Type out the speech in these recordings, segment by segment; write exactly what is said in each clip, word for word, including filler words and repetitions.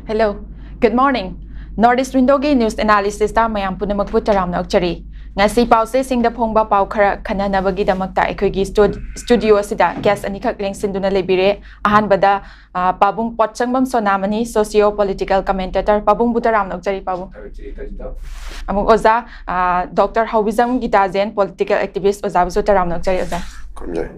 Hello, good morning. North East Windowꯒꯤ news analysisꯇ ꯃꯌꯥꯝ ꯄꯨꯝꯅꯃꯛꯄꯨ ꯇꯔꯥꯝꯅ ꯑꯣꯛꯆꯔꯤ꯫ ꯉꯁꯤ ꯄꯥꯎꯆꯦꯁꯤꯡꯗ ꯐꯣꯡꯕ ꯄꯥꯎ ꯈꯔ ꯈꯟꯅꯅꯕꯒꯤꯗꯃꯛꯇ ꯑꯩꯈꯣꯏꯒꯤ ꯁ꯭ꯇꯨ- studio ꯑꯁꯤꯗ guest ꯑꯅꯤꯈꯛ ꯂꯦꯡꯁꯤꯟꯗꯨꯅ ꯂꯩꯕꯤꯔꯦ꯫ ꯑꯍꯥꯟꯕꯗ ꯑ, ꯄꯥꯕꯨꯡ ꯄꯣꯠꯁꯪꯕꯝ ꯁꯣꯅꯥꯃꯅꯤ, socio political commentator꯫ ꯄꯥꯕꯨꯡꯕꯨ ꯇꯔꯥꯝꯅ ꯑꯣꯛꯆꯔꯤ, ꯄꯥꯕꯨꯡ꯫ ꯑꯃꯨꯛ ꯑꯣꯖꯥ ꯑ, ꯗꯣꯛꯇꯔ ꯍꯧꯕꯤꯖꯝ ꯒꯤꯇꯥꯖꯦꯟ, political activist, ꯑꯣꯖꯥꯕꯨꯁꯨ ꯇꯔꯥꯝꯅ ꯑꯣꯛꯆꯔꯤ, ꯑꯣꯖꯥ꯫ ꯈꯨꯔꯨꯝꯖꯔꯤ꯫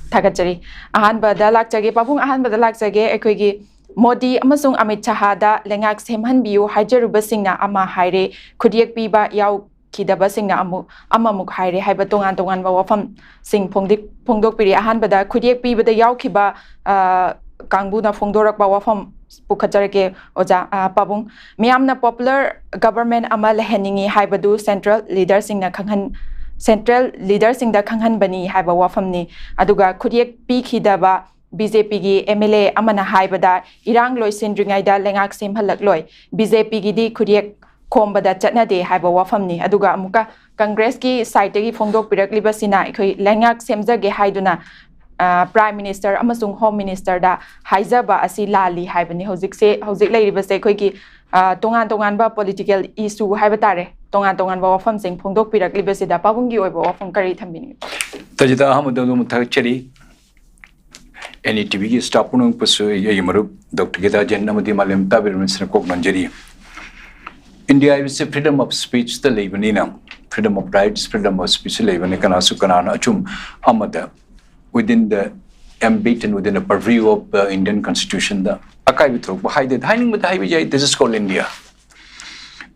ꯊꯥꯒꯠꯆꯔꯤ꯫ ꯑꯍꯥꯟꯕꯗ ꯂꯥꯛꯆꯒꯦ, ꯄꯥꯕꯨꯡ, ꯑꯍꯥꯟꯕꯗ ꯂꯥꯛꯆꯒꯦ꯫ ꯑꯩꯈꯣꯏꯒꯤ ꯃꯣꯗꯤ ꯑꯃꯁꯨꯡ ꯑꯃꯤꯠ ꯁꯍꯥꯗ ꯂꯩꯉꯥꯛ ꯁꯦꯝꯍꯟꯕꯤꯌꯨ ꯍꯥꯏꯖꯔꯨꯕꯁꯤꯡꯅ ꯑꯃ ꯍꯥꯏꯔꯦ, ꯈꯨꯠꯌꯦꯛ ꯄꯤꯕ ꯌꯥꯎꯈꯤꯗꯕꯁꯤꯡꯅ ꯑꯃꯨꯛ ꯑꯃꯃꯨꯛ ꯍꯥꯏꯔꯦ ꯍꯥꯏꯕ ꯇꯣꯉꯥꯟ ꯇꯣꯉꯥꯟꯕ ꯋꯥꯐꯝꯁꯤꯡ ꯐꯣꯡꯗꯤ- ꯐꯣꯡꯗꯣꯛꯄꯤꯔꯤ꯫ ꯑꯍꯥꯟꯕꯗ ꯈꯨꯠꯌꯦꯛ ꯄꯤꯕꯗ ꯌꯥꯎꯈꯤꯕ ꯑ, ꯀꯥꯡꯕꯨꯅ ꯐꯣꯡꯗꯣꯔꯛꯄ ꯋꯥꯐꯝ ꯄꯨꯈꯠꯆꯔꯛꯀꯦ, ꯑꯣꯖꯥ꯫ ꯑ, ꯄꯥꯕꯨꯡ, ꯃꯤꯌꯥꯝꯅ popular government ꯑꯃ ꯂꯩꯍꯟꯅꯤꯡꯏ ꯍꯥꯏꯕꯗꯨ central leaderꯁꯤꯡꯅ ꯈꯪꯍꯟ central leaderꯁꯤꯡꯗ ꯈꯪꯍꯟꯕꯅꯤ ꯍꯥꯏꯕ ꯋꯥꯐꯝꯅꯤ꯫ ꯑꯗꯨꯒ ꯈꯨꯠꯌꯦꯛ ꯄꯤꯈꯤꯗꯕ BJPꯒꯤ MLA ꯑꯃꯅ ꯍꯥꯏꯕꯗ, ꯏꯔꯥꯡ ꯂꯣꯏꯁꯤꯟꯗ꯭ꯔꯤꯉꯩꯗ ꯂꯩꯉꯥꯛ ꯁꯦꯝꯍꯜꯂꯛꯂꯣꯏ, BJPꯒꯤꯗꯤ ꯈꯨꯠꯌꯦꯛ ꯈꯣꯝꯕꯗ ꯆꯠꯅꯗꯦ ꯍꯥꯏꯕ ꯋꯥꯐꯝꯅꯤ꯫ ꯑꯗꯨꯒ ꯑꯃꯨꯛꯀ Congressꯀꯤ sideꯇꯒꯤ ꯐꯣꯡꯗꯣꯛꯄꯤꯔꯛꯂꯤꯕꯁꯤꯅ ꯑꯩꯈꯣꯏ ꯂꯩꯉꯥꯛ ꯁꯦꯝꯖꯒꯦ ꯍꯥꯏꯗꯨꯅ ꯑ, Prime Minister ꯑꯃꯁꯨꯡ Home Ministerꯗ ꯍꯥꯏꯖꯕ ꯑꯁꯤ ꯂꯥꯜꯂꯤ ꯍꯥꯏꯕꯅꯤ꯫ ꯍꯧꯖꯤꯛꯁꯦ, ꯍꯧꯖꯤꯛ ꯂꯩꯔꯤꯕꯁꯦ ꯑꯩꯈꯣꯏꯒꯤ, ꯑ, ꯇꯣꯉꯥꯟ ꯇꯣꯉꯥꯟꯕ political issue ꯍꯥꯏꯕ ꯇꯥꯔꯦ, ꯇꯣꯉꯥꯟ ꯇꯣꯉꯥꯟꯕ ꯋꯥꯐꯝꯁꯤꯡ ꯐꯣꯡꯗꯣꯛꯄꯤꯔꯛꯂꯤꯕꯁꯤꯗ ꯄꯥꯕꯨꯡꯒꯤ ꯑꯣꯏꯕ ꯋꯥꯐꯝ ꯀꯔꯤ ꯊꯝꯕꯤꯅꯤꯡꯉꯤ? ꯇꯖꯤꯇꯥ, ꯑꯍꯥꯟꯕꯗ ꯑꯗꯨꯝ ꯊꯥꯒꯠꯆꯔꯤ꯫ NETVꯒꯤ staff ꯄꯨꯝꯅꯃꯛꯄꯨꯁꯨ ꯑꯩꯒꯤ ꯃꯔꯨꯞ ꯗꯣꯛꯇꯔ ꯒꯤꯇꯥꯖꯦꯟ ꯑꯃꯗꯤ ꯃꯥꯂꯦꯝ ꯇꯥꯕꯤꯔꯕꯁꯤꯡꯅ ꯀꯣꯛ ꯅꯣꯟꯖꯔꯤ꯫ ꯏꯟꯗꯤꯌꯥ ꯍꯥꯏꯕꯁꯤ freedom of speechꯇ ꯂꯩꯕꯅꯤꯅ, freedom of rights, freedom of speech ꯂꯩꯕꯅꯤ, ꯀꯅꯥꯁꯨ ꯀꯅꯥꯅ ꯑꯆꯨꯝ ꯑꯃꯗ within the ambit and within the purview of the Indian Constitutionꯗ ꯑꯀꯥꯏꯕ ꯊꯣꯛꯄ ꯍꯥꯏꯗꯦ꯫ ꯍꯥꯏꯅꯤꯡꯕꯗ ꯍꯥꯏꯕ ꯌꯥꯏ, this is called India꯫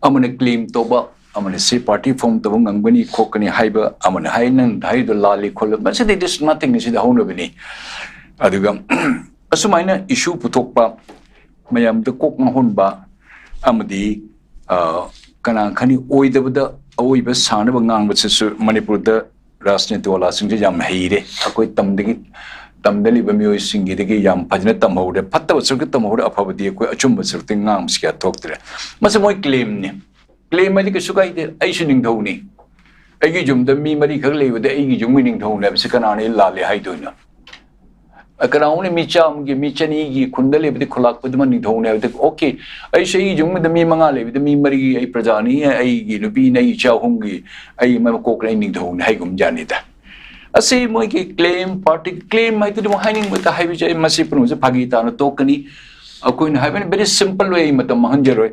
ꯑꯃꯅ claim ꯇꯧꯕ, ꯑꯃꯅ ꯁꯤ party form ꯇꯧꯕ ꯉꯝꯒꯅꯤ ꯈꯣꯠꯀꯅꯤ ꯍꯥꯏꯕ, ꯑꯃꯅ ꯍꯥꯏ ꯅꯪ ꯍꯥꯏꯗꯣ ꯂꯥꯜꯂꯤ ꯈꯣꯠꯂꯤ, ꯃꯁꯤꯗꯤ this nothing, ꯁꯤꯗꯤ ꯍꯧꯅꯕꯅꯤ꯫ ꯑꯗꯨꯒ ꯑꯁꯨꯃꯥꯏꯅ issue ꯄꯨꯊꯣꯛꯄ, ꯃꯌꯥꯝꯗ ꯀꯣꯛ ꯉꯥꯎꯍꯟꯕ ꯑꯃꯗꯤ, ꯑ, ꯀꯅꯥ ꯈꯪꯅꯤ ꯑꯣꯏꯗꯕꯗ ꯑꯑꯣꯏꯕ ꯁꯥꯅꯕ ꯉꯥꯡꯕꯁꯤꯁꯨ ꯃꯅꯤꯄꯨꯔꯗ ꯔꯥꯖꯅꯤꯇꯤ ꯋꯥꯂꯥꯁꯤꯡꯁꯦ ꯌꯥꯝ ꯍꯩꯔꯦ꯫ ꯑꯩꯈꯣꯏ ꯇꯝꯗꯒꯤ, ꯇꯝꯗꯂꯤꯕ ꯃꯤꯑꯣꯏꯁꯤꯡꯒꯤꯗꯒꯤ ꯌꯥꯝ ꯐꯖꯅ ꯇꯝꯍꯧꯔꯦ꯫ ꯐꯠꯇꯕ ꯁꯔꯨꯛꯇ ꯇꯝꯍꯧꯔꯦ, ꯑꯐꯕꯗꯤ ꯑꯩꯈꯣꯏ ꯑꯆꯨꯝꯕ ꯁꯔꯨꯛꯇ ꯉꯥꯡꯕꯁꯤ ꯀꯌꯥ ꯊꯣꯛꯇ꯭ꯔꯦ꯫ ꯃꯁꯤ ꯃꯣꯏ claimꯅꯤ꯫ Claim ꯍꯥꯏꯗꯤ ꯀꯩꯁꯨ ꯀꯥꯏꯗꯦ, ꯑꯩꯁꯨ ꯅꯤꯡꯊꯧꯅꯤ꯫ ꯑꯩꯒꯤ ꯌꯨꯝꯗ ꯃꯤ ꯃꯔꯤꯈꯛ ꯂꯩꯕꯗ ꯑꯩꯒꯤ ꯌꯨꯝꯒꯤ ꯅꯤꯡꯊꯧꯅꯦ ꯍꯥꯏꯕꯁꯤ ꯀꯅꯥꯅ ꯑꯩ ꯂꯥꯜꯂꯦ ꯍꯥꯏꯗꯣꯏꯅꯣ? ꯀꯅꯥꯒꯨꯝꯕꯅ ꯃꯤ ꯆꯥꯝꯃꯒꯤ, ꯃꯤ ꯆꯅꯤꯒꯤ ꯈꯨꯟꯗ ꯂꯩꯕꯗꯤ ꯈꯨꯜꯂꯥꯛꯄꯗꯨꯃ ꯅꯤꯡꯊꯧꯅꯦ ꯍꯥꯏꯕꯗꯤ, okay, ꯑꯩꯁꯦ ꯑꯩꯒꯤ ꯌꯨꯝꯗ ꯃꯤ ꯃꯉꯥ ꯂꯩꯕꯗ ꯃꯤ ꯃꯔꯤꯒꯤ ꯑꯩ ꯄ꯭ꯔꯖꯥꯅꯤ, ꯑꯩꯒꯤ ꯅꯨꯄꯤꯅ ꯑꯩ ꯏꯆꯥ ꯑꯍꯨꯝꯒꯤ ꯑꯩ ꯃꯀꯣꯛꯅ ꯑꯩ ꯅꯤꯡꯊꯧꯅꯤ ꯍꯥꯏꯒꯨꯝꯖꯥꯠꯅꯤꯗ꯫ ꯑꯁꯤ ꯃꯣꯏꯒꯤ claim, party claim ꯍꯥꯏꯗꯨꯗꯤ ꯑꯃꯨꯛ ꯍꯥꯏꯅꯤꯡꯕꯗ ꯍꯥꯏꯕꯁꯦ ꯑꯩ ꯃꯁꯤ ꯄꯨꯝꯅꯃꯛꯁꯦ ꯐꯥꯒꯤ ꯇꯥꯅ ꯇꯣꯛꯀꯅꯤ꯫ ꯑꯩꯈꯣꯏꯅ ꯍꯥꯏꯕꯅꯤ, very simple way, ꯑꯩ ꯃꯇꯝ ꯃꯥꯡꯍꯟꯖꯔꯣꯏ꯫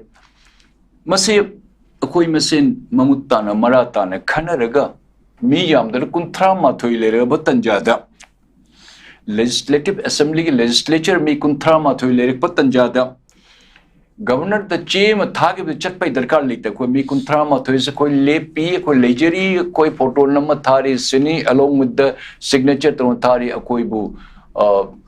ꯃꯁꯤ ꯑꯩꯈꯣꯏ ꯃꯁꯦꯟ ꯃꯃꯨꯠ ꯇꯥꯅ, ꯃꯔꯥ ꯇꯥꯅ ꯈꯟꯅꯔꯒ, ꯃꯤ ꯌꯥꯝꯗꯅ ꯀꯨꯟꯊ꯭ꯔꯥ ꯃꯥꯊꯣꯏ ꯂꯩꯔꯕ ꯇꯟꯖꯥꯗ, Legislative Assembly ꯒꯤ legislature ꯃꯤ ꯀꯨꯟꯊ꯭ꯔꯥ ꯃꯥꯊꯣꯏ ꯂꯩꯔꯛꯄ ꯇꯟꯖꯥꯗ, Governor ꯗ ꯆꯦ ꯑꯃ ꯊꯥꯈꯤꯕꯗ ꯆꯠꯄꯩ ꯗꯔꯀꯥꯔ ꯂꯩꯇꯦ꯫ ꯑꯩꯈꯣꯏ ꯃꯤ ꯀꯨꯟꯊ꯭ꯔꯥ ꯃꯥꯊꯣꯏꯁꯦ ꯑꯩꯈꯣꯏ ꯂꯦꯞꯄꯤ, ꯑꯩꯈꯣꯏ ꯂꯩꯖꯔꯤ, ꯑꯩꯈꯣꯏ photo ꯅꯝꯃ ꯊꯥꯔꯤ, ꯁꯤꯅꯤ, along with the signature ꯇꯧꯅ ꯊꯥꯔꯤ, ꯑꯩꯈꯣꯏꯕꯨ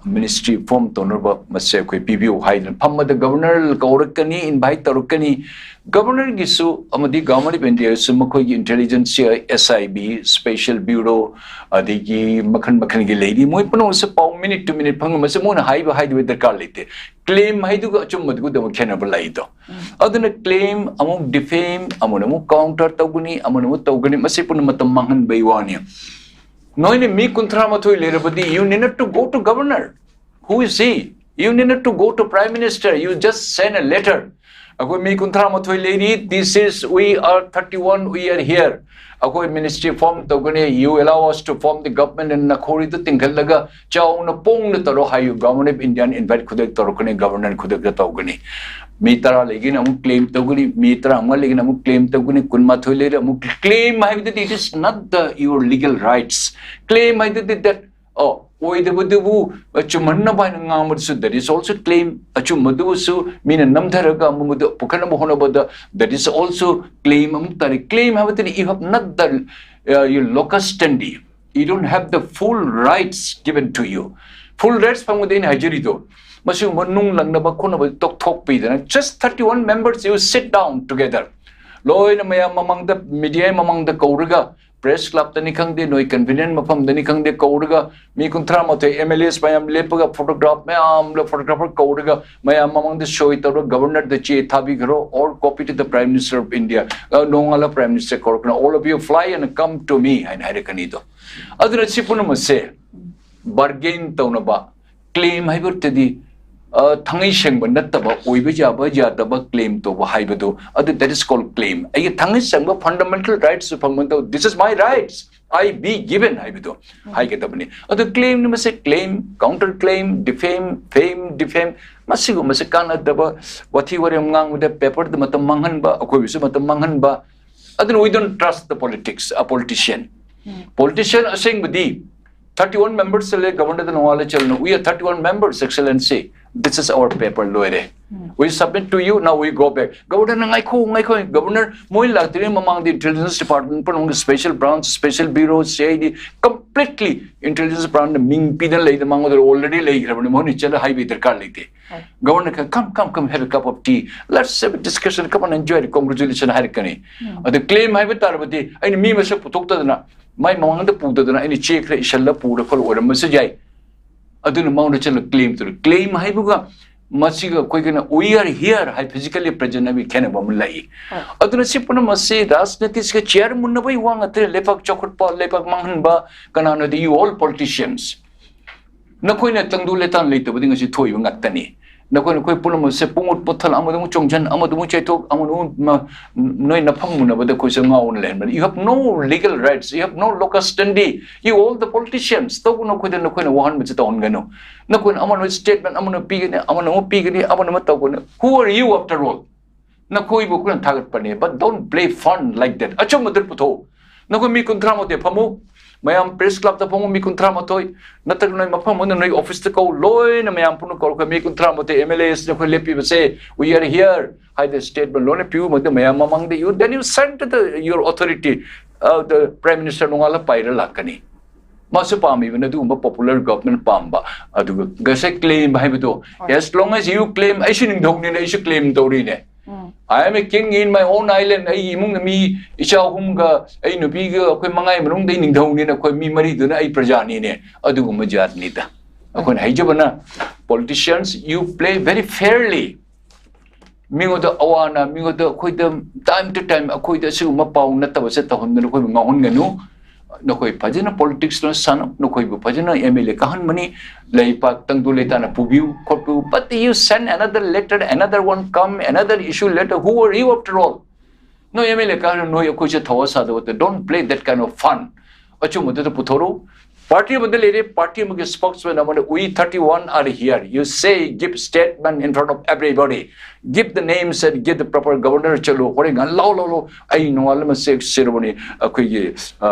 ministry form ꯇꯧꯅꯕ ꯃꯁꯦ ꯑꯩꯈꯣꯏ ꯄꯤꯕꯤꯌꯨ ꯍꯥꯏꯗꯅ ꯐꯝꯕꯗ Governor ꯀꯧꯔꯛꯀꯅꯤ, invite ꯇꯧꯔꯛꯀꯅꯤ꯫ Governor ꯒꯤꯁꯨ ꯑꯃꯗꯤ Government of India ꯁꯨ ꯃꯈꯣꯏꯒꯤ intelligence, S I B, special bureau, ꯑꯗꯒꯤ ꯃꯈꯜ ꯃꯈꯜꯒꯤ ꯂꯩꯔꯤ꯫ ꯃꯣꯏ ꯄꯨꯝꯅꯃꯛꯁꯦ ꯄꯥꯎ minute to minute ꯐꯪꯉꯤ꯫ ꯃꯁꯤ ꯃꯣꯏꯅ ꯍꯥꯏꯕ ꯍꯥꯏꯗꯕ ꯗꯔꯀꯥꯔ ꯂꯩꯇꯦ꯫ Claim ꯍꯥꯏꯗꯨꯒ ꯑꯆꯨꯝꯕꯗꯨꯒꯗꯤ ꯑꯃꯨꯛ ꯈꯦꯠꯅꯕ ꯂꯩꯗꯣ꯫ ꯑꯗꯨꯅ claim ꯑꯃꯨꯛ defame, ꯑꯃꯅ ꯑꯃꯨꯛ counter ꯇꯧꯒꯅꯤ, ꯑꯃꯅ ꯑꯃꯨꯛ ꯇꯧꯒꯅꯤ, ꯃꯁꯤ ꯄꯨꯝꯅꯃꯛ ꯃꯇꯝ ꯃꯥꯡꯍꯟꯕꯩ ꯋꯥꯅꯤ꯫ ꯅꯣꯏꯅ ꯃꯤ ꯀꯨꯟꯊ꯭ꯔꯥ ꯃꯥꯊꯣꯏ ꯂꯩꯔꯕꯗꯤ, you need not to go to Governor. Who is he? You need not to go to Prime Minister. You just send a letter. ꯑꯩꯈꯣꯏ ꯃꯤ ꯀꯨꯟꯊ꯭ꯔꯥ ꯃꯥꯊꯣꯏ ꯂꯩꯔꯤ, this is, we are thirty one, we are here. ꯑꯩꯈꯣꯏ ministry form ꯇꯧꯒꯅꯤ, you allow us to form the government, and ꯅꯈꯣꯔꯤꯗꯨ ꯇꯤꯡꯈꯠꯂꯒ ꯆꯥꯎꯅ ꯄꯣꯡꯅ ꯇꯧꯔꯣ ꯍꯥꯏꯌꯨ꯫ Government of India ꯅ invite ꯈꯨꯗꯛ ꯇꯧꯔꯛꯀꯅꯤ, Governor ꯈꯨꯗꯛꯇ ꯇꯧꯒꯅꯤ꯫ ꯃꯤ ꯇꯔꯥ ꯂꯩꯒꯦꯅ ꯑꯃꯨꯛ claim ꯇꯧꯒꯅꯤ, ꯃꯤ ꯇꯔꯥꯃꯉꯥ ꯂꯩꯒꯦꯅ ꯑꯃꯨꯛ claim ꯇꯧꯒꯅꯤ, ꯀꯨꯟꯃꯥꯊꯣꯏ ꯂꯩꯔꯦ ꯑꯃꯨꯛ claim ꯍꯥꯏꯕꯗꯨꯗꯤ it is not the your legal rights. Claim ꯍꯥꯏꯗꯨꯗꯤ that, ꯑꯣ, ꯑꯣꯏꯗꯕꯗꯨꯕꯨ ꯆꯨꯝꯍꯟꯅꯕ ꯍꯥꯏꯅ ꯉꯥꯡꯕꯗꯨꯁꯨ that is also claim. ꯑꯆꯨꯝꯕꯗꯨꯕꯨꯁꯨ ꯃꯤꯅ ꯅꯝꯊꯔꯒ ꯑꯃꯨꯛ ꯄꯨꯈꯠꯅꯕ ꯍꯣꯠꯅꯕꯗ that is also claim ꯑꯃꯨꯛ ꯇꯥꯔꯦ꯫ Claim ꯍꯥꯏꯕꯗꯨꯗꯤ you have not the, uh, your locus standi. You don't have the full rights given to you. Full rights ꯐꯪꯕꯗ ꯑꯩꯅ ꯍꯥꯏꯖꯔꯤꯗꯣ, ꯃꯁꯤꯒꯨꯝꯕ ꯅꯨꯡ ꯂꯪꯅꯕ ꯈꯣꯠꯅꯕ ꯇꯣꯛꯊꯣꯛꯄꯤꯗꯅ, just thirty one members, you sit down together. ꯂꯣꯏꯅ ꯃꯌꯥꯝ ꯃꯃꯥꯡꯗ, media ꯃꯃꯥꯡꯗ ꯀꯧꯔꯒ, press club ꯇꯅꯤ ꯈꯪꯗꯦ, ꯅꯣꯏ convenient ꯃꯐꯝꯗꯅꯤ ꯈꯪꯗꯦ, ꯀꯧꯔꯒ ꯃꯤ ꯀꯨꯟꯊ꯭ꯔꯥ ꯃꯥꯊꯣꯏ M L As ꯃꯌꯥꯝ ꯂꯦꯞꯄꯒ photograph ꯃꯌꯥꯝ ꯂ-, photographer ꯀꯧꯔꯒ ꯃꯌꯥꯝ ꯃꯃꯥꯡꯗ ꯁꯣꯏ ꯇꯧꯔꯒ Governor ꯗ ꯆꯦ ꯊꯥꯕꯤꯈ꯭ꯔꯣ, or copy to the Prime Minister of India. ꯑ, ꯅꯣꯡꯉꯥꯜꯂ Prime Minister ꯀꯧꯔꯛꯀꯅꯤ, "All of you fly and come to me" ꯍꯥꯏꯅ ꯍꯥꯏꯔꯛꯀꯅꯤꯗꯣ꯫ ꯑꯗꯨꯅ ꯁꯤ ꯄꯨꯝꯅꯃꯛꯁꯦ ꯕꯥꯔꯒꯦꯟ ꯇꯧꯅꯕ, ꯀ꯭ꯂꯦꯝ ꯍꯥꯏꯕꯗꯨꯗꯤ ꯊꯥꯡꯉꯩ ꯁꯦꯡꯕ ꯅꯠꯇꯕ, ꯑꯣꯏꯕ ꯌꯥꯕ ꯌꯥꯗꯕ ꯀ꯭ꯂꯦꯝ ꯇꯧꯕ ꯍꯥꯏꯕꯗꯨ, ꯑꯗꯨ that is called claim. ꯑꯩꯒꯤ ꯊꯥꯡꯉꯩ ꯁꯦꯡꯕ ꯐꯟꯗꯥꯃꯦꯟꯇꯦꯜ ꯔꯥꯏꯠꯁ ꯐꯪꯕ ꯃꯊꯧ, this is my rights, I be given ꯍꯥꯏꯕꯗꯣ ꯍꯥꯏꯒꯗꯕꯅꯤ꯫ ꯑꯗꯨ ꯀ꯭ꯂꯦꯝꯅꯤ ꯃꯁꯤ, claim, counter claim, defame, ꯐꯦꯝ, defame, ꯃꯁꯤꯒꯨꯝꯕꯁꯦ ꯀꯥꯟꯅꯗꯕ ꯋꯥꯊꯤ ꯋꯥꯔꯦꯝ ꯉꯥꯡꯕꯗ, ꯄꯦꯄꯔꯗ ꯃꯇꯝ ꯃꯥꯡꯍꯟꯕ, ꯑꯩꯈꯣꯏꯕꯨꯁꯨ ꯃꯇꯝ ꯃꯥꯡꯍꯟꯕ꯫ ꯑꯗꯨꯅ we don't trust the politics, a politician. Politician ꯑꯁꯦꯡꯕꯗꯤ thirty one members ꯂꯩ, ꯒꯕꯔꯅꯔꯗ ꯅꯣꯡꯉꯥꯜꯂ ꯆꯠꯂꯨꯅꯨ, we are thirty one members, excellency, this is our paper, ꯂꯣꯏꯔꯦ꯫ We submit to you, now we go back. ꯒꯕꯔꯅꯔꯅ ꯉꯥꯏꯈꯣ, ꯉꯥꯏꯈꯣ, ꯒꯕꯔꯅꯔ ꯃꯣꯏ ꯂꯥꯛꯇ꯭ꯔꯤꯉꯩ ꯃꯃꯥꯡꯗ ꯏꯟꯇꯦꯂꯤꯖꯦꯟꯁ ꯗꯤꯄꯥꯔꯠꯃꯦꯟ ꯄꯨꯝꯅꯃꯛ, special branch, special bureau, C I D, completely intelligence ꯕ꯭ꯔꯥꯟꯆꯅ ꯃꯤꯡ ꯄꯤꯗꯅ ꯂꯩꯗ, ꯃꯉꯣꯟꯗ ꯑꯣꯜꯔꯦꯗꯤ ꯂꯩꯈ꯭ꯔꯕꯅꯤ, ꯃꯣꯏꯅ ꯆꯠꯂ ꯍꯥꯏꯕꯒꯤ ꯗꯔꯀꯥꯔ ꯂꯩꯇꯦ꯫ ꯒꯕꯔꯅꯔ ꯈꯔ, "Come, come, come, have a cup of tea, let's have a discussion, come on, enjoy, congratulation" ꯍꯥꯏꯔꯛꯀꯅꯤ꯫ ꯑꯗ ꯀ꯭ꯂꯦꯝ ꯍꯥꯏꯕ ꯇꯥꯔꯕꯗꯤ, ꯑꯩꯅ ꯃꯤ ꯃꯁꯛ ꯄꯨꯊꯣꯛꯇꯗꯅ, ꯃꯥꯏ ꯃꯃꯥꯡꯗ ꯄꯨꯗꯗꯅ, ꯑꯩꯅ ꯆꯦ ꯈꯔ ꯏꯁꯜꯂ ꯄꯨꯔ ꯈꯣꯠꯂ ꯑꯣꯏꯔꯝꯕꯁꯨ ꯌꯥꯏ꯫ ꯑꯗꯨꯅ ꯃꯉꯣꯟꯗ ꯆꯠꯂ ꯀ꯭ꯂꯦꯝ ꯇꯧꯔꯦ꯫ ꯀ꯭ꯂꯦꯝ ꯍꯥꯏꯕꯒ ꯃꯁꯤꯒ ꯑꯩꯈꯣꯏꯒꯤꯅ "We are here" high, physically present ꯍꯥꯏꯕꯒꯤ ꯈꯦꯠꯅꯕ ꯑꯃ ꯂꯩ꯫ ꯑꯗꯨꯅ ꯁꯤ ꯄꯨꯝꯅꯃꯛꯁꯤ ꯔꯥꯖꯅꯤꯇꯤꯁꯤꯒ ꯆꯤꯌꯔ ꯃꯨꯟꯅꯕꯒꯤ ꯋꯥ ꯉꯥꯛꯇꯅꯤ꯫ ꯂꯩꯕꯥꯛ ꯆꯥꯎꯈꯠꯄ, ꯂꯩꯕꯥꯛ ꯃꯥꯡꯍꯟꯕ ꯀꯅꯥꯅꯣꯗꯤ, you all politicians, ꯅꯈꯣꯏꯅ ꯇꯪꯗꯨ ꯂꯩꯇꯥꯟ ꯂꯩꯇꯕꯗꯤ ꯉꯁꯤ ꯊꯣꯛꯏꯕ ꯉꯥꯛꯇꯅꯤ꯫ ꯅꯈꯣꯏ, ꯅꯈꯣꯏ ꯄꯨꯝꯅꯃꯛꯁꯦ ꯄꯨꯡꯃꯨꯠ ꯄꯨꯊꯜ, ꯑꯃꯗ ꯑꯃꯨꯛ ꯆꯣꯡꯁꯤꯟ, ꯑꯃꯗ ꯑꯃꯨꯛ ꯆꯩꯊꯣꯛ, ꯑꯃꯗ ꯑꯃꯨꯛ ꯃ-, ꯅꯣꯏ ꯅꯐꯝ ꯃꯨꯟꯅꯕꯗ ꯑꯩꯈꯣꯏꯁꯦ ꯉꯥꯎꯅ ꯂꯩꯍꯟꯕꯅꯤ꯫ You have no legal rights, you have no locus standi, you all the politicians, ꯇꯧꯒꯅꯨ, ꯑꯩꯈꯣꯏꯗ ꯅꯈꯣꯏꯅ ꯋꯥꯍꯟꯕꯁꯦ ꯇꯧꯍꯟꯒꯅꯨ꯫ ꯅꯈꯣꯏꯅ ꯑꯃꯅ statement ꯑꯃꯅ ꯄꯤꯒꯅꯤ, ꯑꯃꯅ ꯑꯃꯨꯛ ꯄꯤꯒꯅꯤ, ꯑꯃꯅ ꯑꯃ ꯇꯧꯒꯅꯤ꯫ Who are you after all? ꯅꯈꯣꯏꯕꯨ ꯑꯩꯈꯣꯏꯅ ꯊꯥꯒꯠꯄꯅꯦ, but don't play fun like that. ꯑꯆꯨꯝꯕꯗꯨ ꯄꯨꯊꯣꯛꯎ꯫ ꯅꯈꯣꯏ ꯃꯤ ꯀꯨꯟꯊ꯭ꯔꯥ ꯃꯥꯊꯣꯏ ꯐꯝꯃꯨ, ꯃꯌꯥꯝ ꯄ꯭ꯔꯦꯁ ꯀ꯭ꯂꯕꯇ ꯐꯝꯃꯨ, ꯃꯤ ꯀꯨꯟꯊ꯭ꯔꯥ ꯃꯥꯊꯣꯏ, ꯅꯠꯇ꯭ꯔꯒ ꯅꯣꯏ ꯃꯐꯝ ꯑꯃꯗ ꯅꯣꯏ ꯑꯣꯐꯤꯁꯇ ꯀꯧ, ꯂꯣꯏꯅ ꯃꯌꯥꯝ ꯄꯨꯟꯅ ꯀꯧꯔꯒ ꯃꯤ ꯀꯨꯟꯊ꯭ꯔꯥ ꯃꯥꯊꯣꯏ ꯑꯦꯝ ꯑꯦꯜ ꯑꯦꯁ ꯅꯈꯣꯏ ꯂꯦꯞꯄꯤꯕꯁꯦ, "We are here" ꯍꯥꯏꯗꯅ statement ꯂꯣꯏꯅ ꯄꯤꯌꯨ, ꯃꯗꯨ ꯃꯌꯥꯝ ꯃꯃꯥꯡꯗ you, then you send to the, your authority, uh, the Prime Minister ꯅꯣꯡꯉꯥꯜꯂ ꯄꯥꯏꯔ ꯂꯥꯛꯀꯅꯤ꯫ ꯃꯥꯁꯨ ꯄꯥꯝꯃꯤꯕꯅꯤ ꯑꯗꯨꯒꯨꯝꯕ popular government ꯄꯥꯝꯕ꯫ ꯑꯗꯨꯒ ꯉꯁꯥꯏ ꯀ꯭ꯂꯦꯝ ꯍꯥꯏꯕꯗꯣ, as long as you claim, ꯑꯩꯁꯨ ꯅꯤꯡꯊꯧꯅꯤꯅꯦ, ꯑꯩꯁꯨ ꯀ꯭ꯂꯦꯝ ꯇꯧꯔꯤꯅꯦ꯫ I am a king in my own island. ꯑꯩꯒꯤ ꯏꯃꯨꯡꯗ ꯃꯤ ꯏꯆꯥ ꯑꯍꯨꯝꯒ ꯑꯩ ꯅꯨꯄꯤꯒ ꯑꯩꯈꯣꯏ ꯃꯉꯥꯒꯤ ꯃꯅꯨꯡꯗ ꯑꯩ ꯅꯤꯡꯊꯧꯅꯤꯅ ꯑꯩꯈꯣꯏ ꯃꯤ ꯃꯔꯤꯗꯨꯅ ꯑꯩ ꯄ꯭ꯔꯖꯥꯅꯤꯅꯦ꯫ ꯑꯗꯨꯒꯨꯝꯕ ꯖꯥꯠꯅꯤꯗ ꯑꯩꯈꯣꯏꯅ ꯍꯩꯖꯕꯅ꯫ Politicians, you play very fairly. ꯃꯤꯉꯣꯟꯗ ꯑꯋꯥꯅ, ꯃꯤꯉꯣꯟꯗ ꯑꯩꯈꯣꯏꯗ time to time ꯑꯩꯈꯣꯏꯗ ꯑꯁꯤꯒꯨꯝꯕ ꯄꯥꯎ ꯅꯠꯇꯕꯁꯦ ꯇꯧꯍꯟꯗꯅ ꯑꯩꯈꯣꯏꯕꯨ ꯉꯥꯎꯍꯟꯒꯅꯨ꯫ ꯅꯈꯣꯏ ꯐꯖꯅ ꯄꯣꯂꯤꯇꯤꯛꯁꯇ ꯁꯥꯟꯅꯧ, ꯅꯈꯣꯏꯕꯨ ꯐꯖꯅ ꯑꯦꯝ ꯑꯦꯜ ꯑꯦ ꯀꯥꯍꯟꯕꯅꯤ, ꯂꯩꯄꯥꯛ ꯇꯪꯗꯨ ꯂꯩꯇꯥꯅ ꯄꯨꯕꯤꯌꯨ ꯈꯣꯠꯄꯤꯌꯨ, but you send another letter, another one come, another issue letter, who are you after all? ꯅꯣꯏ ꯑꯦꯝ ꯑꯦꯜ ꯑꯦ ꯀꯥꯍꯟ, ꯅꯣꯏ ꯑꯩꯈꯣꯏꯁꯦ ꯊꯧꯋꯥ ꯁꯥꯗꯕ, don't play that kind of fun. ꯑꯆꯨꯝꯕꯗꯨꯗ ꯄꯨꯊꯣꯔꯛꯎ꯫ ꯄꯥꯔꯇꯤ ꯑꯃꯗ ꯂꯩꯔꯦ, ꯄꯥꯔꯇꯤ ꯑꯃꯒꯤ ꯁ꯭ꯄꯣꯛꯁꯃꯦꯟ ꯑꯃꯅ, "We thirty one are here." You say, give statement in front of everybody. Give the names and give the proper governor. ꯆꯠꯂꯨ, ꯍꯣꯔꯦꯟ ꯉꯥꯟ ꯂꯥꯎ ꯂꯥꯎ ꯂꯥꯎ, ꯑꯩ ꯅꯣꯡꯉꯥꯜꯂꯝꯃꯁꯦ ꯁꯦꯔꯃꯣꯅꯤ, ꯑꯩꯈꯣꯏꯒꯤ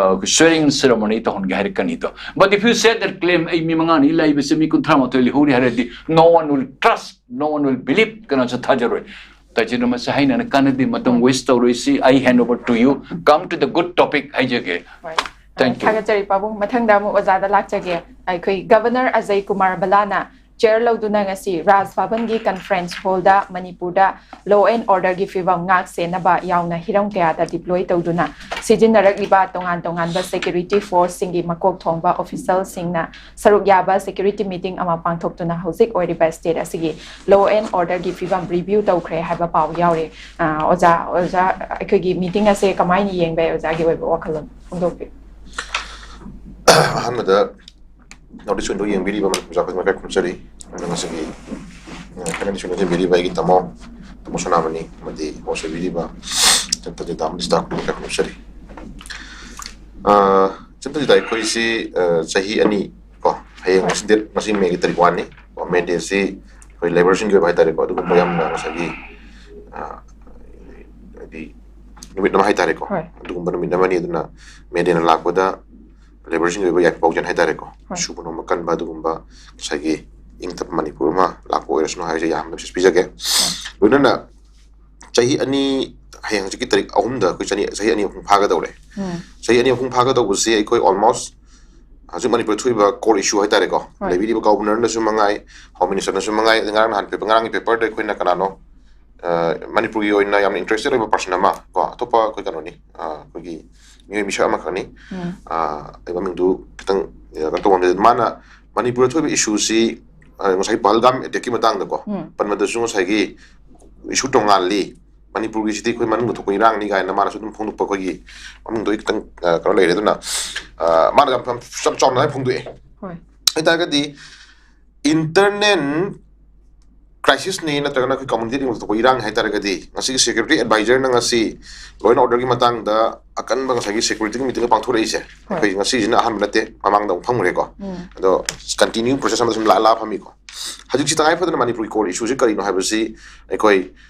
ꯁ꯭ꯋꯦꯔꯤꯡ ceremony ꯇꯧꯍꯟꯒꯦ ꯍꯥꯏꯔꯛꯀꯅꯤꯗꯣ꯫ But if you say that claim, "ꯑꯩ ꯃꯤ ꯃꯉꯥꯅꯤ ꯂꯩꯕꯁꯦ ꯃꯤ ꯀꯨꯟꯊ꯭ꯔꯥ ꯃꯥꯊꯣꯏ ꯂꯩꯍꯧꯔꯤ" ꯍꯥꯏꯔꯗꯤ, no one will trust, no one will believe, ꯀꯅꯥꯁꯨ ꯊꯥꯖꯔꯣꯏ꯫ ꯇꯥꯏꯆꯤꯟ ꯑꯃꯁꯦ ꯍꯥꯏꯅꯅ ꯀꯥꯟꯅꯗꯦ, ꯃꯇꯝ west ꯇꯧꯔꯣꯏꯁꯤ꯫ I hand over to you. Come to the good topic ꯍꯥꯏꯖꯒꯦ꯫ ꯍꯣꯏ꯫ Thank you. ꯊꯥꯒꯠꯆꯔꯤ ꯄꯥꯕꯨꯡ꯫ ꯃꯊꯪꯗ ꯑꯃꯨꯛ ꯑꯣꯖꯥꯗ ꯂꯥꯛꯆꯒꯦ꯫ ꯑꯩꯈꯣꯏ ꯒꯕꯔꯅꯔ ꯑꯖꯌ ꯀꯨꯃꯥꯔ ꯕꯂꯥꯅ ꯆꯤꯌꯔ ꯂꯧꯗꯨꯅ ꯉꯁꯤ ꯔꯥꯖ ꯚꯕꯟꯒꯤ ꯀꯟꯐꯔꯦꯟꯁ ꯍꯣꯜꯗ ꯃꯅꯤꯄꯨꯔꯗ law and orderꯒꯤ ꯐꯤꯕꯝ ꯉꯥꯛ ꯁꯦꯟꯅꯕ ꯌꯥꯎꯅ ꯍꯤꯔꯝ ꯀꯌꯥꯗ deploy ꯇꯧꯗꯨꯅ ꯁꯤꯖꯤꯟꯅꯔꯛꯂꯤꯕ ꯇꯣꯉꯥꯟ ꯇꯣꯉꯥꯟꯕ ꯁꯦꯀ꯭ꯌꯨꯔꯤꯇꯤ ꯐꯣꯔꯁꯁꯤꯡꯒꯤ ꯃꯀꯣꯛ ꯊꯣꯡꯕ ꯑꯣꯐꯤꯁꯦꯜꯁꯤꯡꯅ ꯁꯔꯨꯛ ꯌꯥꯕ ꯁꯦꯀ꯭ꯌꯨꯔꯤꯇꯤ ꯃꯤꯇꯤꯡ ꯑꯃ ꯄꯥꯡꯊꯣꯛꯇꯨꯅ ꯍꯧꯖꯤꯛ ꯑꯣꯏꯔꯤꯕ ꯁ꯭ꯇꯦꯠ ꯑꯁꯤꯒꯤ law and orderꯒꯤ ꯐꯤꯕꯝ ꯔꯤꯚ꯭ꯌꯨ ꯇꯧꯈ꯭ꯔꯦ ꯍꯥꯏꯕ ꯄꯥꯎ ꯌꯥꯎꯔꯤ꯫ ꯑ, ꯑꯣꯖꯥ, ꯑꯣꯖꯥ, ꯑꯩꯈꯣꯏꯒꯤ ꯃꯤꯇꯤꯡ ꯑꯁꯦ ꯀꯃꯥꯏꯅ ꯌꯦꯡꯕ ꯌꯥꯏ? ꯑꯣꯖꯥꯒꯤ ꯑꯣꯏꯕ ꯋꯥꯈꯜꯂꯣꯟ ꯐꯣꯡꯗꯣꯛꯄꯤꯌꯨ꯫ ꯑꯍꯥꯟꯕꯗ ꯅꯣꯔꯠ ꯏꯁ ꯋꯤꯟꯗꯣ ꯌꯦꯡꯕꯤꯔꯤꯕ ꯃꯅꯤꯄꯨꯔ ꯃꯆꯥ ꯈꯨꯗꯤꯡꯃꯛ ꯏꯀꯥꯏ ꯈꯨꯔꯨꯝꯖꯔꯤ꯫ ꯑꯗꯨꯒ ꯉꯁꯤꯒꯤ, ꯑ, ꯀꯩꯅꯣꯗ ꯁꯨꯝ ꯌꯦꯡꯕꯤꯔꯤꯕ ꯑꯩꯒꯤ ꯇꯥꯃꯣ, ꯇꯥꯃꯣ ꯁꯣꯅꯥꯃꯅꯤ ꯑꯃꯗꯤ ꯍꯣꯁ ꯑꯣꯏꯕꯤꯔꯤꯕ ꯆꯟꯇ꯭ꯔꯖꯤꯠ ꯗꯥꯝ ꯏꯁꯇꯥꯐ ꯈꯨꯗꯤꯡꯃꯛ ꯏꯀꯥꯏ ꯈꯨꯔꯨꯝꯖꯔꯤ꯫ ꯑ, ꯆꯟꯇ꯭ꯔꯖꯤꯠ, ꯑꯩꯈꯣꯏꯁꯤ, ꯑ, ꯆꯍꯤ ꯑꯅꯤ ꯀꯣ, ꯍꯌꯦꯡ ꯉꯁꯤ ꯗꯦꯠ, ꯉꯁꯤ ꯃꯦꯒꯤ ꯇꯥꯔꯤꯛ ꯋꯥꯟꯅꯤ ꯀꯣ, ꯃꯦ ꯗꯦꯁꯤ ꯑꯩꯈꯣꯏ ꯂꯦꯕꯔꯁꯤꯡꯒꯤ ꯑꯣꯏꯕ ꯍꯥꯏꯇꯥꯔꯦꯀꯣ, ꯑꯗꯨꯒꯨꯝꯕ ꯌꯥꯝꯅ ꯉꯁꯥꯏꯒꯤ, ꯑ, ꯍꯥꯏꯗꯤ ꯅꯨꯃꯤꯠ ꯑꯃ ꯍꯥꯏꯇꯥꯔꯦꯀꯣ, ꯍꯣꯏ꯫ ꯑꯗꯨꯒꯨꯝꯕ ꯅꯨꯃꯤꯠ ꯑꯃꯅꯤ꯫ ꯑꯗꯨꯅ ꯃꯦ ꯗꯦꯅ ꯂꯥꯛꯄꯗ ꯂꯦꯕꯔꯁꯤꯡꯒꯤ ꯑꯣꯏꯕ ꯌꯥꯏꯐ ꯄꯥꯎꯖꯦꯜ ꯍꯥꯏꯇꯥꯔꯦꯀꯣ, ꯍꯣꯏ꯫ ꯁꯨꯕ ꯅꯣꯝꯕ ꯀꯟꯕ ꯑꯗꯨꯒꯨꯝꯕ ꯉꯁꯥꯏꯒꯤ ꯏꯪ ꯇꯞꯄ ꯃꯅꯤꯄꯨꯔ ꯑꯃ ꯂꯥꯛꯄ ꯑꯣꯏꯔꯁꯅꯨ ꯍꯥꯏꯕꯁꯦ ꯌꯥꯝꯅ ꯃꯦꯁꯦꯖ ꯄꯤꯖꯒꯦ꯫ ꯂꯣꯏꯅꯅ ꯆꯍꯤ ꯑꯅꯤ, ꯍꯌꯦꯡ ꯍꯧꯖꯤꯛꯀꯤ ꯇꯥꯔꯤꯛ ꯑꯍꯨꯝꯗ ꯑꯩꯈꯣꯏ ꯆꯅꯤ, ꯆꯍꯤ ꯑꯅꯤ ꯑꯍꯨꯝ ꯐꯥꯒꯗꯧꯔꯦ꯫ ꯎꯝ꯫ ꯆꯍꯤ ꯑꯅꯤ ꯑꯍꯨꯝ ꯐꯥꯒꯗꯧꯕꯁꯤ ꯑꯩꯈꯣꯏ almost ꯍꯧꯖꯤꯛ ꯃꯅꯤꯄꯨꯔ ꯊꯣꯛꯏꯕ core issue ꯍꯥꯏꯇꯥꯔꯦꯀꯣ, ꯍꯣꯏ꯫ ꯂꯩꯕꯤꯔꯤꯕ ꯒꯣꯕꯔꯅꯔꯅꯁꯨ ꯃꯉꯥꯏ, ꯍꯣꯝ ꯃꯤꯅꯤꯁꯇꯔꯅꯁꯨ ꯃꯉꯥꯏ, ꯉꯔꯥꯡ ꯅꯍꯥꯟ ꯄꯦꯄꯔ, ꯉꯔꯥꯡꯒꯤ ꯄꯦꯄꯔꯗ ꯑꯩꯈꯣꯏꯅ ꯀꯅꯥꯅꯣ, ꯑ, ꯃꯅꯤꯄꯨꯔꯒꯤ ꯑꯣꯏꯅ ꯌꯥꯝꯅ ꯏꯟꯇꯔꯦꯁꯇꯦꯠ ꯑꯣꯏꯕ ꯄꯥꯔꯁꯟ ꯑꯃ ꯀꯣ, ꯑꯇꯣꯞꯄ ꯑꯩꯈꯣꯏ ꯀꯩꯅꯣꯅꯤ, ꯑ, ꯑꯩꯈꯣꯏꯒꯤ ꯃꯤꯑꯣꯏ ꯃꯤꯁꯛ ꯑꯃꯈꯛꯅꯤ꯫ ꯎꯝ꯫ ꯑ, ꯑꯩ ꯃꯃꯤꯡꯗꯨ ꯈꯤꯇꯪ, ꯑ, ꯀꯩꯅꯣ ꯇꯧꯕ ꯉꯝꯗꯦ꯫ ꯃꯥꯅ ꯃꯅꯤꯄꯨꯔꯗ ꯊꯣꯛꯏꯕ ꯏꯁꯨꯁꯤ, ꯑ, ꯉꯁꯥꯏ ꯄꯍꯜꯒꯥꯝ ꯑꯦꯇꯦꯛꯀꯤ ꯃꯇꯥꯡꯗꯀꯣ, ꯎꯝ꯫ ꯄꯟꯕꯗꯁꯨ ꯉꯁꯥꯏꯒꯤ ꯏꯁꯨ ꯇꯣꯉꯥꯜꯂꯤ, ꯃꯅꯤꯄꯨꯔꯒꯤꯁꯤꯗꯤ ꯑꯩꯈꯣꯏ ꯃꯅꯨꯡꯗ ꯊꯣꯛꯄ ꯏꯔꯥꯡꯅꯤ ꯀꯥꯏꯅ ꯃꯥꯅꯁꯨ ꯑꯗꯨꯝ ꯐꯣꯡꯗꯣꯛꯄ, ꯑꯩꯈꯣꯏꯒꯤ ꯃꯃꯤꯡꯗꯣ ꯑꯩ ꯈꯤꯇꯪ, ꯑ, ꯀꯩꯅꯣ ꯂꯩꯔꯦ꯫ ꯑꯗꯨꯅ ꯑ, ꯃꯥꯅ ꯌꯥꯝ, ꯌꯥꯝ, ꯌꯥꯝ ꯆꯥꯎꯅ ꯍꯥꯏ ꯐꯣꯡꯗꯣꯛꯑꯦ꯫ ꯍꯣꯏ꯫ ꯍꯥꯏ ꯇꯥꯔꯒꯗꯤ, internal crisis ꯅꯤ ꯅꯠꯇ꯭ꯔꯒꯅ ꯑꯩꯈꯣꯏ community ꯗ ꯊꯣꯛꯄ ꯏꯔꯥꯡꯅꯤ ꯍꯥꯏ ꯇꯥꯔꯒꯗꯤ, ꯉꯁꯤꯒꯤ security advisor ꯅ ꯉꯁꯤ law and order ꯒꯤ ꯃꯇꯥꯡꯗ ꯑꯀꯟꯕ ꯉꯁꯥꯏꯒꯤ security ꯒꯤ meeting ꯑꯃ ꯄꯥꯡꯊꯣꯔꯛꯏꯁꯦ, ꯍꯣꯏ꯫ ꯑꯩꯈꯣꯏ ꯉꯁꯤꯁꯤꯅ ꯑꯍꯥꯟꯕ ꯅꯠꯇꯦ, ꯃꯃꯥꯡꯗ ꯑꯃꯨꯛ ꯐꯝꯈ꯭ꯔꯦꯀꯣ꯫ ꯎꯝ꯫ ꯑꯗꯣ continue process ꯑꯃꯗ ꯁꯨꯝ ꯂꯥꯛꯑ ꯂꯥꯛꯑ ꯐꯝꯃꯤꯀꯣ꯫ ꯍꯧꯖꯤꯛꯁꯤ ꯇꯉꯥꯏ ꯐꯗꯅ ꯃꯅꯤꯄꯨꯔꯒꯤ core issue ꯁꯤ ꯀꯔꯤꯅꯣ ꯍꯥꯏꯕꯁꯤ ꯑꯩꯈꯣꯏ,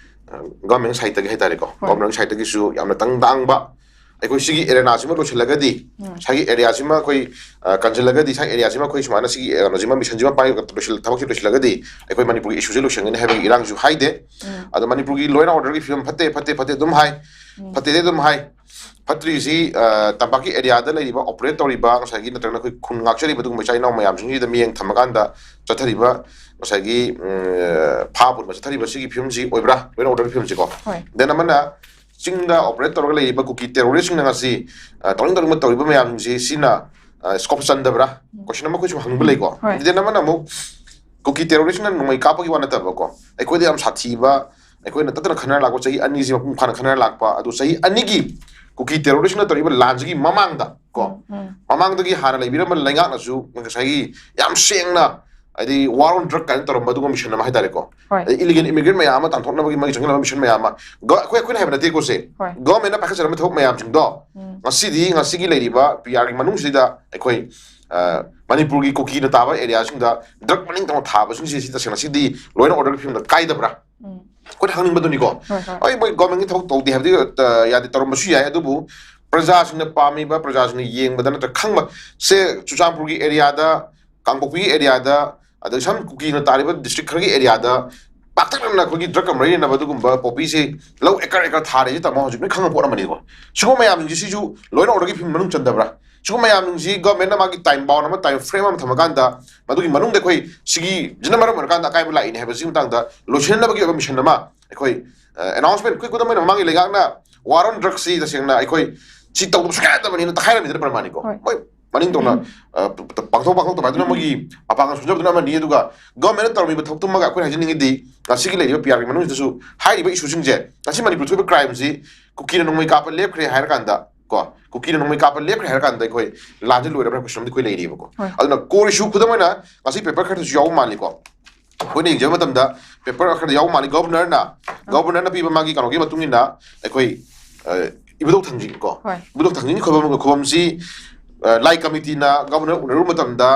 ꯑ, government side ꯇꯒꯤ ꯍꯥꯏ ꯇꯥꯔꯦꯀꯣ, ꯍꯣꯏ꯫ government side ꯇꯒꯤꯁꯨ ꯌꯥꯝꯅ ꯇꯪ ꯇꯥꯡꯕ, ꯑꯩꯈꯣꯏ ꯁꯤꯒꯤ area ꯁꯤꯃ ꯂꯣꯏꯁꯤꯜꯂꯒꯗꯤ, ꯎꯝ꯫ ꯁꯥꯏꯒꯤ area ꯁꯤꯃ ꯑꯩꯈꯣꯏ, ꯑ, ꯀꯟꯁꯤꯜꯂꯒꯗꯤ, ꯁꯥꯏ area ꯁꯤꯃ ꯑꯩꯈꯣꯏ ꯁꯨꯃꯥꯏꯅ ꯁꯤꯒꯤ, ꯑ, ꯀꯩꯅꯣꯁꯤꯃ, mission ꯁꯤꯃ ꯄꯥꯏ-, ꯂꯣꯏꯁꯤꯜ-, ꯊꯕꯛꯁꯤ ꯂꯣꯏꯁꯤꯜꯂꯒꯗꯤ ꯑꯩꯈꯣꯏ ꯃꯅꯤꯄꯨꯔꯒꯤ issue ꯁꯦ ꯂꯣꯏꯁꯤꯟꯒꯅꯤ ꯍꯥꯏꯕꯒꯤ ꯏꯔꯥꯡꯁꯨ ꯍꯥꯏꯗꯦ꯫ ꯎꯝ꯫ ꯑꯗꯣ ꯃꯅꯤꯄꯨꯔꯒꯤ law and order ꯒꯤ ꯐꯤꯕꯝ ꯐꯠꯇꯦ, ꯐꯠꯇꯦ, ꯐꯠꯇꯦ ꯑꯗꯨꯝ ꯍꯥꯏ, ꯎꯝ꯫ ꯐꯠꯇꯦꯗꯤ ꯑꯗꯨꯝ ꯍꯥꯏ꯫ ꯐꯠꯇ꯭ꯔꯤꯁꯤ, ꯑ, ꯇꯝꯄꯥꯛꯀꯤ area ꯗ ꯂꯩꯔꯤꯕ, operate ꯇꯧꯔꯤꯕ, ꯉꯁꯥꯏꯒꯤ ꯅꯠꯇ꯭ꯔꯒꯅ ꯑꯩꯈꯣꯏ ꯈꯨꯟ ꯉꯥꯛꯆꯔꯤꯕ ꯑꯗꯨꯒꯨꯝꯕ ꯏꯆꯥ ꯏꯅꯥꯎ ꯃꯌꯥꯝꯁꯤꯡꯁꯤꯗ ꯃꯤꯠꯌꯦꯡ ꯊꯝꯃꯀꯥꯟꯗ ꯆꯠꯊꯔꯤꯕ ꯉꯁꯥꯏꯒꯤ, ꯎꯝ, ꯐꯥ ꯄꯨꯟꯕ ꯆꯠꯊꯔꯤꯕ ꯁꯤꯒꯤ ꯐꯤꯕꯝꯁꯤ ꯑꯣꯏꯕ꯭ꯔꯥ, law and order ꯒꯤ ꯐꯤꯕꯝꯁꯤꯀꯣ? ꯍꯣꯏ꯫ Then ꯑꯃꯅ ꯆꯤꯡꯗ operate ꯇꯧꯔꯒ ꯂꯩꯔꯤꯕ ꯀꯨꯀꯤ terrorist ꯁꯤꯡꯅ ꯉꯁꯤ, ꯑ, ꯇꯧꯅꯤꯡ ꯇꯧꯅꯤꯡꯕ ꯇꯧꯔꯤꯕ ꯃꯌꯥꯝꯁꯤꯡꯁꯤ ꯁꯤꯅ, ꯑ, scope ꯆꯟꯗꯕ꯭ꯔꯥ? ꯎꯝ꯫ Question ꯑꯃ ꯑꯩꯈꯣꯏꯁꯨ ꯍꯪꯕ ꯂꯩꯀꯣ꯫ ꯍꯣꯏ꯫ Then ꯑꯃꯅ ꯑꯃꯨꯛ ꯀꯨꯀꯤ terrorist ꯁꯤꯡꯅ ꯅꯣꯡꯃꯩ ꯀꯥꯞꯄꯒꯤ ꯋꯥ ꯅꯠꯇꯕꯀꯣ, ꯑꯩꯈꯣꯏꯗ ꯌꯥꯝ ꯁꯥꯊꯤꯕ, ꯑꯩꯈꯣꯏꯅ ꯇꯠꯇꯅ ꯈꯟꯅꯔ ꯂꯥꯛꯄ ꯆꯍꯤ ꯑꯅꯤꯁꯤ ꯃꯄꯨꯡ ꯐꯥꯅ ꯈꯟꯅꯔ ꯂꯥꯛꯄ, ꯑꯗꯨ ꯆꯍꯤ ꯑꯅꯤꯒꯤ ꯀꯨꯀꯤ terrorist ꯁꯤꯡꯅ ꯇꯧꯔꯤꯕ ꯂꯥꯟꯁꯤꯒꯤ ꯃꯃꯥꯡꯗ ꯀꯣ, ꯎꯝ꯫ ꯃꯃꯥꯡꯗꯒꯤ ꯍꯥꯟꯅ ꯂꯩꯕꯤꯔꯝꯕ ꯂꯩꯉꯥꯛꯅꯁꯨ ꯉꯁꯥꯏꯒꯤ ꯌꯥꯝ ꯁꯦꯡꯅ, ꯍꯥꯏꯗꯤ war on drug ꯀꯥꯏꯅ ꯇꯧꯔꯝꯕ ꯑꯗꯨꯒꯨꯝꯕ mission ꯑꯃ ꯍꯥꯏꯇꯥꯔꯦꯀꯣ꯫ ꯍꯣꯏ꯫ ꯑꯗꯩ illegal immigrant ꯃꯌꯥꯝ ꯑꯃ ꯇꯥꯟꯊꯣꯛꯅꯕꯒꯤ ꯃꯥꯒꯤ ꯆꯪꯁꯤꯜꯂꯕ mission ꯃꯌꯥꯝ ꯑꯃ, ꯒ-, ꯑꯩꯈꯣꯏ, ꯑꯩꯈꯣꯏꯅ ꯍꯥꯏꯕ ꯅꯠꯇꯦꯀꯣ ꯁꯦ꯫ ꯍꯣꯏ꯫ Government ꯅ ꯄꯥꯏꯈꯠꯆꯔꯝꯕ ꯊꯕꯛ ꯃꯌꯥꯝꯁꯤꯡꯗꯣ ꯎꯝ꯫ ꯉꯁꯤꯗꯤ, ꯉꯁꯤꯒꯤ ꯂꯩꯔꯤꯕ P R ꯒꯤ ꯃꯅꯨꯡꯁꯤꯗ ꯑꯩꯈꯣꯏ, ꯑ, ꯃꯅꯤꯄꯨꯔꯒꯤ ꯀꯨꯀꯤꯅ ꯇꯥꯕ area ꯁꯤꯡꯗ drug ꯃꯅꯤꯡ ꯇꯝꯅ ꯊꯥꯕꯁꯤꯡꯁꯦ ꯁꯤ ꯇꯁꯦꯡꯅ ꯁꯤꯗꯤ law and order ꯒꯤ ꯐꯤꯕꯝꯗ ꯀꯥꯏꯗꯕ꯭ꯔꯥ? ꯎꯝ꯫ ꯑꯩꯈꯣꯏꯅ ꯍꯪꯅꯤꯡꯕꯗꯨꯅꯤꯀꯣ꯫ ꯍꯣꯏ, ꯍꯣꯏ꯫ ꯍꯣꯏ, ꯃꯣꯏ government ꯀꯤ ꯊꯕꯛ ꯇꯧꯗꯦ ꯍꯥꯏꯕꯗꯤ, ꯑ, ꯌꯥꯗꯦ, ꯇꯧꯔꯝꯕꯁꯨ ꯌꯥꯏ, ꯑꯗꯨꯕꯨ ꯄ꯭ꯔꯖꯥꯁꯤꯡꯅ ꯄꯥꯝꯃꯤꯕ, ꯄ꯭ꯔꯖꯥꯁꯤꯡꯅ ꯌꯦꯡꯕꯗ ꯅꯠꯇ꯭ꯔꯒ ꯈꯪꯕ ꯁꯦ, ꯆꯨꯔꯆꯥꯟꯄꯨꯔꯒꯤ area ꯗ, ꯀꯥꯡꯄꯣꯛꯄꯤꯒꯤ area ꯗ, ꯑꯗꯩ ꯁꯝ ꯀꯨꯀꯤꯅ ꯇꯥꯔꯤꯕ district ꯈꯔꯒꯤ area ꯗ ꯄꯥꯛꯇꯛꯅꯅ ꯑꯩꯈꯣꯏꯒꯤ drug ꯀ ꯃꯔꯤ ꯂꯩꯅꯕ ꯑꯗꯨꯒꯨꯝꯕ poppy ꯁꯦ ꯂꯧ acre acre ꯊꯥꯔꯦꯁꯦ ꯇꯥꯃꯣ ꯍꯧꯖꯤꯛ ꯂꯣꯏ ꯈꯪꯕ ꯄꯣꯠ ꯑꯃꯅꯤꯀꯣ꯫ ꯁꯤꯒꯨꯝꯕ ꯃꯌꯥꯝꯁꯤꯡꯁꯦ ꯁꯤꯁꯨ law and order ꯒꯤ ꯐꯤꯕꯝ ꯃꯅꯨꯡ ꯆꯟꯗꯕ꯭ꯔꯥ? ꯁꯤꯒꯨꯝꯕ ꯃꯌꯥꯝꯁꯤꯡꯁꯤ government ꯅ ꯃꯥꯒꯤ time bound ꯑꯃ, time frame ꯑꯃ ꯊꯝꯃꯀꯥꯟꯗ ꯃꯗꯨꯒꯤ ꯃꯅꯨꯡꯗ ꯑꯩꯈꯣꯏ ꯁꯤꯒꯤ ꯁꯤꯅ ꯃꯔꯝ ꯑꯣꯏꯔꯀꯥꯟꯗ ꯑꯀꯥꯏꯕ ꯂꯥꯛꯏꯅꯦ ꯍꯥꯏꯕꯁꯤꯒꯤ ꯃꯇꯥꯡꯗ ꯂꯣꯏꯁꯤꯟꯅꯕꯒꯤ ꯑꯣꯏꯕ mission ꯑꯃ ꯑꯩꯈꯣꯏ, ꯑ, announcement, ꯑꯩꯈꯣꯏ ꯈꯨꯗꯝ ꯑꯣꯏꯅ ꯃꯃꯥꯡꯒꯤ ꯂꯩꯉꯥꯛꯅ war on drug ꯁꯤ ꯇꯁꯦꯡꯅ ꯑꯩꯈꯣꯏ ꯁꯤ ꯇꯧꯗꯕ ꯁꯨꯡꯌꯥ ꯌꯥꯗꯕꯅꯤꯅ ꯇꯛꯈꯥꯏꯔꯝꯃꯤꯗꯅ ꯄ꯭ꯔꯃꯥꯅꯤꯀꯣ꯫ ꯍꯣꯏ꯫ ꯃꯣꯏ ꯃꯅꯤꯡ ꯇꯧꯅ, ꯑ, ꯄ-, ꯄ-, ꯄꯥꯡꯊꯣꯛ ꯄꯥꯡꯊꯣꯛꯇꯕ ꯍꯥꯏꯗꯨꯅ ꯃꯣꯏꯒꯤ ꯑꯄꯥꯡꯒꯜ ꯁꯣꯟꯖꯕꯗꯨꯅ ꯑꯃꯅꯤ, ꯑꯗꯨꯒ government ꯅ ꯇꯧꯔꯝꯃꯤꯕ ꯊꯕꯛꯇꯨꯃꯒ ꯑꯩꯈꯣꯏꯅ ꯍꯥꯏꯖꯅꯤꯡꯉꯤꯗꯤ ꯉꯁꯤꯒꯤ ꯂꯩꯔꯤꯕ P R ꯒꯤ ꯃꯅꯨꯡꯁꯤꯗꯁꯨ ꯍꯥꯏꯔꯤꯕ issue ꯁꯤꯡꯁꯦ, ꯉꯁꯤ ꯃꯅꯤꯄꯨꯔ ꯊꯣꯛꯏꯕ crime ꯁꯤ ꯀꯨꯀꯤꯅ ꯅꯣꯡꯃꯩ ꯀꯥꯞꯄ ꯂꯦꯞꯈ꯭ꯔꯦ ꯍꯥꯏꯔꯀꯥꯟꯗ ꯀꯣ, ꯀꯨꯀꯤꯅ ꯅꯣꯡꯃꯩ ꯀꯥꯞꯄ ꯂꯦꯞꯈ꯭ꯔꯦ ꯍꯥꯏꯔ ꯀꯥꯟꯗ ꯑꯩꯈꯣꯏ ꯂꯥꯟꯁꯦ ꯂꯣꯏꯔꯕ꯭ꯔꯥ ꯍꯥꯏꯕ ꯀꯣꯏꯁꯟ ꯑꯃꯗꯤ ꯑꯩꯈꯣꯏ ꯂꯩꯔꯤꯕꯀꯣ꯫ ꯍꯣꯏ꯫ ꯑꯗꯨꯅ core issue, ꯈꯨꯗꯝ ꯑꯣꯏꯅ ꯉꯁꯤ ꯄꯦꯄꯔ ꯈꯔꯗꯁꯨ ꯌꯥꯎꯕ ꯃꯥꯜꯂꯤꯀꯣ꯫ ꯑꯩꯈꯣꯏꯅ ꯌꯦꯡꯖꯕ ꯃꯇꯝꯗ ꯄꯦꯄꯔ ꯈꯔꯗ ꯌꯥꯎꯕ ꯃꯥꯜꯂꯤ꯫ ꯒꯣꯕꯔꯅꯔꯅ, ꯒꯣꯕꯔꯅꯔꯅ ꯄꯤꯕ ꯃꯥꯒꯤ ꯀꯩꯅꯣꯒꯤ ꯃꯇꯨꯡ ꯏꯟꯅ ꯑꯩꯈꯣꯏ, ꯑ, ꯏꯕꯨꯙꯧ ꯊꯥꯡꯖꯤꯡ ꯀꯣ, ꯍꯣꯏ꯫ ꯏꯕꯨꯙꯧ ꯊꯥꯡꯖꯤꯡꯒꯤ ꯈꯨꯕꯝ, ꯈꯨꯕꯝꯁꯤ, ꯑ, ꯂꯥꯏ ꯀꯃꯤꯇꯤꯅ ꯒꯣꯕꯔꯅꯔ ꯎꯅꯔꯨꯕ ꯃꯇꯝꯗ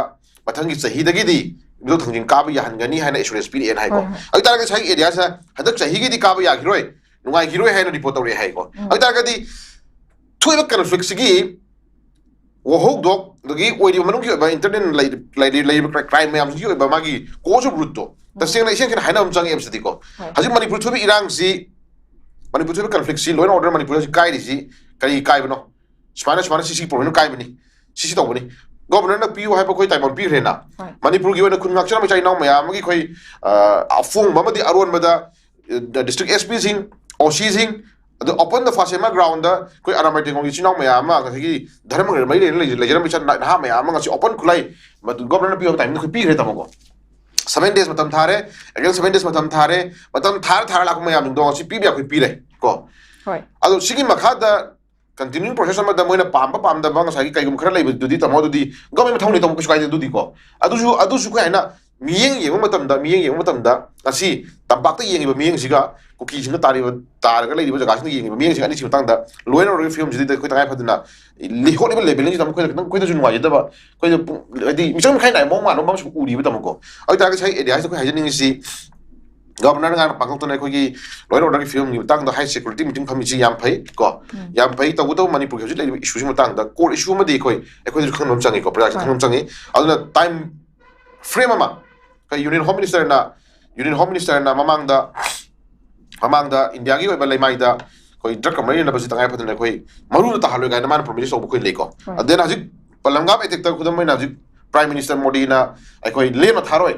ꯃꯊꯪꯒꯤ ꯆꯍꯤꯗꯒꯤꯗꯤ ꯏꯕꯨꯙꯧ ꯊꯥꯡꯖꯤꯡ ꯀꯥꯕ ꯌꯥꯍꯟꯒꯅꯤ ꯍꯥꯏꯅ ꯑꯦꯁꯨꯔꯦꯟꯁ ꯄꯤꯔꯛꯑꯦꯅ ꯍꯥꯏꯀꯣ꯫ ꯍꯣꯏ, ꯍꯣꯏ꯫ ꯑꯗꯨ ꯇꯥꯔꯒꯗꯤ ꯉꯁꯥꯏꯒꯤ ꯑꯦꯔꯤꯌꯥꯁꯤꯗ ꯍꯟꯗꯛ ꯆꯍꯤꯒꯤꯗꯤ ꯀꯥꯕ ꯌꯥꯈꯤꯔꯣꯏ, ꯅꯨꯡꯉꯥꯏꯈꯤꯔꯣꯏ ꯍꯥꯏꯅ ꯔꯤꯄꯣꯔꯠ ꯇꯧꯔꯛꯑꯦ ꯍꯥꯏꯀꯣ꯫ ꯎꯝ꯫ ꯑꯗꯨ ꯇꯥꯔꯒꯗꯤ ꯊꯣꯛꯏꯕ ꯀꯟꯐ꯭ꯂꯤꯛꯁꯤꯒꯤ ꯋꯥꯍꯧꯗꯣꯛ, ꯑꯗꯒꯤ ꯑꯣꯏꯔꯤꯕ ꯃꯅꯨꯡꯒꯤ ꯑꯣꯏꯕ ꯏꯟꯇꯔꯅꯦꯜ ꯂꯩꯔꯤꯕ ꯀ꯭ꯔꯥꯏꯝ ꯃꯌꯥꯝꯁꯤꯒꯤ ꯑꯣꯏꯕ ꯃꯥꯒꯤ ꯀꯣꯖ ꯑꯣꯐ ꯔꯨꯠꯇꯣ ꯇꯁꯦꯡꯅ ꯏꯁꯦꯡ ꯁꯦꯡꯅ ꯍꯥꯏꯅꯕ ꯑꯃ ꯆꯪꯉꯦꯕ ꯁꯤꯗꯤꯀꯣ꯫ ꯍꯣꯏ꯫ ꯍꯧꯖꯤꯛ ꯃꯅꯤꯄꯨꯔ ꯊꯣꯛꯏꯕ ꯏꯔꯥꯡꯁꯤ, ꯃꯅꯤꯄꯨꯔ ꯊꯣꯛꯏꯕ ꯀꯟꯐ꯭ꯂꯤꯛꯁꯤ, ꯂꯣ ꯑꯦꯟ ꯑꯣꯔꯗꯔ ꯃꯅꯤꯄꯨꯔ ꯍꯧꯖꯤꯛ ꯀꯥꯏꯔꯤꯁꯤ ꯀꯔꯤ ꯀꯥꯏꯕꯅꯣ? ꯁꯨꯃꯥꯏꯅ, ꯁꯨꯃꯥꯏꯅ ꯁꯤ, ꯁꯤ ꯄ꯭ꯔꯣꯕ꯭ꯂꯦꯝ ꯀꯥꯏꯕꯅꯤ, ꯁꯤ, ꯁꯤ ꯇꯧꯕꯅꯤ꯫ ꯒꯣꯕꯔꯅꯔꯅ ꯄꯤꯌꯨ ꯍꯥꯏꯕ ꯑꯩꯈꯣꯏ ꯇꯥꯏꯕꯪ ꯄꯤꯈ꯭ꯔꯦꯅ꯫ ꯍꯣꯏ꯫ ꯃꯅꯤꯄꯨꯔꯒꯤ ꯑꯣꯏꯅ ꯈꯨꯟ ꯉꯥꯛꯆꯔꯝꯕ ꯏꯆꯥ ꯏꯅꯥꯎ ꯃꯌꯥꯝ ꯑꯃꯒꯤ ꯑꯩꯈꯣꯏ, ꯑ, ꯑꯐꯣꯡꯕ ꯑꯃꯗꯤ ꯑꯔꯣꯟꯕꯗ, ꯑ, ꯗꯤꯁꯇ꯭ꯔꯤꯛ ꯑꯦꯁ ꯄꯤꯁꯤꯡ, ꯑꯣ ꯁꯤꯁꯤꯡ, ꯑꯗꯨ ꯑꯣꯄꯟ ꯗ ꯐꯥꯁꯦꯃꯥ ꯒ꯭ꯔꯥꯎꯟꯗ ꯑꯩꯈꯣꯏ ꯑꯔꯥꯃꯥꯏ ꯇꯦꯡꯒꯣꯜꯒꯤ ꯏꯆꯤꯟ ꯏꯅꯥꯎ ꯃꯌꯥꯝ ꯑꯃ, ꯉꯁꯥꯏꯒꯤ ꯙꯔꯃꯒ ꯃꯔꯤ ꯂꯩꯅ ꯂꯩ-, ꯂꯩꯖꯔꯝꯕ ꯏꯆꯥ ꯅꯍꯥ ꯃꯌꯥꯝ ꯑꯃ ꯉꯁꯤ ꯑꯣꯄꯟ ꯈꯨꯠꯂꯥꯏ ꯃꯗꯨ ꯒꯣꯕꯔꯅꯔꯅ ꯄꯤꯕ ꯇꯥꯏꯃꯤꯡꯗ ꯑꯩꯈꯣꯏ ꯄꯤꯈ꯭ꯔꯦ ꯇꯥꯃꯣꯀꯣ꯫ ꯁꯚꯦꯟ ꯗꯦꯖ ꯃꯇꯝ ꯊꯥꯔꯦ, ꯑꯦꯒꯦꯟ ꯁꯚꯦꯟ ꯗꯦꯖ ꯃꯇꯝ ꯊꯥꯔꯦ, ꯃꯇꯝ ꯊꯥꯔ ꯊꯥꯔ ꯂꯥꯛꯄ ꯃꯌꯥꯝꯁꯤꯡꯗꯣ ꯉꯁꯤ ꯄꯤꯕ ꯌꯥꯏ ꯑꯩꯈꯣꯏ ꯄꯤꯔꯦ ꯀꯣ꯫ ꯍꯣꯏ꯫ ꯑꯗꯣ ꯁꯤꯒꯤ ꯃꯈꯥꯗ ꯀꯟꯇꯤꯅ꯭ꯌꯨ ꯄ꯭ꯔꯣꯁꯦꯁ ꯑꯃꯗ ꯃꯣꯏꯅ ꯄꯥꯝꯕ ꯄꯥꯝꯗꯕ ꯉꯁꯥꯏꯒꯤ ꯀꯩꯒꯨꯝꯕ ꯈꯔ ꯂꯩꯕꯗꯨꯗꯤ ꯇꯥꯃꯣ, ꯑꯗꯨꯗꯤ ꯒꯣꯔꯃꯦꯟ ꯃꯊꯧꯅꯤ ꯇꯥꯃꯣ, ꯀꯩꯁꯨ ꯀꯥꯏꯗꯦ ꯑꯗꯨꯗꯤꯀꯣ꯫ ꯑꯗꯨꯁꯨ, ꯑꯗꯨꯁꯨ ꯑꯩꯈꯣꯏ ꯍꯥꯏꯅ ꯃꯤꯠꯌꯦꯡ ꯌꯦꯡꯕ ꯃꯇꯝꯗ, ꯃꯤꯠꯌꯦꯡ ꯌꯦꯡꯕ ꯃꯇꯝꯗ ꯉꯁꯤ ꯇꯝꯄꯥꯛꯇ ꯌꯦꯡꯉꯤꯕ ꯃꯤꯠꯌꯦꯡꯁꯤꯒ ꯀꯨꯀꯤꯁꯤꯡꯗ ꯇꯥꯔꯤꯕ, ꯇꯥꯔꯒ ꯂꯩꯔꯤꯕ ꯖꯒꯥꯁꯤꯡꯗ ꯌꯦꯡꯉꯤꯕ ꯃꯤꯠꯌꯦꯡꯁꯤꯒ ꯑꯅꯤꯁꯤꯒꯤ ꯃꯇꯥꯡꯗ ꯂꯣ ꯑꯦꯟ ꯑꯣꯔꯗꯔꯒꯤ ꯐꯤꯕꯝꯁꯤꯗꯤ ꯑꯩꯈꯣꯏ ꯇꯉꯥꯏ ꯐꯗꯅ ꯂꯤꯍꯣꯠꯂꯤꯕ ꯂꯦꯕꯦꯜꯁꯤꯗ ꯑꯩꯈꯣꯏꯗ ꯈꯤꯇꯪ, ꯑꯩꯈꯣꯏꯗꯁꯨ ꯅꯨꯡꯉꯥꯏꯖꯗꯕ, ꯑꯩꯈꯣꯏꯗ ꯄꯨꯡ, ꯍꯥꯏꯗꯤ ꯃꯤꯆꯪ ꯃꯤꯈꯥꯏ ꯅꯥꯏꯕ ꯃꯑꯣꯡ ꯃꯥꯟꯕ ꯑꯃꯁꯨ ꯎꯔꯤꯕ ꯇꯥꯃꯣꯀꯣ꯫ ꯑꯗꯨ ꯑꯣꯏꯇꯥꯔꯒꯗꯤ ꯉꯁꯥꯏ ꯑꯦꯔꯤꯌꯥꯁꯤꯗ ꯑꯩꯈꯣꯏ ꯍꯥꯏꯖꯅꯤꯡꯉꯤꯁꯤ ꯒꯣꯕꯔꯅꯔꯅ ꯉꯥꯡꯅ ꯄꯥꯡꯊꯣꯛꯇꯨꯅ ꯑꯩꯈꯣꯏꯒꯤ ꯂꯣ ꯑꯦꯟ ꯑꯣꯔꯗꯔꯒꯤ ꯐꯤꯕꯝꯒꯤ ꯃꯇꯥꯡꯗ ꯍꯥꯏ ꯁꯦꯀ꯭ꯌꯨꯔꯤꯇꯤ ꯃꯤꯇꯤꯡ ꯐꯝꯃꯤꯁꯤ ꯌꯥꯝ ꯐꯩ ꯀꯣ꯫ ꯎꯝ꯫ ꯌꯥꯝ ꯐꯩ꯫ ꯇꯧꯕꯇꯕꯨ ꯃꯅꯤꯄꯨꯔꯒꯤ ꯍꯧꯖꯤꯛ ꯂꯩꯔꯤꯕ ꯏꯁꯨꯁꯤ ꯃꯇꯥꯡꯗ, ꯀꯣꯔ ꯏꯁꯨ ꯑꯃꯗꯤ ꯑꯩꯈꯣꯏ, ꯑꯩꯈꯣꯏꯗꯁꯨ ꯈꯪꯕ ꯑꯃ ꯆꯪꯉꯤꯀꯣ, ꯄ꯭ꯔꯖꯥꯁꯨ ꯍꯣꯏ꯫ ꯈꯪꯕ ꯑꯃ ꯆꯪꯉꯤ꯫ ꯑꯗꯨꯅ ꯇꯥꯏꯝ ꯐ꯭ꯔꯦꯝ ꯑꯃ ꯑꯩꯈꯣꯏ ꯌꯨꯅꯤꯌꯟ ꯍꯣꯝ ꯃꯤꯅꯤꯁꯇꯔꯅ, ꯌꯨꯅꯤꯌꯟ ꯍꯣꯝ ꯃꯤꯅꯤꯁꯇꯔꯅ ꯃꯃꯥꯡꯗ, ꯃꯃꯥꯡꯗ ꯏꯟꯗꯤꯌꯥꯒꯤ ꯑꯣꯏꯕ ꯂꯩꯃꯥꯏꯗ ꯑꯩꯈꯣꯏ ꯗ꯭ꯔꯒꯀ ꯃꯔꯤ ꯂꯩꯅꯕꯁꯤ ꯇꯉꯥꯏ ꯐꯗꯅ ꯑꯩꯈꯣꯏ ꯃꯔꯨꯗ ꯇꯥꯍꯜꯂꯣꯏ ꯀꯥꯏꯅ ꯃꯥꯅ ꯄ꯭ꯔꯣꯃꯤꯁ ꯇꯧꯕ ꯑꯩꯈꯣꯏ ꯂꯩꯀꯣ꯫ ꯍꯣꯏ꯫ ꯑꯗꯨꯅ ꯍꯧꯖꯤꯛ ꯄꯍꯜꯒꯥꯝ ꯑꯦꯇꯦꯛꯇ ꯈꯨꯗꯝ ꯑꯣꯏꯅ ꯍꯧꯖꯤꯛ ꯄ꯭ꯔꯥꯏꯝ ꯃꯤꯅꯤꯁꯇꯔ ꯃꯣꯗꯤꯅ ꯑꯩꯈꯣꯏ ꯂꯦꯝꯅ ꯊꯥꯔꯣꯏ,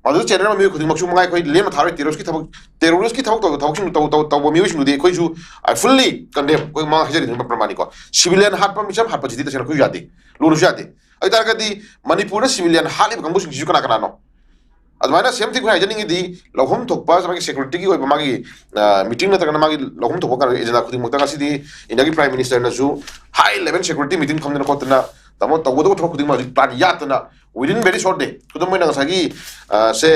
ꯃꯗꯨꯗ ꯆꯦꯟꯅꯔꯝꯕ ꯃꯤꯑꯣꯏ ꯈꯨꯗꯤꯡꯃꯛꯁꯨ ꯃꯉꯥꯏ ꯑꯩꯈꯣꯏ ꯂꯦꯝꯅ ꯊꯥꯔꯣꯏ, ꯇꯦꯔꯣꯔꯤꯁꯀꯤ ꯊꯕꯛ, ꯇꯦꯔꯣꯔꯤꯁꯀꯤ ꯊꯕꯛ ꯇꯧꯕ, ꯊꯕꯛꯁꯤꯡ ꯇꯧ-, ꯇꯧ-, ꯇꯧꯕ ꯃꯤꯑꯣꯏꯁꯤꯡꯗꯨꯗꯤ ꯑꯩꯈꯣꯏꯁꯨ, I fully condemn, ꯑꯩꯈꯣꯏ ꯃꯃꯥꯡ ꯍꯥꯏꯖꯔꯤꯗꯨꯅ ꯄ꯭ꯔꯃꯥꯅꯤꯀꯣ꯫ ꯁꯤꯚꯤꯂꯤꯌꯟ ꯍꯥꯠꯄ, ꯃꯤꯆꯝ ꯍꯥꯠꯄꯁꯤꯗꯤ ꯇꯁꯦꯡꯅ ꯑꯩꯈꯣꯏꯁꯨ ꯌꯥꯗꯦ, ꯂꯣꯟꯅꯁꯨ ꯌꯥꯗꯦ꯫ ꯑꯗꯨ ꯇꯥꯔꯒꯗꯤ ꯃꯅꯤꯄꯨꯔꯗ ꯁꯤꯚꯤꯂꯤꯌꯟ ꯍꯥꯠꯂꯤꯕ ꯀꯥꯡꯕꯨꯁꯤꯡꯁꯤꯁꯨ ꯀꯅꯥ ꯀꯅꯥꯅꯣ? ꯑꯗꯨꯃꯥꯏꯅ same thing ꯑꯩꯈꯣꯏ ꯍꯥꯏꯖꯅꯤꯡꯉꯤꯗꯤ, ꯂꯧꯐꯝ ꯊꯣꯛꯄ ꯃꯥꯒꯤ security ꯒꯤ ꯑꯣꯏꯕ ꯃꯥꯒꯤ meeting ꯅꯠꯇ꯭ꯔꯒꯅ ꯃꯥꯒꯤ ꯂꯧꯐꯝ ꯊꯣꯛꯄ ꯀꯩꯅꯣ agenda ꯈꯨꯗꯤꯡꯃꯛꯇ ꯉꯁꯤꯗꯤ India ꯒꯤ Prime Minister ꯅꯁꯨ high level security meeting ꯐꯝꯗꯅ ꯈꯣꯠꯇꯅ ꯇꯥꯃꯣ ꯇꯧꯒꯗꯕ ꯊꯕꯛ ꯈꯨꯗꯤꯡꯃꯛ ꯍꯧꯖꯤꯛ plan ꯌꯥꯠꯇꯅ within very short day, ꯈꯨꯗꯝ ꯑꯣꯏꯅ ꯉꯁꯥꯏꯒꯤ ꯑ, ꯁꯦ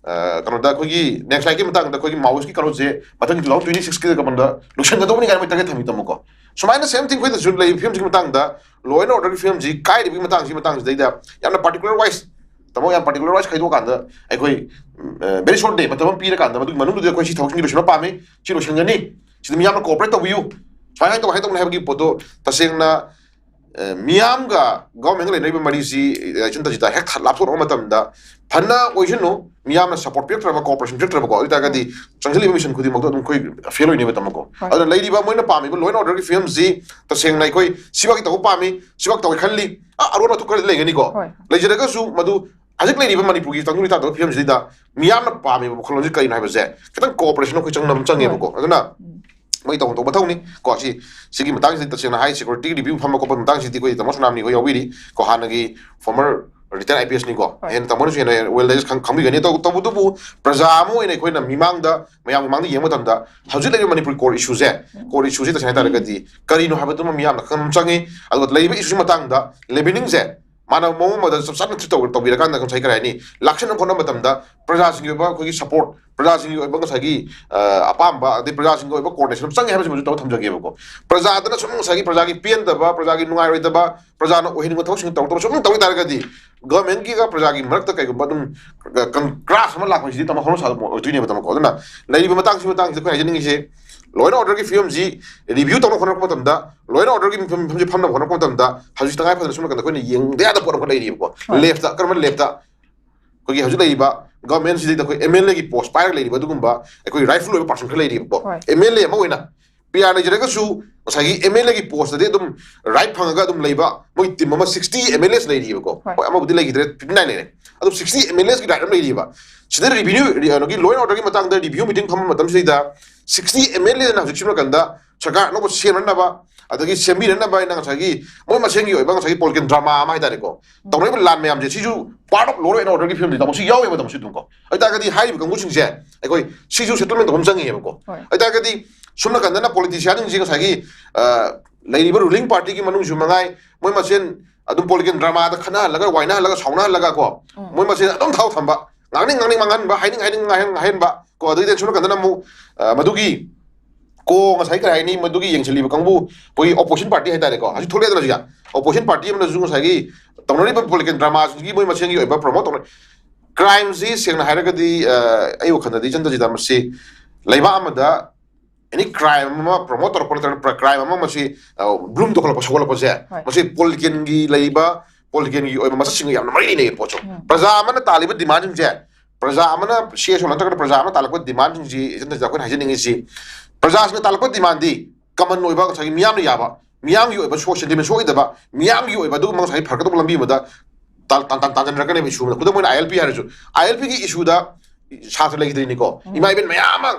ꯑ, ꯀꯩꯅꯣꯗ ꯑꯩꯈꯣꯏꯒꯤ next slide ꯀꯤ ꯃꯇꯥꯡꯗ ꯑꯩꯈꯣꯏꯒꯤ Maoist ꯀꯤ ꯀꯩꯅꯣꯁꯦ ꯃꯊꯪ two thousand twenty six ꯀꯤ ꯀꯩꯅꯣꯗ ꯂꯣꯏꯁꯤꯟꯒꯗꯧꯕꯅꯤ ꯀꯥꯏꯅ ꯃꯣꯏ target ꯊꯝꯃꯤ ꯇꯥꯃꯣꯀꯣ꯫ ꯁꯨꯃꯥꯏꯅ same thing ꯑꯩꯈꯣꯏꯗꯁꯨ ꯂꯩꯔꯤꯕ ꯐꯤꯕꯝꯁꯤꯒꯤ ꯃꯇꯥꯡꯗ, law and order ꯒꯤ ꯐꯤꯕꯝꯁꯤ ꯀꯥꯏꯔꯤꯕꯒꯤ ꯃꯇꯥꯡꯁꯤꯒꯤ ꯃꯇꯥꯡꯁꯤꯗꯩꯗ ꯌꯥꯝꯅ particular wise, ꯇꯥꯃꯣ, ꯌꯥꯝ particular wise ꯈꯥꯏꯗꯣꯛꯑꯀꯥꯟꯗ ꯑꯩꯈꯣꯏ very short day ꯃꯇꯝ ꯑꯃ ꯄꯤꯔꯀꯥꯟꯗ ꯃꯗꯨꯒꯤ ꯃꯅꯨꯡꯗꯨꯗ ꯑꯩꯈꯣꯏ ꯁꯤ ꯊꯕꯛꯁꯤꯡꯁꯤ ꯂꯣꯏꯁꯤꯟꯕ ꯄꯥꯝꯃꯤ, ꯁꯤ ꯂꯣꯏꯁꯤꯟꯒꯅꯤ, ꯁꯤꯗ ꯃꯤꯌꯥꯝꯅ cooperate ꯇꯧꯕꯤꯌꯨ, ꯁꯨꯃꯥꯏꯅ ꯇꯧꯕ ꯍꯥꯏ ꯇꯧꯕꯅꯤ ꯍꯥꯏꯕꯒꯤ ꯄꯣꯠꯇꯣ ꯇꯁꯦꯡꯅ ꯑ, ꯃꯤꯌꯥꯝꯒ government ꯒ ꯂꯩꯅꯔꯤꯕ ꯃꯔꯤꯁꯤ, ꯑ, ꯏꯆꯟ ꯇꯖꯤꯇꯥ, ꯍꯦꯛ ꯊ-, ꯂꯥꯞꯊꯣꯛꯅꯕ ꯃꯇꯝꯗ ꯐꯅ ꯑꯣꯏꯁꯅꯨ, ꯃꯤꯌꯥꯝꯅ support ꯄꯤꯔꯛꯇ꯭ꯔꯕ, cooperation ꯄꯤꯔꯛꯇ꯭ꯔꯕꯀꯣ, ꯑꯗꯨ ꯑꯣꯏ ꯇꯥꯔꯒꯗꯤ ꯆꯪꯁꯤꯜꯂꯤꯕ mission ꯈꯨꯗꯤꯡꯃꯛꯇꯣ ꯑꯗꯨꯝ ꯑꯩꯈꯣꯏ fail ꯑꯣꯏꯅꯦꯕ ꯇꯥꯃꯣꯀꯣ꯫ ꯍꯣꯏ꯫ ꯑꯗꯨꯅ ꯂꯩꯔꯤꯕ ꯃꯣꯏꯅ ꯄꯥꯝꯃꯤꯕ law and order ꯒꯤ ꯐꯤꯕꯝꯁꯤ ꯇꯁꯦꯡꯅ ꯑꯩꯈꯣꯏ ꯁꯤꯃꯛꯀꯤ ꯇꯧꯕ ꯄꯥꯝꯃꯤ, ꯁꯤꯃꯛ ꯇꯧꯋꯦ ꯈꯜꯂꯤ, ꯑ, ꯑꯔꯣꯟ ꯑꯊꯨꯞ ꯈꯔꯗꯤ ꯂꯩꯒꯅꯤꯀꯣ꯫ ꯍꯣꯏ꯫ ꯂꯩꯖꯔꯒꯁꯨ ꯃꯗꯨ ꯍꯧꯖꯤꯛ ꯂꯩꯔꯤꯕ ꯃꯅꯤꯄꯨꯔꯒꯤ ꯇꯪꯗꯨ ꯂꯩꯇꯥꯗꯕ ꯐꯤꯕꯝꯁꯤꯗ ꯃꯤꯌꯥꯝꯅ ꯄꯥꯝꯃꯤꯕ ꯋꯥꯈꯜꯂꯣꯟꯁꯤ ꯀꯔꯤꯅꯣ ꯍꯥꯏꯕꯁꯦ ꯈꯤꯇꯪ cooperation ꯑꯩꯈꯣꯏ ꯆꯪꯅꯕ ꯆꯪꯉꯦꯕꯀꯣ꯫ ꯑꯗꯨꯅ ꯎꯝ꯫ ꯃꯣꯏ ꯇꯧꯐꯝ ꯊꯣꯛꯄ ꯃꯊꯧꯅꯤ ꯀꯣ꯫ ꯁꯤ, ꯁꯤꯒꯤ ꯃꯇꯥꯡꯁꯤꯗꯤ ꯇꯁꯦꯡꯅ ꯍꯥꯏ, security review ꯐꯝꯕ ꯈꯣꯠꯄ ꯃꯇꯥꯡꯁꯤꯗꯤ ꯑꯩꯈꯣꯏ ꯇꯥꯃꯣ ꯁꯣꯅꯥꯝꯅꯤ ꯍꯣꯏ ꯌꯥꯎꯕꯤꯔꯤ ꯀꯣ, ꯍꯥꯟꯅꯒꯤ former retired I P S ꯅꯤꯀꯣ꯫ ꯍꯣꯏ꯫ ꯍꯦꯟꯅ ꯇꯥꯃꯣꯅꯁꯨ ꯍꯦꯟꯅ well digest ꯈꯪ-, ꯈꯪꯕꯤꯒꯅꯤ꯫ ꯇꯧ-, ꯇꯧꯕꯇꯕꯨ ꯄ꯭ꯔꯖꯥ ꯑꯃ ꯑꯣꯏꯅ ꯑꯩꯈꯣꯏꯅ ꯃꯤꯃꯥꯡꯗ, ꯃꯌꯥꯝ ꯃꯃꯥꯡꯗ ꯌꯦꯡꯕ ꯃꯇꯝꯗ ꯍꯧꯖꯤꯛ ꯂꯩꯔꯤꯕ ꯃꯅꯤꯄꯨꯔ core issue ꯁꯦ, core issue ꯁꯦ ꯇꯁꯦꯡꯅ ꯍꯥꯏ ꯇꯥꯔꯒꯗꯤ ꯀꯔꯤꯅꯣ ꯍꯥꯏꯕꯗꯨꯃ ꯃꯤꯌꯥꯝꯅ ꯈꯪꯕ ꯑꯃ ꯆꯪꯉꯤ꯫ ꯑꯗꯨꯒ ꯂꯩꯔꯤꯕ issue ꯁꯤ ꯃꯇꯥꯡꯗ levelling ꯁꯦ ꯃꯥꯅ ꯃꯑꯣꯡ ꯑꯃꯗ ꯆꯞ ꯆꯥꯅ treat ꯇꯧ-, ꯇꯧꯕꯤꯔꯀꯥꯟꯗ ꯉꯁꯥꯏ ꯀꯔꯤ ꯍꯥꯏꯅꯤ, ꯂꯥꯛꯁꯟꯅ ꯈꯣꯠꯅꯕ ꯃꯇꯝꯗ ꯄ꯭ꯔꯖꯥꯁꯤꯡꯒꯤ ꯑꯣꯏꯕ ꯑꯩꯈꯣꯏꯒꯤ support, ꯄ꯭ꯔꯖꯥꯁꯤꯡꯒꯤ ꯑꯣꯏꯕ ꯉꯁꯥꯏꯒꯤ, ꯑ, ꯑꯄꯥꯝꯕ, ꯑꯗꯩ ꯄ꯭ꯔꯖꯥꯁꯤꯡꯒꯤ ꯑꯣꯏꯕ coordination ꯑꯃ ꯆꯪꯉꯦ ꯍꯥꯏꯕꯁꯤꯃꯁꯨ ꯇꯧ ꯊꯝꯖꯒꯦꯕꯀꯣ꯫ ꯄ꯭ꯔꯖꯥꯗꯅ ꯁꯨꯝ ꯉꯁꯥꯏꯒꯤ ꯄ꯭ꯔꯖꯥꯒꯤ ꯄꯦꯟꯗꯕ, ꯄ꯭ꯔꯖꯥꯒꯤ ꯅꯨꯡꯉꯥꯏꯔꯣꯏꯗꯕ, ꯄ꯭ꯔꯖꯥꯅ ꯑꯣꯏꯍꯟꯅꯤꯡꯕ ꯊꯕꯛꯁꯤꯡ ꯇꯧꯔꯛꯇꯕ ꯁꯨꯝ ꯇꯧ ꯇꯥꯔꯒꯗꯤ government ꯀꯤꯒ ꯄ꯭ꯔꯖꯥꯒꯤ ꯃꯔꯛꯇ ꯀꯩꯒꯨꯝꯕ ꯑꯗꯨꯝ ꯀ-, ꯀ-, clash ꯑꯃ ꯂꯥꯛꯄ ꯍꯥꯏꯁꯤꯗꯤ ꯇꯥꯃꯣ ꯍꯧꯅ ꯁꯥꯕ ꯑꯣꯏꯗꯣꯏꯅꯦꯕ ꯇꯥꯃꯣꯀꯣ꯫ ꯑꯗꯨꯅ ꯂꯩꯔꯤꯕ ꯃꯇꯥꯡꯁꯤ, ꯃꯇꯥꯡꯁꯤꯗ ꯑꯩꯈꯣꯏ ꯍꯥꯏꯖꯅꯤꯡꯉꯤꯁꯦ law and order ꯒꯤ ꯐꯤꯕꯝꯁꯤ review ꯇꯧꯅꯕ ꯍꯣꯠꯅꯔꯛꯄ ꯃꯇꯝꯗ, law and order ꯒꯤ ꯃꯤꯐꯝ, ꯃꯤꯐꯝꯁꯤ ꯐꯝꯅꯕ ꯍꯣꯠꯅꯔꯛꯄ ꯃꯇꯝꯗ ꯍꯧꯖꯤꯛ ꯇꯉꯥꯏ ꯐꯗꯅ ꯁꯣꯝ ꯅꯥꯀꯟꯗ ꯑꯩꯈꯣꯏꯅ ꯌꯦꯡꯗ ꯌꯥꯗꯕ ꯄꯣꯠ ꯑꯃꯈꯛ ꯂꯩꯔꯤꯕꯀꯣ꯫ ꯍꯣꯏ꯫ Left ꯇ, ꯀꯔꯝꯕ left ꯇ? ꯑꯩꯈꯣꯏꯒꯤ ꯍꯧꯖꯤꯛ ꯂꯩꯔꯤꯕ government ꯁꯤꯗꯩꯗ ꯑꯩꯈꯣꯏ M L A ꯒꯤ post ꯄꯥꯏꯔꯒ ꯂꯩꯔꯤꯕ ꯑꯗꯨꯒꯨꯝꯕ ꯑꯩꯈꯣꯏ rightful ꯑꯣꯏꯕ person ꯈꯔ ꯂꯩꯔꯤꯕꯀꯣ꯫ ꯍꯣꯏ꯫ M L A ꯑꯃ ꯑꯣꯏꯅ P R ꯂꯩꯖꯔꯒꯁꯨ ꯉꯁꯥꯏꯒꯤ M L A ꯒꯤ post ꯇꯗꯤ ꯑꯗꯨꯝ right ꯐꯪꯉꯒ ꯑꯗꯨꯝ ꯂꯩꯕ ꯃꯣꯏ team ꯑꯃ sixty M L As ꯂꯩꯔꯤꯕꯀꯣ꯫ ꯍꯣꯏ꯫ ꯍꯣꯏ, ꯑꯃꯕꯨꯗꯤ ꯂꯩꯈꯤꯗ꯭ꯔꯦ, fifty nine ꯂꯩꯔꯦ꯫ ꯑꯗꯨ sixty M L As ꯀꯤ right ꯑꯃ ꯂꯩꯔꯤꯕ꯫ ꯁꯤꯗ review, ꯀꯩꯅꯣꯒꯤ law and order ꯒꯤ ꯃꯇꯥꯡꯗ review meeting ꯐꯝꯕ ꯃꯇꯝꯁꯤꯗꯩꯗ sixty M L A ꯅ ꯍꯧꯖꯤꯛ ꯁꯤꯕ ꯀꯥꯟꯗ ꯁꯔꯀꯥꯔ ꯑꯅꯧꯕ ꯁꯦꯝꯅꯅꯕ ꯑꯗꯒꯤ ꯁꯦꯝꯕꯤꯅꯅꯕ ꯍꯥꯏꯅ ꯉꯁꯥꯏꯒꯤ ꯃꯣꯏ ꯃꯁꯦꯟꯒꯤ ꯑꯣꯏꯕ ꯉꯁꯥꯏꯒꯤ political drama ꯑꯃ ꯍꯥꯏꯇꯥꯔꯦꯀꯣ, ꯎꯝ꯫ ꯇꯧꯅꯔꯤꯕ ꯂꯥꯟ ꯃꯌꯥꯝꯁꯦ ꯁꯤꯁꯨ part of Law and Orderꯒꯤ filmꯗꯤ ꯇꯥꯃꯣ ꯁꯤ ꯌꯥꯎꯋꯦꯕ ꯇꯥꯃꯣ ꯁꯤ ꯑꯗꯨꯝ ꯀꯣ꯫ ꯑꯗꯨ ꯇꯥꯔꯒꯗꯤ ꯍꯥꯏꯔꯤꯕ ꯀꯥꯡꯕꯨꯁꯤꯡꯁꯦ ꯑꯩꯈꯣꯏ ꯁꯤꯁꯨ settlement ꯇꯧꯐꯝ ꯆꯪꯉꯦꯕꯀꯣ꯫ ꯍꯣꯏ꯫ ꯑꯗꯨ ꯇꯥꯔꯒꯗꯤ ꯁꯣꯝ ꯅꯥꯀꯟꯗꯅ politicianꯁꯤꯡꯁꯦ ꯉꯁꯥꯏꯒꯤ, ꯑ, ꯂꯩꯔꯤꯕ ruling partyꯒꯤ ꯃꯅꯨꯡꯁꯨ ꯃꯉꯥꯏ ꯃꯣꯏ ꯃꯁꯦꯟ ꯑꯗꯨꯝ political dramaꯗ ꯈꯠꯅꯍꯜꯂꯒ, ꯋꯥꯏꯅꯍꯜꯂꯒ, ꯁꯥꯎꯅꯍꯜꯂꯒ ꯀꯣ, ꯎꯝ꯫ ꯃꯣꯏ ꯃꯁꯦꯟ ꯑꯗꯨꯝ ꯊꯥꯎ ꯊꯝꯕ, ꯉꯥꯡꯅꯤꯡ ꯉꯥꯡꯅꯤꯡ ꯉꯥꯡꯍꯟꯕ, ꯍꯥꯏꯅꯤꯡ ꯍꯥꯏꯅꯤꯡ ꯉꯥꯡꯍꯟ-, ꯉꯥꯡꯍꯟꯕ ꯀꯣ꯫ ꯑꯗꯨꯒꯤꯗꯤ ꯁꯣꯝ ꯅꯥꯀꯟꯗꯅ ꯑꯃꯨꯛ, ꯑ, ꯃꯗꯨꯒꯤ ꯀꯣ ꯉꯁꯥꯏ ꯀꯔꯤ ꯍꯥꯏꯅꯤ, ꯃꯗꯨꯒꯤ ꯌꯦꯡꯁꯤꯜꯂꯤꯕ ꯀꯥꯡꯕꯨ ꯑꯩꯈꯣꯏꯒꯤ opposition party ꯍꯥꯏꯇꯥꯔꯦꯀꯣ, ꯍꯧꯖꯤꯛ ꯊꯣꯛꯂꯛꯑꯦꯗꯅ ꯍꯧꯖꯤꯛ opposition party ꯑꯃꯅꯁꯨ ꯉꯁꯥꯏꯒꯤ ꯇꯧꯅꯔꯤꯕ political dramaꯁꯤꯡꯒꯤ ꯃꯣꯏ ꯃꯁꯦꯟꯒꯤ ꯑꯣꯏꯕ promote ꯇꯧꯅ-, crimeꯁꯤ ꯁꯦꯡꯅ ꯍꯥꯏꯔꯒꯗꯤ, ꯑ, ꯑꯩ ꯋꯥꯈꯜꯗꯗꯤ ꯏꯆꯟꯗ ꯖꯤꯗ ꯃꯁꯤ ꯂꯩꯕꯥꯛ ꯑꯃꯗ any crime ꯑꯃ promote ꯇꯧꯔꯛꯄ ꯅꯠꯇ꯭ꯔꯒ ꯄ꯭ꯔ-, crime ꯑꯃ ꯃꯁꯤ, ꯑ, bloom ꯇꯧꯈꯠꯂꯛꯄ, ꯁꯧꯒꯠꯂꯛꯄꯁꯦ, ꯍꯣꯏ꯫ ꯃꯁꯤ politicalꯒꯤ ꯂꯩꯔꯤꯕ, politicalꯒꯤ ꯑꯣꯏꯕ ꯃꯁꯛꯁꯤꯡꯒ ꯌꯥꯝꯅ ꯃꯔꯤ ꯂꯩꯅꯩ ꯄꯣꯠꯁꯦ꯫ ꯎꯝ꯫ ꯄ꯭ꯔꯖꯥ ꯑꯃꯅ ꯇꯥꯜꯂꯤꯕ demandꯁꯤꯡꯁꯦ, ꯄ꯭ꯔꯖꯥ ꯑꯃꯅ, CSO ꯅꯠꯇ꯭ꯔꯒꯅ ꯄ꯭ꯔꯖꯥ ꯑꯃꯅ ꯇꯥꯜꯂꯛꯄ demandꯁꯤꯡꯁꯤ ꯏꯆꯟꯗ ꯖꯤꯗ ꯑꯩꯈꯣꯏꯅ ꯍꯥꯏꯖꯅꯤꯡꯉꯤꯁꯤ, ꯄ꯭ꯔꯖꯥꯁꯤꯡꯅ ꯇꯥꯜꯂꯛꯄ demandꯗꯤ common ꯑꯣꯏꯕ ꯉꯁꯥꯏꯒꯤ ꯃꯤꯌꯥꯝꯅ ꯌꯥꯕ, ꯃꯤꯌꯥꯝꯒꯤ ꯑꯣꯏꯕ ꯁꯣ-, sentiment ꯁꯣꯛꯑꯣꯏꯗꯕ, ꯃꯤꯌꯥꯝꯒꯤ ꯑꯣꯏꯕ ꯑꯗꯨꯒꯨꯝꯕ ꯉꯁꯥꯏꯒꯤ ꯐꯔꯛꯀꯗꯧꯕ ꯂꯝꯕꯤ ꯑꯃꯗ ꯇꯥꯟ-, ꯇꯥꯟ-, ꯇꯥꯟ-, ꯇꯥꯟꯁꯤꯟꯅꯔꯛꯀꯅꯦꯕ issue ꯑꯃꯗ꯫ ꯈꯨꯗꯝ ꯑꯣꯏꯅ ILP ꯍꯥꯏꯔꯁꯨ, ILPꯒꯤ issueꯗ ꯁꯥꯇ꯭ꯔ ꯂꯩꯈꯤꯗ꯭ꯔꯤꯅꯤꯀꯣ꯫ ꯎꯝ꯫ ꯏꯃꯥ ꯏꯕꯦꯟ ꯃꯌꯥꯝ ꯑꯃ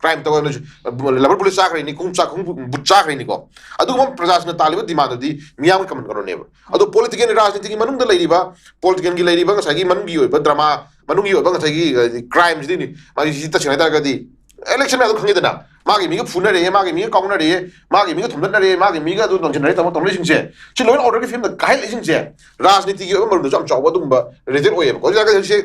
crime ꯇꯧꯔꯒ ꯂꯩꯁꯨ, rubber bullet ꯆꯥꯈ꯭ꯔꯤꯅꯤ, ꯈꯣꯡꯎꯞ ꯆꯥ-, ꯈꯣꯡꯎꯞ boot ꯆꯥꯈ꯭ꯔꯤꯅꯤꯀꯣ꯫ ꯑꯗꯨꯒꯨꯝꯕ ꯄ꯭ꯔꯖꯥꯁꯤꯡꯅ ꯇꯥꯜꯂꯤꯕ demandꯗꯨꯗꯤ ꯃꯤꯌꯥꯝꯒꯤ common ꯀꯩꯅꯣꯅꯦꯕ꯫ ꯑꯗꯣ political ꯔꯥꯖꯅꯤꯇꯤꯒꯤ ꯃꯅꯨꯡꯗ ꯂꯩꯔꯤꯕ, politicalꯒꯤ ꯂꯩꯔꯤꯕ ꯉꯁꯥꯏꯒꯤ ꯃꯅꯨꯡꯒꯤ ꯑꯣꯏꯕ drama, ꯃꯅꯨꯡꯒꯤ ꯑꯣꯏꯕ ꯉꯁꯥꯏꯒꯤ, ꯑ, crimeꯁꯤꯗꯤ ꯃꯥꯒꯤ ꯁꯤ ꯇꯁꯦꯡꯅ ꯍꯥꯏꯇꯥꯔꯒꯗꯤ election ꯃꯌꯥꯝꯗꯣ ꯈꯪꯉꯤꯗꯅ, ꯃꯥꯒꯤ ꯃꯤꯒ ꯐꯨꯅꯔꯦ, ꯃꯥꯒꯤ ꯃꯤꯒ ꯀꯥꯎꯅꯔꯦ, ꯃꯥꯒꯤ ꯃꯤꯒ ꯊꯣꯝꯗꯠꯅꯔꯦ, ꯃꯥꯒꯤ ꯃꯤꯒ ꯑꯗꯨ ꯅꯪꯁꯤꯟꯅꯔꯦ ꯇꯧꯕ ꯇꯧꯅꯔꯤꯁꯤꯡꯁꯦ, ꯁꯤ law and orderꯒꯤ filmꯗ ꯀꯥꯏꯍꯜꯂꯛꯏꯁꯤꯡꯁꯦ ꯔꯥꯖꯅꯤꯇꯤꯒꯤ ꯑꯣꯏꯕ ꯃꯔꯨꯝꯗꯁꯨ ꯌꯥꯝ ꯆꯥꯎꯕ ꯑꯗꯨꯒꯨꯝꯕ result ꯑꯣꯏꯌꯦꯕꯀꯣ꯫ ꯍꯧꯖꯤꯛ ꯍꯧꯖꯤꯛ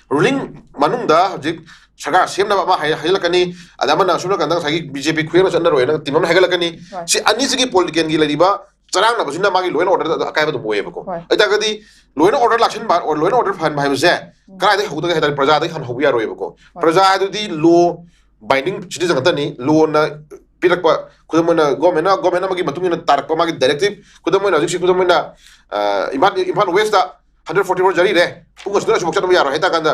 ruling ꯃꯅꯨꯡꯗ ꯍꯧꯖꯤꯛ ꯁꯔꯀꯥꯔ ꯁꯦꯝꯅꯕ ꯑꯃ ꯍꯥꯏ-, ꯍꯥꯏꯖꯤꯜꯂꯛꯀꯅꯤ, ꯑꯗ ꯑꯃꯅ ꯑꯁꯣꯝ ꯅꯥꯀꯟꯗ ꯉꯁꯥꯏꯒꯤ BJP ꯈꯨꯌꯦꯡꯅ ꯆꯠꯅꯔꯣꯏꯅ team ꯑꯃ ꯍꯥꯏꯒꯠꯂꯛꯀꯅꯤ꯫ ꯍꯣꯏ꯫ ꯁꯤ ꯑꯅꯤꯁꯤꯒꯤ politicalꯒꯤ ꯂꯩꯔꯤꯕ ꯆꯔꯥꯡꯅꯕꯁꯤꯅ ꯃꯥꯒꯤ law and orderꯗ ꯑꯀꯥꯏꯕ ꯑꯗꯨꯝ ꯑꯣꯏꯌꯦꯕꯀꯣ꯫ ꯍꯣꯏ꯫ ꯑꯗꯨ ꯇꯥꯔꯒꯗꯤ law and order ꯂꯥꯛꯁꯤꯟꯕ or law and order ꯐꯍꯟꯕ ꯍꯥꯏꯕꯁꯦ ꯎꯝ꯫ ꯀꯗꯥꯏꯗꯒꯤ ꯍꯧꯒꯗꯒꯦ ꯍꯥꯏ ꯇꯥꯔꯗꯤ ꯄ꯭ꯔꯖꯥꯗꯒꯤ ꯍꯥꯟꯅ ꯍꯧꯕ ꯌꯥꯔꯣꯏꯕꯀꯣ꯫ ꯍꯣꯏ꯫ ꯄ꯭ꯔꯖꯥ ꯑꯗꯨꯗꯤ law binding citizen ꯉꯥꯛꯇꯅꯤ꯫ Lawꯅ ꯄꯤꯔꯛꯄ, ꯈꯨꯗꯝ ꯑꯣꯏꯅ governmentꯅ, government ꯑꯃꯒꯤ ꯃꯇꯨꯡ ꯏꯟꯅ ꯇꯥꯔꯛꯄ ꯃꯥꯒꯤ directive, ꯈꯨꯗꯝ ꯑꯣꯏꯅ ꯍꯧꯖꯤꯛꯁꯤ ꯈꯨꯗꯝ ꯑꯣꯏꯅ, ꯑ, Imphal, Imphal Westꯇ hundred forty four ꯖꯥꯔꯤꯔꯦ, ꯄꯨꯡ ꯑꯁꯤꯗ ꯑꯁꯤꯐꯥꯎ ꯆꯠꯅꯕ ꯌꯥꯔꯣꯏ ꯍꯥꯏ ꯇꯥꯔꯀꯥꯟꯗ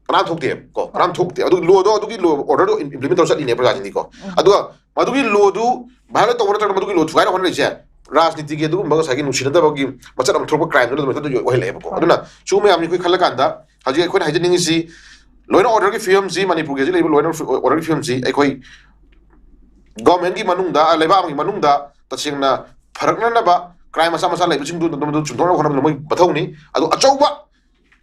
ꯀꯅꯥꯝ ꯊꯣꯛꯇꯦ ꯀꯣ, ꯀꯅꯥꯝ ꯊꯣꯛꯇꯦ꯫ ꯑꯗꯨ lawꯗꯣ, ꯑꯗꯨꯒꯤ law orderꯗꯣ implement ꯇꯧꯔ ꯆꯠꯂꯤꯅꯦ ꯄ꯭ꯔꯖꯥꯁꯤꯡꯗꯤꯀꯣ꯫ ꯎꯝ꯫ ꯑꯗꯨꯒ ꯃꯗꯨꯒꯤ lawꯗꯨ violate ꯇꯧꯕ ꯅꯠꯇ꯭ꯔꯒ ꯃꯗꯨꯒꯤ law ꯊꯨꯒꯥꯏꯅ ꯍꯣꯠꯅꯔꯤꯁꯦ ꯔꯥꯖꯅꯤꯇꯤꯒꯤ ꯑꯗꯨꯒꯨꯝꯕ ꯉꯁꯥꯏꯒꯤ ꯅꯨꯡꯁꯤꯅꯗꯕꯒꯤ ꯃꯆꯠ ꯑꯃ ꯊꯣꯛꯄ crimeꯗꯨꯅ ꯑꯗꯨꯃꯥꯏꯅ ꯑꯣꯏꯍꯜꯂꯛꯑꯦꯕꯀꯣ꯫ ꯍꯣꯏ꯫ ꯑꯗꯨꯅ ꯁꯤꯒꯨꯝꯕ ꯃꯌꯥꯝꯁꯤ ꯑꯩꯈꯣꯏ ꯈꯜꯂꯀꯥꯟꯗ ꯍꯧꯖꯤꯛ ꯑꯩꯈꯣꯏꯅ ꯍꯥꯏꯖꯅꯤꯡꯉꯤꯁꯤ law and orderꯒꯤ ꯐꯤꯕꯝꯁꯤ, ꯃꯅꯤꯄꯨꯔꯒꯤ ꯍꯧꯖꯤꯛ ꯂꯩꯔꯤꯕ law and orderꯒꯤ ꯐꯤꯕꯝꯁꯤ ꯑꯩꯈꯣꯏ ꯒꯣꯔꯃꯦꯟꯒꯤ ꯃꯅꯨꯡꯗ, ꯂꯩꯕꯥꯛ ꯑꯃꯒꯤ ꯃꯅꯨꯡꯗ ꯇꯁꯦꯡꯅ ꯐꯔꯛꯅꯅꯕ, ꯀ꯭ꯔꯥꯏꯝ ꯃꯆꯥ ꯃꯆꯥ ꯂꯩꯕꯁꯤꯡꯗꯨ ꯑꯗꯨꯝ ꯆꯨꯝꯊꯣꯛꯅꯕ ꯍꯣꯠꯅꯕꯗ ꯃꯣꯏ ꯃꯊꯧꯅꯤ꯫ ꯑꯗꯨ ꯑꯆꯧꯕ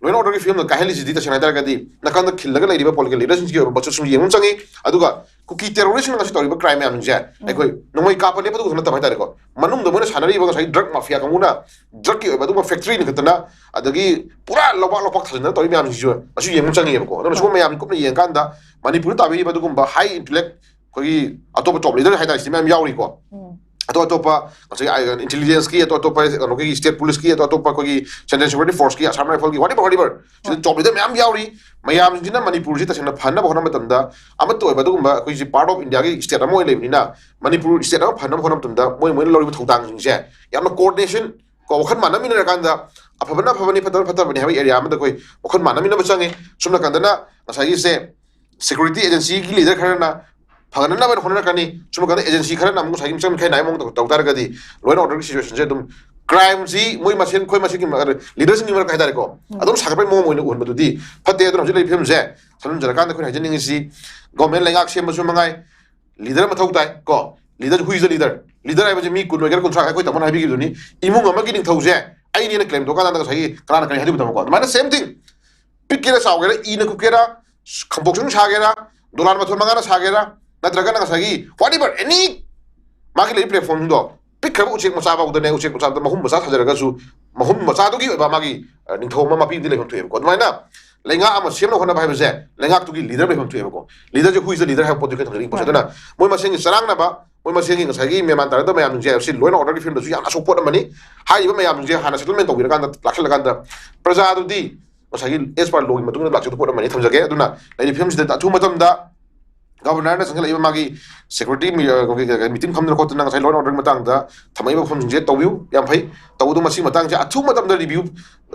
ꯂꯣ ꯑꯦꯟ ꯑꯣꯔꯗꯔꯒꯤ ꯐꯤꯕꯝꯗ ꯀꯥꯏꯍꯜꯂꯤꯁꯤꯗꯤ ꯇꯁꯦꯡꯅ ꯍꯥꯏ ꯇꯥꯔꯒꯗꯤ ꯅꯥꯀꯟꯗ ꯈꯤꯜꯂꯒ ꯂꯩꯔꯤꯕ ꯄꯣꯂꯤꯇꯤꯀꯦꯜ ꯂꯤꯗꯔꯁꯤꯡꯁꯤꯒꯤ ꯑꯣꯏꯕ ꯄꯣꯠꯁꯨ ꯁꯨꯝ ꯌꯦꯡꯕ ꯆꯪꯉꯤ꯫ ꯑꯗꯨꯒ ꯀꯨꯀꯤ ꯇꯦꯔꯣꯔꯤꯁꯅ ꯉꯁꯤ ꯇꯧꯔꯤꯕ ꯀ꯭ꯔꯥꯏꯝ ꯃꯌꯥꯝꯁꯤꯡꯁꯦ ꯑꯩꯈꯣꯏ ꯅꯣꯡꯃꯩ ꯀꯥꯞꯄ ꯂꯦꯞꯄꯗꯨ ꯈꯛꯇ ꯅꯠꯇꯕ ꯍꯥꯏꯇꯥꯔꯦꯀꯣ, ꯃꯅꯨꯡꯗ ꯃꯣꯏꯅ ꯁꯥꯟꯅꯔꯤꯕ ꯉꯁꯥꯏ ꯗ꯭ꯔꯒ ꯃꯥꯐꯤꯌꯥ ꯀꯥꯡꯕꯨꯅ ꯗ꯭ꯔꯒꯀꯤ ꯑꯣꯏꯕ ꯑꯗꯨꯒꯨꯝꯕ ꯐꯦꯛꯇ꯭ꯔꯤ ꯂꯤꯡꯈꯠꯇꯅ, ꯑꯗꯒꯤ ꯄꯨꯔꯥ ꯂꯧꯄꯥꯛ ꯂꯧꯄꯥꯛ ꯊꯥꯖꯤꯟꯗꯅ ꯇꯧꯔꯤ ꯃꯌꯥꯝꯁꯤꯡꯁꯤꯁꯨ ꯑꯁꯤ ꯌꯦꯡꯕ ꯆꯪꯉꯦꯕꯀꯣ꯫ ꯑꯗꯨꯅ ꯁꯤꯒꯨꯝꯕ ꯃꯌꯥꯝ ꯀꯨꯞꯅ ꯌꯦꯡꯀꯥꯟꯗ ꯃꯅꯤꯄꯨꯔꯗ ꯇꯥꯕꯤꯔꯤꯕ ꯑꯗꯨꯒꯨꯝꯕ ꯍꯥꯏ ꯏꯟꯇꯦꯂꯦꯛ, ꯑꯩꯈꯣꯏꯒꯤ ꯑꯇꯣꯞꯄ ꯇꯣꯞ ꯂꯤꯗꯔ ꯍꯥꯏꯇꯥꯔꯦ, ꯁꯤ ꯃꯌꯥꯝ ꯌꯥꯎꯔꯤꯀꯣ꯫ ꯑꯇꯣꯞ ꯑꯇꯣꯞꯄ ꯉꯁꯥꯏꯒꯤ ꯏꯟꯇꯦꯂꯤꯖꯦꯟꯁꯀꯤ, ꯑꯇꯣꯞ ꯑꯇꯣꯞꯄ ꯀꯩꯅꯣꯒꯤ ꯁ꯭ꯇꯦꯠ ꯄꯨꯂꯤꯁꯀꯤ, ꯑꯇꯣꯞ ꯑꯇꯣꯞꯄ ꯑꯩꯈꯣꯏꯒꯤ ꯁꯦꯟꯇ꯭ꯔꯦꯜ ꯁꯦꯀ꯭ꯌꯨꯔꯤꯇꯤ ꯐꯣꯔꯁꯀꯤ, ꯑꯁꯥꯝ ꯔꯥꯏꯐꯜꯒꯤ, ꯋꯥꯠ ꯑꯦꯚꯔ ꯋꯥꯠ ꯑꯦꯚꯔ, ꯁꯤꯗ ꯇꯣꯞ ꯂꯤꯗꯔ ꯃꯌꯥꯝ ꯌꯥꯎꯔꯤ꯫ ꯃꯌꯥꯝꯁꯤꯡꯁꯤꯅ ꯃꯅꯤꯄꯨꯔꯁꯤ ꯇꯁꯦꯡꯅ ꯐꯅꯕ ꯍꯣꯠꯅꯕ ꯃꯇꯝꯗ, ꯑꯃꯠꯇ ꯑꯣꯏꯕ ꯑꯗꯨꯒꯨꯝꯕ ꯑꯩꯈꯣꯏꯁꯤ ꯄꯥꯔꯠ ꯑꯣꯐ ꯏꯟꯗꯤꯌꯥꯒꯤ ꯁ꯭ꯇꯦꯠ ꯑꯃ ꯑꯣꯏꯅ ꯂꯩꯕꯅꯤꯅ, ꯃꯅꯤꯄꯨꯔ ꯁ꯭ꯇꯦꯠ ꯑꯃ ꯐꯅꯕ ꯍꯣꯠꯅꯕ ꯃꯇꯝꯗ ꯃꯣꯏ ꯃꯣꯏꯅ ꯂꯧꯔꯤꯕ ꯊꯧꯗꯥꯡꯁꯤꯡꯁꯦ ꯌꯥꯝꯅ ꯀꯣꯑꯣꯔꯗꯤꯅꯦꯁꯟ ꯀꯣ, ꯋꯥꯈꯜ ꯃꯥꯟꯅꯃꯤꯟꯅꯔꯀꯥꯟꯗ ꯑꯐꯕꯅ ꯑꯐꯕꯅꯤ, ꯐꯠꯇꯕꯅ ꯐꯠꯇꯕꯅꯤ ꯍꯥꯏꯕ ꯑꯦꯔꯤꯌꯥ ꯑꯃꯗ ꯑꯩꯈꯣꯏ ꯋꯥꯈꯜ ꯃꯥꯟꯅꯃꯤꯟꯅꯕ ꯆꯪꯉꯤ꯫ ꯁꯨꯝ ꯅꯥꯀꯟꯗꯅ ꯉꯁꯥꯏꯒꯤꯁꯦ ꯁꯦꯀ꯭ꯌꯨꯔꯤꯇꯤ ꯑꯦꯖꯦꯟꯁꯤꯒꯤ ꯂꯤꯗꯔ ꯈꯔꯅ ꯐꯒꯠꯅꯅꯕ ꯍꯣꯠꯅꯔꯛꯀꯅꯤ, ꯁꯨꯝ ꯅꯥꯀꯟꯗ ꯑꯦꯖꯦꯟꯁꯤ ꯈꯔꯅ ꯑꯃꯨꯛ ꯉꯁꯥꯏꯒꯤ ꯃꯤꯆꯪ ꯃꯤꯈꯥꯏ ꯅꯥꯏꯕ ꯃꯑꯣꯡꯗ ꯇꯧ ꯇꯥꯔꯒꯗꯤ ꯂꯣ ꯑꯦꯟ ꯑꯣꯔꯗꯔꯒꯤ ꯁꯤꯆꯨꯋꯦꯁꯟꯁꯦ ꯑꯗꯨꯝ ꯀ꯭ꯔꯥꯏꯝꯁꯤ ꯃꯣꯏ ꯃꯁꯦꯟ, ꯑꯩꯈꯣꯏ ꯃꯁꯦꯟꯒꯤ ꯂꯤꯗꯔꯁꯤꯡꯒꯤ ꯃꯔꯛꯇ ꯍꯥꯏꯇꯥꯔꯦꯀꯣ, ꯑꯗꯨꯝ ꯁꯥꯒꯠꯄꯒꯤ ꯃꯑꯣꯡ ꯑꯣꯏꯅ ꯎꯍꯟꯕꯗꯨꯗꯤ ꯐꯠꯇꯦ꯫ ꯑꯗꯨꯅ ꯍꯧꯖꯤꯛ ꯂꯩꯔꯤꯕ ꯐꯤꯕꯝꯁꯦ ꯁꯝꯖꯤꯟꯖꯔꯀꯥꯟꯗ ꯑꯩꯈꯣꯏꯅ ꯍꯥꯏꯖꯅꯤꯡꯉꯤꯁꯤ, ꯒꯣꯔꯃꯦꯟ ꯂꯩꯉꯥꯛ ꯁꯦꯝꯕꯁꯨ ꯃꯉꯥꯏ, ꯂꯤꯗꯔ ꯃꯊꯧ ꯇꯥꯏ ꯀꯣ꯫ Leader ꯍꯨꯏꯁ leader. ꯂꯤꯗꯔ ꯍꯥꯏꯕꯁꯤ ꯃꯤ ꯀꯨꯟ ꯑꯣꯏꯒꯦꯔꯥ ꯀꯨꯟꯊ꯭ꯔꯥ, ꯑꯩꯈꯣꯏ ꯇꯥꯃꯣꯅ ꯍꯥꯏꯕꯤꯈꯤꯕꯗꯨꯅꯤ, ꯏꯃꯨꯡ ꯑꯃꯒꯤ ꯅꯤꯡꯊꯧꯁꯦ ꯑꯩꯅꯦꯅ ꯀ꯭ꯂꯦꯝ ꯇꯧꯔꯀꯥꯟꯗ ꯉꯁꯥꯏꯒꯤ ꯀꯅꯥꯅ ꯀꯔꯤ ꯍꯥꯏꯗꯣꯏꯕꯗꯃꯀꯣ꯫ ꯑꯗꯨꯃꯥꯏꯅ ꯁꯦꯝ ꯊꯤꯡ, ꯄꯤꯛꯀꯦꯔꯥ ꯆꯥꯎꯒꯦꯔꯥ, ꯏꯅ ꯀꯨꯞꯀꯦꯔꯥ, ꯈꯝꯄꯣꯛꯁꯨꯝ ꯁꯥꯒꯦꯔꯥ, ꯗꯣꯂꯥꯟ ꯃꯊꯣꯟ ꯃꯉꯥꯅ ꯁꯥꯒꯦꯔꯥ, ꯅꯠꯇ꯭ꯔꯒꯅ ꯉꯁꯥꯏꯒꯤ ꯋꯥꯠ ꯑꯦꯚꯔ ꯑꯦꯅꯤ ꯃꯥꯒꯤ ꯂꯩꯔꯤꯕ ꯄ꯭ꯂꯦꯠꯐꯣꯝꯗꯣ, ꯄꯤꯛꯈ꯭ꯔꯕ ꯎꯆꯦꯛ ꯃꯆꯥ ꯐꯥꯎꯗꯅꯦ, ꯎꯆꯦꯛ ꯃꯆꯥꯗ ꯃꯍꯨꯝ ꯃꯆꯥ ꯁꯥꯖꯔꯒꯁꯨ ꯃꯍꯨꯝ ꯃꯆꯥꯗꯨꯒꯤ ꯑꯣꯏꯕ ꯃꯥꯒꯤ, ꯑ, ꯅꯤꯡꯊꯧ ꯑꯃ ꯃꯄꯤꯗꯤ ꯂꯩꯐꯝ ꯊꯣꯛꯑꯦꯕꯀꯣ꯫ ꯑꯗꯨꯃꯥꯏꯅ ꯂꯩꯉꯥꯛ ꯑꯃ ꯁꯦꯝꯅꯕ ꯍꯣꯠꯅꯕ ꯍꯥꯏꯕꯁꯦ ꯂꯩꯉꯥꯛꯇꯨꯒꯤ ꯂꯤꯗꯔ ꯂꯩꯐꯝ ꯊꯣꯛꯑꯦꯕꯀꯣ꯫ ꯂꯤꯗꯔꯁꯦ ꯍꯨꯏꯁ ꯂꯤꯗꯔ ꯍꯥꯏꯕ ꯄꯣꯠꯇꯨ ꯑꯩꯈꯣꯏ ꯊꯝꯖꯅꯤꯡꯕ ꯄꯣꯠꯁꯦ꯫ ꯑꯗꯨꯅ ꯃꯣꯏ ꯃꯁꯦꯟꯒꯤ ꯆꯔꯥꯡꯅꯕ, ꯃꯣꯏ ꯃꯁꯦꯟꯒꯤ ꯉꯁꯥꯏꯒꯤ ꯃꯦꯟꯃꯥꯟ ꯇꯥꯔꯛꯇꯕ ꯃꯌꯥꯝꯁꯤꯡꯁꯦ ꯁꯤ ꯂꯣ ꯑꯦꯟ ꯑꯣꯔꯗꯔꯒꯤ ꯐꯤꯕꯝꯗꯁꯨ ꯌꯥꯝꯅ ꯑꯁꯣꯛꯄ ꯄꯣꯠ ꯑꯃꯅꯤ꯫ ꯍꯥꯏꯔꯤꯕ ꯃꯌꯥꯝꯁꯤꯡꯁꯦ ꯍꯥꯟꯅ ꯁꯦꯇꯜꯃꯦꯟ ꯇꯧꯕꯤꯔꯀꯥꯟꯗ, ꯂꯥꯛꯁꯤꯜꯂꯀꯥꯟꯗ ꯄ꯭ꯔꯖꯥꯗꯨꯗꯤ ꯉꯁꯥꯏꯒꯤ ꯑꯦꯁ ꯄꯥꯔ ꯂꯣꯒꯤ ꯃꯇꯨꯡ ꯏꯟꯅ ꯂꯥꯛꯆꯒꯗꯕ ꯄꯣꯠ ꯑꯃꯅꯤ ꯊꯝꯖꯒꯦ꯫ ꯑꯗꯨꯅ ꯂꯩꯔꯤꯕ ꯐꯤꯕꯝꯁꯤꯗ ꯑꯊꯨꯕ ꯃꯇꯝꯗ ꯒꯕꯔꯅꯔꯅ ꯆꯪꯁꯤꯜꯂꯛꯏꯕ ꯃꯥꯒꯤ ꯁꯦꯀ꯭ꯌꯨꯔꯤꯇꯤ ꯃꯤ-, ꯑ, ꯃꯤꯇꯤꯡ ꯐꯝꯗꯅ ꯈꯣꯠꯇꯅ ꯉꯁꯥꯏ ꯂꯣ ꯑꯦꯟ ꯑꯣꯔꯗꯔꯒꯤ ꯃꯇꯥꯡꯗ ꯊꯝꯃꯛꯏꯕ ꯋꯥꯐꯝꯁꯤꯡꯁꯦ ꯇꯧꯕꯤꯌꯨ, ꯌꯥꯝ ꯐꯩ꯫ ꯇꯧꯕꯗꯣ ꯃꯁꯤꯒꯤ ꯃꯇꯥꯡꯁꯦ ꯑꯊꯨꯕ ꯃꯇꯝꯗ ꯔꯤꯚ꯭ꯌꯨ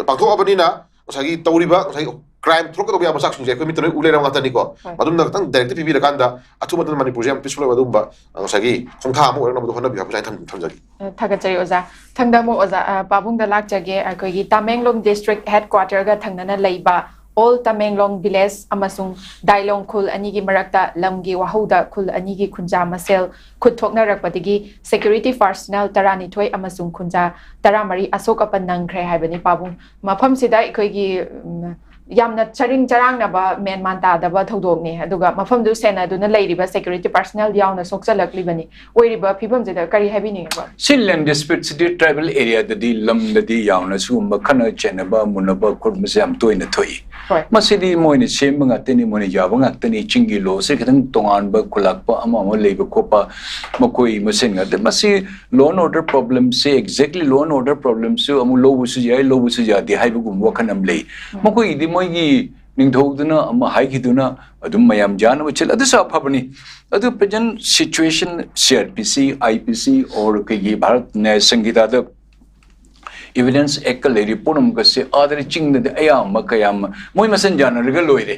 ꯄꯥꯡꯊꯣꯛꯑꯕꯅꯤꯅ ꯉꯁꯥꯏꯒꯤ ꯇꯧꯔꯤꯕ ꯉꯁꯥꯏ ꯀ꯭ꯔꯥꯏꯝ ꯊꯣꯛꯂꯛꯀꯗꯧꯕ ꯌꯥꯕ ꯃꯆꯥꯛꯁꯤꯡꯁꯦ ꯑꯩꯈꯣꯏ ꯃꯤꯠꯇ ꯂꯣꯏ ꯎ ꯂꯩꯔꯕ ꯉꯥꯛꯇꯅꯤꯀꯣ꯫ ꯍꯣꯏ꯫ ꯃꯗꯨꯝꯅ ꯈꯤꯇꯪ ꯗꯥꯏꯔꯦꯛꯇꯤꯞ ꯄꯤꯕꯤꯔꯀꯥꯟꯗ ꯑꯊꯨꯕ ꯃꯇꯝꯗ ꯃꯅꯤꯄꯨꯔꯁꯦ ꯌꯥꯝ ꯄꯤꯁꯐꯨꯜ ꯑꯣꯏꯕ ꯑꯗꯨꯒꯨꯝꯕ, ꯑ, ꯉꯁꯥꯏꯒꯤ ꯈꯣꯡꯊꯥꯡ ꯑꯃ ꯑꯣꯏꯔꯛꯅꯕꯗꯣ ꯍꯣꯠꯅꯕꯤꯌꯨ ꯍꯥꯏꯕꯁꯦ ꯑꯩ ꯊꯝ-, ꯊꯝꯖꯒꯦ꯫ ꯑ, ꯊꯥꯒꯠꯆꯔꯤ ꯑꯣꯖꯥ꯫ ꯊꯪꯗ ꯑꯃꯨꯛ ꯑꯣꯖꯥ, ꯑ, ꯄꯥꯕꯨꯡꯗ ꯂꯥꯛꯆꯒꯦ꯫ ꯑꯩꯈꯣꯏꯒꯤ ꯇꯥꯃꯦꯡꯂꯣꯡ ꯗꯤꯁꯇ꯭ꯔꯤꯛ ꯍꯦꯗ ꯀ꯭ꯋꯥꯇꯔꯒ ꯊꯪꯅꯅ ꯂꯩꯕ ꯑꯣꯜ ꯇꯃꯦꯡꯂꯣꯡ ꯚꯤꯂꯦꯖ ꯑꯃꯁꯨꯡ ꯗꯥꯏꯂꯣꯡ ꯈꯨꯜ ꯑꯅꯤꯒꯤ ꯃꯔꯛꯇ ꯂꯝꯒꯤ ꯋꯥꯍꯧꯗ ꯈꯨꯜ ꯑꯅꯤꯒꯤ ꯈꯨꯟꯖꯥ ꯃꯁꯦꯜ ꯈꯨꯠ ꯊꯣꯛꯅꯔꯛꯄꯗꯒꯤ ꯁꯦꯀ꯭ꯌꯨꯔꯤꯇꯤ ꯄꯥꯔꯁꯅꯦꯜ ꯇꯔꯥꯅꯤꯊꯣꯏ ꯑꯃꯁꯨꯡ ꯈꯨꯟꯖꯥ ꯇꯔꯥꯃꯔꯤ ꯑꯁꯣꯛ ꯑꯄꯟ ꯅꯪꯈ꯭ꯔꯦ ꯍꯥꯏꯕꯅꯤ ꯄꯥꯕꯨꯡ꯫ ꯃꯐꯝꯁꯤꯗ ꯑꯩꯈꯣꯏꯒꯤ, ꯎꯝ, ꯌꯥꯝꯅ ꯆꯔꯤꯡ ꯆꯔꯥꯡꯅꯕ ꯃꯦꯟ ꯃꯥꯟ ꯇꯥꯗꯕ ꯊꯧꯗꯣꯛꯅꯤ꯫ ꯑꯗꯨꯒ ꯃꯐꯝꯗꯨ ꯁꯦꯟꯅꯗꯨꯅ ꯂꯩꯔꯤꯕ ꯁꯦꯀ꯭ꯌꯨꯔꯤꯇꯤ ꯄꯥꯔꯁꯅꯦꯜ ꯌꯥꯎꯅ ꯁꯣꯛꯆꯜꯂꯛꯂꯤꯕꯅꯤ꯫ ꯑꯣꯏꯔꯤꯕ ꯐꯤꯕꯝꯁꯤꯗ ꯀꯔꯤ ꯍꯥꯏꯕꯤꯅꯤꯡꯉꯤꯕ? ꯁꯤ ꯂꯦꯟ ꯗꯤꯁꯄ꯭ꯌꯨꯠꯁꯤꯗꯤ ꯇ꯭ꯔꯥꯏꯕꯦꯜ ꯑꯦꯔꯤꯌꯥꯗꯗꯤ, ꯂꯝꯗꯗꯤ ꯌꯥꯝꯅ ꯁꯤꯒꯨꯝꯕ ꯈꯠꯅ ꯆꯩꯅꯕ, ꯃꯨꯟꯅꯕ ꯈꯣꯠꯄꯁꯦ ꯌꯥꯝ ꯇꯣꯏꯅ ꯊꯣꯛꯏ꯫ ꯍꯣꯏ꯫ ꯃꯁꯤꯗꯤ ꯃꯣꯏꯅ ꯁꯦꯝꯕ ꯉꯥꯛꯇꯅꯤ, ꯃꯣꯏꯅ ꯌꯥꯕ ꯉꯥꯛꯇꯅꯤ꯫ ꯆꯤꯡꯒꯤ ꯂꯣꯁꯦ ꯈꯤꯇꯪ ꯇꯣꯉꯥꯟꯕ, ꯈꯨꯜꯂꯥꯛꯄ ꯑꯃ ꯑꯃ ꯂꯩꯕ ꯈꯣꯠꯄ, ꯃꯈꯣꯏ ꯃꯁꯦꯟ ꯉꯥꯛꯇ꯫ ꯃꯁꯤ ꯂꯣ ꯑꯦꯟ ꯑꯣꯔꯗꯔ ꯄ꯭ꯔꯣꯕ꯭ꯂꯦꯝꯁꯦ, ꯑꯦꯛꯖꯦꯛꯂꯤ ꯂꯣ ꯑꯦꯟ ꯑꯣꯔꯗꯔ ꯄ꯭ꯔꯣꯕ꯭ꯂꯦꯝꯁꯨ ꯑꯃꯨꯛ ꯂꯧꯕꯁꯨ ꯌꯥꯏ, ꯂꯧꯕꯁꯨ ꯌꯥꯗꯦ ꯍꯥꯏꯕꯒꯨꯝꯕ ꯋꯥꯈꯜ ꯑꯃ ꯂꯩ꯫ ꯃꯈꯣꯏꯒꯤꯗꯤ ꯃꯣꯏꯒꯤ ꯅꯤꯡꯊꯧꯗꯨꯅ ꯑꯃ ꯍꯥꯏꯈꯤꯗꯨꯅ ꯑꯗꯨꯝ ꯃꯌꯥꯝ ꯌꯥꯅꯕ ꯁꯤꯜ, ꯑꯗꯨꯁꯨ ꯑꯐꯕꯅꯤ꯫ ꯑꯗꯨ present situation, C R P ꯁꯤ, ꯑꯥꯏ ꯄꯤ ꯁꯤ, ꯑꯣꯔ ꯑꯩꯈꯣꯏꯒꯤ ꯚꯥꯔꯠ ꯅ꯭ꯌꯥꯌ ꯁꯪꯍꯤꯇꯥꯗ ꯏꯚꯤꯗꯦꯟꯁ ꯑꯦꯛꯀ ꯂꯩꯔꯤ ꯄꯣꯠ ꯑꯃꯒꯁꯦ ꯑꯥꯗꯗꯤ ꯆꯤꯡꯗꯗꯤ ꯑꯌꯥꯝꯕ ꯀꯌꯥꯝ ꯃꯣꯏ ꯃꯁꯦꯟ ꯌꯥꯅꯔꯒ ꯂꯣꯏꯔꯦ꯫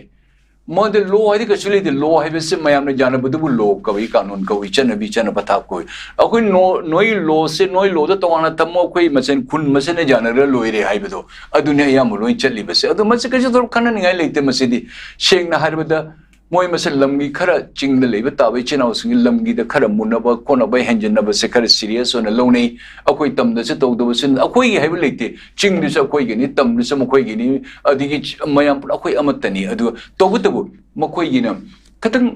ꯃꯣꯏꯗ ꯂꯣ ꯍꯥꯏꯗꯤ ꯀꯩꯁꯨ ꯂꯩꯇꯦ꯫ ꯂꯣ ꯍꯥꯏꯕꯁꯦ ꯃꯌꯥꯝꯅ ꯌꯥꯅꯕꯗꯨꯕꯨ ꯂꯣ ꯀꯧꯏ, ꯀꯥꯅꯨꯟ ꯀꯧꯏ, ꯆꯠꯅꯕꯤ, ꯆꯠꯅ ꯄꯊꯥꯞ ꯀꯧꯏ꯫ ꯑꯩꯈꯣꯏ ꯅꯣ-, ꯅꯣꯏ ꯂꯣꯁꯦ ꯅꯣꯏ ꯂꯣꯗ ꯇꯣꯉꯥꯟꯅ ꯊꯝꯃꯣ, ꯑꯩꯈꯣꯏ ꯃꯁꯦꯟ, ꯈꯨꯟ ꯃꯁꯦꯟꯅ ꯌꯥꯅꯔꯒ ꯂꯣꯏꯔꯦ ꯍꯥꯏꯕꯗꯣ, ꯑꯗꯨꯅꯤ ꯑꯌꯥꯝꯕ ꯂꯣꯏ ꯆꯠꯂꯤꯕꯁꯦ꯫ ꯑꯗꯨ ꯃꯁꯤ ꯀꯩꯁꯨ ꯊꯣꯏꯗꯣꯛ ꯈꯟꯅꯅꯤꯡꯉꯥꯏ ꯂꯩꯇꯦ꯫ ꯃꯁꯤꯗꯤ ꯁꯦꯡꯅ ꯍꯥꯏꯔꯕꯗ ꯃꯣꯏ ꯃꯁꯦꯟ ꯂꯝꯒꯤ ꯈꯔ ꯆꯤꯡꯗ ꯂꯩꯕ ꯇꯥꯕ ꯏꯆꯤꯟ ꯏꯅꯥꯎꯁꯤꯡꯒꯤ ꯂꯝꯒꯤꯗ ꯈꯔ ꯃꯨꯟꯅꯕ ꯈꯣꯠꯅꯕ ꯍꯦꯟꯖꯤꯟꯅꯕꯁꯦ ꯈꯔ ꯁꯤꯔꯤꯌꯁ ꯑꯣꯏꯅ ꯂꯧꯅꯩ꯫ ꯑꯩꯈꯣꯏ ꯇꯝꯗꯁꯨ ꯇꯧꯗꯕꯁꯨ ꯑꯩꯈꯣꯏꯒꯤ ꯍꯥꯏꯕ ꯂꯩꯇꯦ꯫ ꯆꯤꯡꯗꯁꯨ ꯑꯩꯈꯣꯏꯒꯤꯅꯤ, ꯇꯝꯗꯁꯨ ꯃꯈꯣꯏꯒꯤꯅꯤ, ꯑꯗꯒꯤ ꯆ-, ꯃꯌꯥꯝ ꯄꯨꯂꯞ ꯑꯩꯈꯣꯏ ꯑꯃꯠꯇꯅꯤ꯫ ꯑꯗꯨ ꯇꯧꯕꯇꯕꯨ ꯃꯈꯣꯏꯒꯤꯅ ꯈꯤꯇꯪ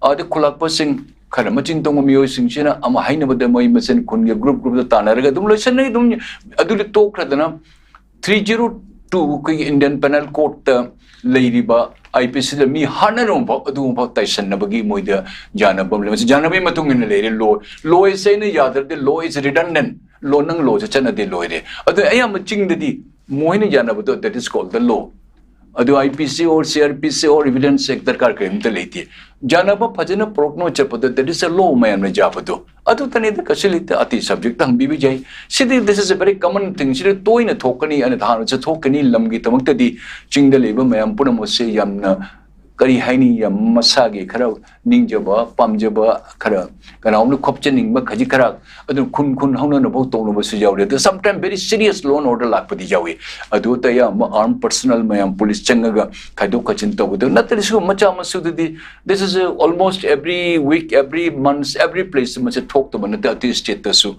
ꯑꯥꯗ ꯈꯨꯜꯂꯥꯛꯄꯁꯤꯡ ꯈꯔ ꯃꯆꯤꯟ ꯇꯣꯡꯕ ꯃꯤꯑꯣꯏꯁꯤꯡꯁꯤꯅ ꯑꯃ ꯍꯥꯏꯅꯕꯗ ꯃꯣꯏ ꯃꯁꯦꯟ ꯈꯨꯟꯒꯤ ꯒ꯭ꯔꯨꯞ ꯒ꯭ꯔꯨꯞꯇ ꯇꯥꯟꯅꯔꯒ ꯑꯗꯨꯝ ꯂꯣꯏꯁꯟꯅꯩ꯫ ꯑꯗꯨꯝ ꯑꯗꯨꯗꯤ ꯇꯣꯛꯈ꯭ꯔꯗꯅ ꯊ꯭ꯔꯤ ꯖꯤꯔꯣ ꯇꯨ ꯑꯩꯈꯣꯏꯒꯤ ꯏꯟꯗꯤꯌꯟ ꯄꯦꯅꯦꯜ ꯀꯣꯗꯇ ꯂꯩꯔꯤꯕ ꯑꯥꯏ ꯄꯤ ꯁꯤꯗ ꯃꯤ ꯍꯥꯠꯅꯔꯝꯕ ꯐꯥꯎ ꯑꯗꯨꯒꯨꯝꯕ ꯐꯥꯎ ꯇꯥꯏꯁꯟꯅꯕꯒꯤ ꯃꯣꯏꯗ ꯌꯥꯅꯕ ꯑꯃ ꯂꯩ꯫ ꯃꯁꯤ ꯌꯥꯅꯕꯒꯤ ꯃꯇꯨꯡ ꯏꯟꯅ ꯂꯩꯔꯦ꯫ ꯂꯣ, ꯂꯣ ꯍꯥꯏꯁꯦ ꯑꯩꯅ ꯌꯥꯗ꯭ꯔꯗꯤ ꯂꯣ ꯏꯁ ꯔꯤꯗꯟꯗꯦꯟ, ꯂꯣ, ꯅꯪ ꯂꯣꯁꯦ ꯆꯠꯅꯗꯦ, ꯂꯣꯏꯔꯦ꯫ ꯑꯗꯨ ꯑꯌꯥꯝꯕ ꯆꯤꯡꯗꯗꯤ ꯃꯣꯏꯅ ꯌꯥꯅꯕꯗꯣ, that is called the law꯫ ꯑꯗꯨ ꯑꯥꯏ ꯄꯤ ꯁꯤ ꯑꯣꯔ ꯁꯤ ꯑꯥꯔ ꯄꯤ ꯁꯤ ꯑꯣꯔ ꯏꯚꯤꯗꯦꯟꯁ ꯑꯦꯛ ꯗꯔꯀꯥꯔ ꯀꯔꯤꯝꯇ ꯂꯩꯇꯦ꯫ ꯌꯥꯅꯕ ꯐꯖꯅ ꯄꯨꯔꯛꯅ ꯆꯠꯄꯗꯣ, that is a law, ꯃꯌꯥꯝꯅ ꯌꯥꯕꯗꯣ꯫ ꯑꯗꯨꯇꯅꯤꯗ, ꯀꯩꯁꯨ ꯂꯩꯇꯦ꯫ ꯑꯇꯩ ꯁꯕꯖꯦꯛꯇ ꯍꯪꯕꯤꯕ ꯌꯥꯏ꯫ ꯁꯤꯗꯤ, this is a very common thing꯫ ꯁꯤꯗ ꯇꯣꯏꯅ ꯊꯣꯛꯀꯅꯤ, ꯑꯅ ꯍꯥꯟꯅꯁꯨ ꯊꯣꯛꯀꯅꯤ꯫ ꯂꯝꯒꯤꯗꯃꯛꯇꯗꯤ ꯆꯤꯡꯗ ꯂꯩꯕ ꯃꯌꯥꯝ ꯄꯨꯝꯅꯃꯛꯁꯦ ꯌꯥꯝꯅ ꯀꯔꯤ ꯍꯥꯏꯅꯤ, ꯌꯥꯝ ꯃꯁꯥꯒꯤ ꯈꯔ ꯅꯤꯡꯖꯕ, ꯄꯥꯝꯖꯕ, ꯈꯔ ꯀꯅꯥꯒꯨꯝꯕꯅ ꯈꯣꯞꯆꯅꯤꯡꯕ ꯈꯖꯤꯛ ꯈꯔ, ꯑꯗꯨꯅ ꯈꯨꯟ ꯈꯨꯟ ꯍꯧꯅꯅꯐꯥꯎ ꯇꯧꯅꯕꯁꯨ ꯌꯥꯎꯔꯦ꯫ ꯑꯗꯣ sometime very serious law and order ꯂꯥꯛꯄꯗꯤ ꯌꯥꯎꯏ꯫ ꯑꯗꯨ ꯑꯇꯩ ꯑꯌꯥꯝꯕ arm personnel ꯃꯌꯥꯝ, ꯄꯨꯂꯤꯁ ꯆꯪꯉꯒ ꯈꯥꯏꯗꯣꯛ ꯈꯥꯏꯖꯤꯟ ꯇꯧꯕꯗꯣ ꯅꯠꯇ꯭ꯔꯁꯨ, ꯃꯆꯥ ꯃꯁꯨꯗꯗꯤ this is almost every week, every month, every place ꯃꯁꯦ ꯊꯣꯛꯇꯕ ꯅꯠꯇꯦ ꯑꯇꯩ stateꯇꯁꯨ꯫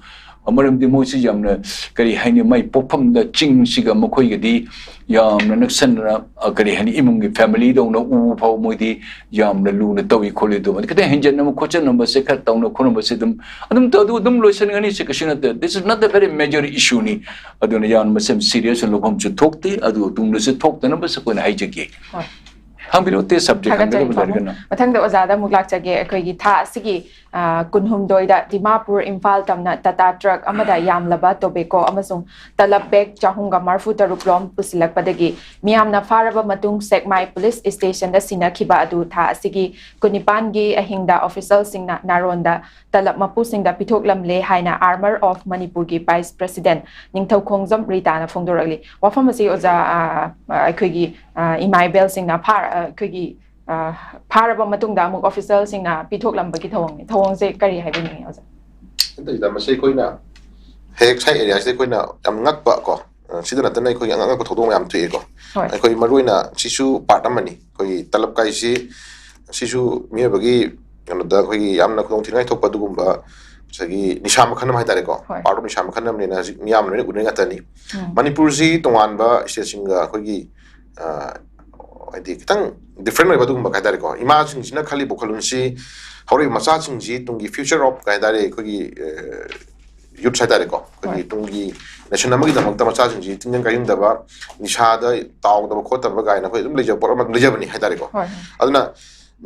ꯃꯔꯝꯗꯤ ꯃꯣꯏꯁꯤ ꯌꯥꯝꯅ, ꯀꯔꯤ ꯍꯥꯏꯅꯤ, ꯃꯥꯏ ꯄꯣꯛꯐꯝꯗ ꯆꯤꯡꯁꯤꯒ ꯃꯈꯣꯏꯒꯗꯤ ꯌꯥꯝꯅ ꯅꯛꯁꯟꯅꯅ, ꯑ, ꯀꯔꯤ ꯍꯥꯏꯅꯤ, ꯏꯃꯨꯡꯒꯤ familyꯗꯧꯅ ꯎꯕ ꯐꯥꯎ ꯃꯣꯏꯗꯤ ꯌꯥꯝꯅ ꯂꯨꯅ ꯇꯧꯏ ꯈꯣꯠꯂꯤ꯫ ꯑꯗꯨꯃꯗꯤ ꯈꯤꯇꯪ ꯍꯦꯟꯖꯟꯅꯕ ꯈꯣꯠꯆꯟꯅꯕꯁꯦ ꯈꯔ ꯇꯧꯅ ꯈꯣꯠꯅꯕꯁꯦ ꯑꯗꯨꯝ, ꯑꯗꯨꯝ ꯇꯧ-, ꯑꯗꯨ ꯑꯗꯨꯝ ꯂꯣꯏꯁꯤꯟꯒꯅꯤ꯫ ꯁꯤ ꯀꯩꯁꯨ ꯅꯠꯇꯦ, this is not a very major issueꯅꯤ꯫ ꯑꯗꯨꯅ ꯌꯥꯝꯅ ꯃꯁꯤ serious ꯂꯧꯐꯝꯁꯨ ꯊꯣꯛꯇꯦ꯫ ꯑꯗꯨ ꯇꯨꯡꯗꯁꯨ ꯊꯣꯛꯇꯅꯕꯁꯨ ꯑꯩꯈꯣꯏꯅ ꯍꯥꯏꯖꯒꯦ꯫ ꯍꯣꯏ꯫ ꯍꯪꯕꯤꯔꯛꯑꯣ, ꯑꯇꯩ subject ꯊꯥꯒꯠꯆꯔꯤ, ꯍꯪꯒꯗꯕ ꯄꯥꯕꯨꯡ꯫ ꯂꯩꯔꯒꯅ꯫ ꯃꯊꯪꯗ ꯑꯣꯖꯥꯗ ꯑꯃꯨꯛ ꯂꯥꯛꯆꯒꯦ꯫ ꯑꯩꯈꯣꯏꯒꯤ ꯊꯥ ꯑꯁꯤꯒꯤ, ꯑ, ꯀꯨꯟꯍꯨꯝꯗꯣꯏꯗ ꯗꯤꯃꯥꯄꯨꯔ ꯏꯝꯐꯥꯜ ꯇꯝꯅ ꯇꯥꯇꯥ ꯇ꯭ꯔꯛ ꯑꯃꯗ ꯌꯥꯝꯂꯕ ꯇꯣꯕꯦꯀꯣ ꯑꯃꯁꯨꯡ ꯇꯂꯕ ꯕꯦꯒ ꯆꯍꯨꯝꯒ ꯃꯔꯐꯨ ꯇꯔꯨꯛ ꯂꯣꯝ ꯄꯨꯁꯤꯜꯂꯛꯄꯗꯒꯤ ꯃꯤꯌꯥꯝꯅ ꯐꯥꯔꯕ ꯃꯇꯨꯡ ꯁꯦꯛꯃꯥꯏ ꯄꯨꯂꯤꯁ ꯁ꯭ꯇꯦꯁꯟꯗ ꯁꯤꯟꯅꯈꯤꯕ ꯑꯗꯨ ꯊꯥ ꯑꯁꯤꯒꯤ ꯀꯨꯟꯅꯤꯄꯥꯟꯒꯤ ꯑꯍꯤꯡꯗ ꯑꯣꯐꯤꯁꯦꯜꯁꯤꯡꯅ ꯅꯥꯔꯣꯟꯗ ꯇꯂꯕ ꯃꯄꯨꯁꯤꯡꯗ ꯄꯤꯊꯣꯛꯂꯝꯂꯦ ꯍꯥꯏꯅ Armor of ꯃꯅꯤꯄꯨꯔꯒꯤ ꯚꯥꯏꯁ ꯄ꯭ꯔꯦꯁꯤꯗꯦꯟꯠ ꯅꯤꯡꯊꯧꯈꯣꯡꯖꯝ ꯔꯤꯇꯥꯅ ꯐꯣꯡꯗꯣꯔꯛꯂꯤ꯫ ꯋꯥꯐꯝ ꯑꯁꯤ ꯑꯣꯖꯥ, ꯑ, ꯑ, ꯑꯩꯈꯣꯏꯒꯤ, ꯑ, ꯏꯃꯥ ꯏꯕꯦꯜꯁꯤꯡꯅ ꯐꯥ-, ꯑ, ꯑꯩꯈꯣꯏꯒꯤ, ꯑ, ꯐꯥꯔꯕ ꯃꯇꯨꯡꯗ ꯑꯃꯨꯛ ꯑꯣꯐꯤꯁꯦꯜꯁꯤꯡꯅ ꯄꯤꯊꯣꯛꯂꯝꯕꯒꯤ ꯊꯧꯑꯣꯡꯅꯤ꯫ ꯊꯧꯑꯣꯡꯁꯦ ꯀꯔꯤ ꯍꯥꯏꯕꯤꯅꯤꯡꯉꯤ, ꯑꯣꯖꯥ? ꯅꯠꯇꯦꯗ, ꯃꯁꯤ ꯑꯩꯈꯣꯏꯅ ꯍꯦꯛ ꯁ꯭ꯋꯥꯏ ꯑꯦꯔꯤꯌꯥꯁꯤꯗ ꯑꯩꯈꯣꯏꯅ ꯌꯥꯝ ꯉꯛꯄ ꯀꯣ, ꯑ, ꯁꯤꯗ ꯅꯠꯇꯅ ꯑꯩꯈꯣꯏꯒꯤ ꯑꯉꯛ ꯑꯉꯛꯄ ꯊꯧꯗꯣꯛ ꯃꯌꯥꯝ ꯊꯣꯛꯑꯦꯀꯣ꯫ ꯍꯣꯏ꯫ ꯑꯩꯈꯣꯏ ꯃꯔꯨꯑꯣꯏꯅ ꯁꯤꯁꯨ ꯄꯥꯔꯠ ꯑꯃꯅꯤ꯫ ꯑꯩꯈꯣꯏꯒꯤ ꯇꯂꯕ ꯀꯥꯏꯁꯤ, ꯁꯤꯁꯨ ꯃꯤꯑꯣꯏꯕꯒꯤ ꯀꯩꯅꯣꯗ ꯑꯩꯈꯣꯏꯒꯤ ꯌꯥꯝꯅ ꯈꯨꯗꯣꯡ ꯊꯤꯅꯤꯡꯉꯥꯏ ꯊꯣꯛꯄ ꯑꯗꯨꯒꯨꯝꯕ ꯉꯁꯥꯏꯒꯤ ꯅꯤꯁꯥ ꯃꯈꯜ ꯑꯃ ꯍꯥꯏꯇꯥꯔꯦꯀꯣ꯫ ꯍꯣꯏ꯫ ꯄꯥꯔꯠ ꯑꯣꯐ ꯅꯤꯁꯥ ꯃꯈꯜ ꯑꯃꯅꯤꯅ ꯍꯧꯖꯤꯛ ꯃꯤꯌꯥꯝꯅ ꯂꯣꯏꯅ ꯎꯅꯔꯤ ꯉꯥꯛꯇꯅꯤ꯫ ꯎꯝ꯫ ꯃꯅꯤꯄꯨꯔꯁꯤ ꯇꯣꯉꯥꯟꯕ ꯁ꯭ꯇꯦꯠꯁꯤꯡꯒ ꯑꯩꯈꯣꯏꯒꯤ, ꯑ, ꯍꯥꯏꯗꯤ ꯈꯤꯇꯪ ꯗꯤꯐ꯭ꯔꯦꯟ ꯑꯣꯏꯕ ꯑꯗꯨꯒꯨꯝꯕ ꯍꯥꯏꯇꯥꯔꯦꯀꯣ꯫ ꯏꯃꯥꯁꯤꯡꯁꯤꯅ ꯈꯜꯂꯤꯕ ꯋꯥꯈꯜꯂꯣꯟꯁꯤ ꯍꯧꯔꯛꯏꯕ ꯃꯆꯥꯁꯤꯡꯁꯤ ꯇꯨꯡꯒꯤ ꯐ꯭ꯌꯨꯆꯔ ꯑꯣꯐ ꯀꯩ ꯍꯥꯏꯇꯥꯔꯦ, ꯑꯩꯈꯣꯏꯒꯤ, ꯑ, ꯌꯨꯠꯁ ꯍꯥꯏꯇꯥꯔꯦꯀꯣ꯫ ꯑꯩꯈꯣꯏꯒꯤ ꯍꯣꯏ꯫ ꯇꯨꯡꯒꯤ ꯅꯦꯁꯟ ꯑꯃꯒꯤꯗꯃꯛꯇ ꯃꯆꯥꯁꯤꯡꯁꯤ ꯇꯤꯟꯖꯪ ꯀꯥꯏꯖꯪꯗꯕ, ꯅꯤꯁꯥꯗ ꯇꯥꯎꯗꯕ ꯈꯣꯠꯇꯕ ꯀꯥꯏꯅ ꯑꯩꯈꯣꯏ ꯑꯗꯨꯝ ꯂꯩꯖꯕ ꯄꯣꯠ ꯑꯃ ꯑꯗꯨꯝ ꯂꯩꯖꯕꯅꯤ ꯍꯥꯏꯇꯥꯔꯦꯀꯣ꯫ ꯍꯣꯏ, ꯍꯣꯏ꯫ ꯑꯗꯨꯅ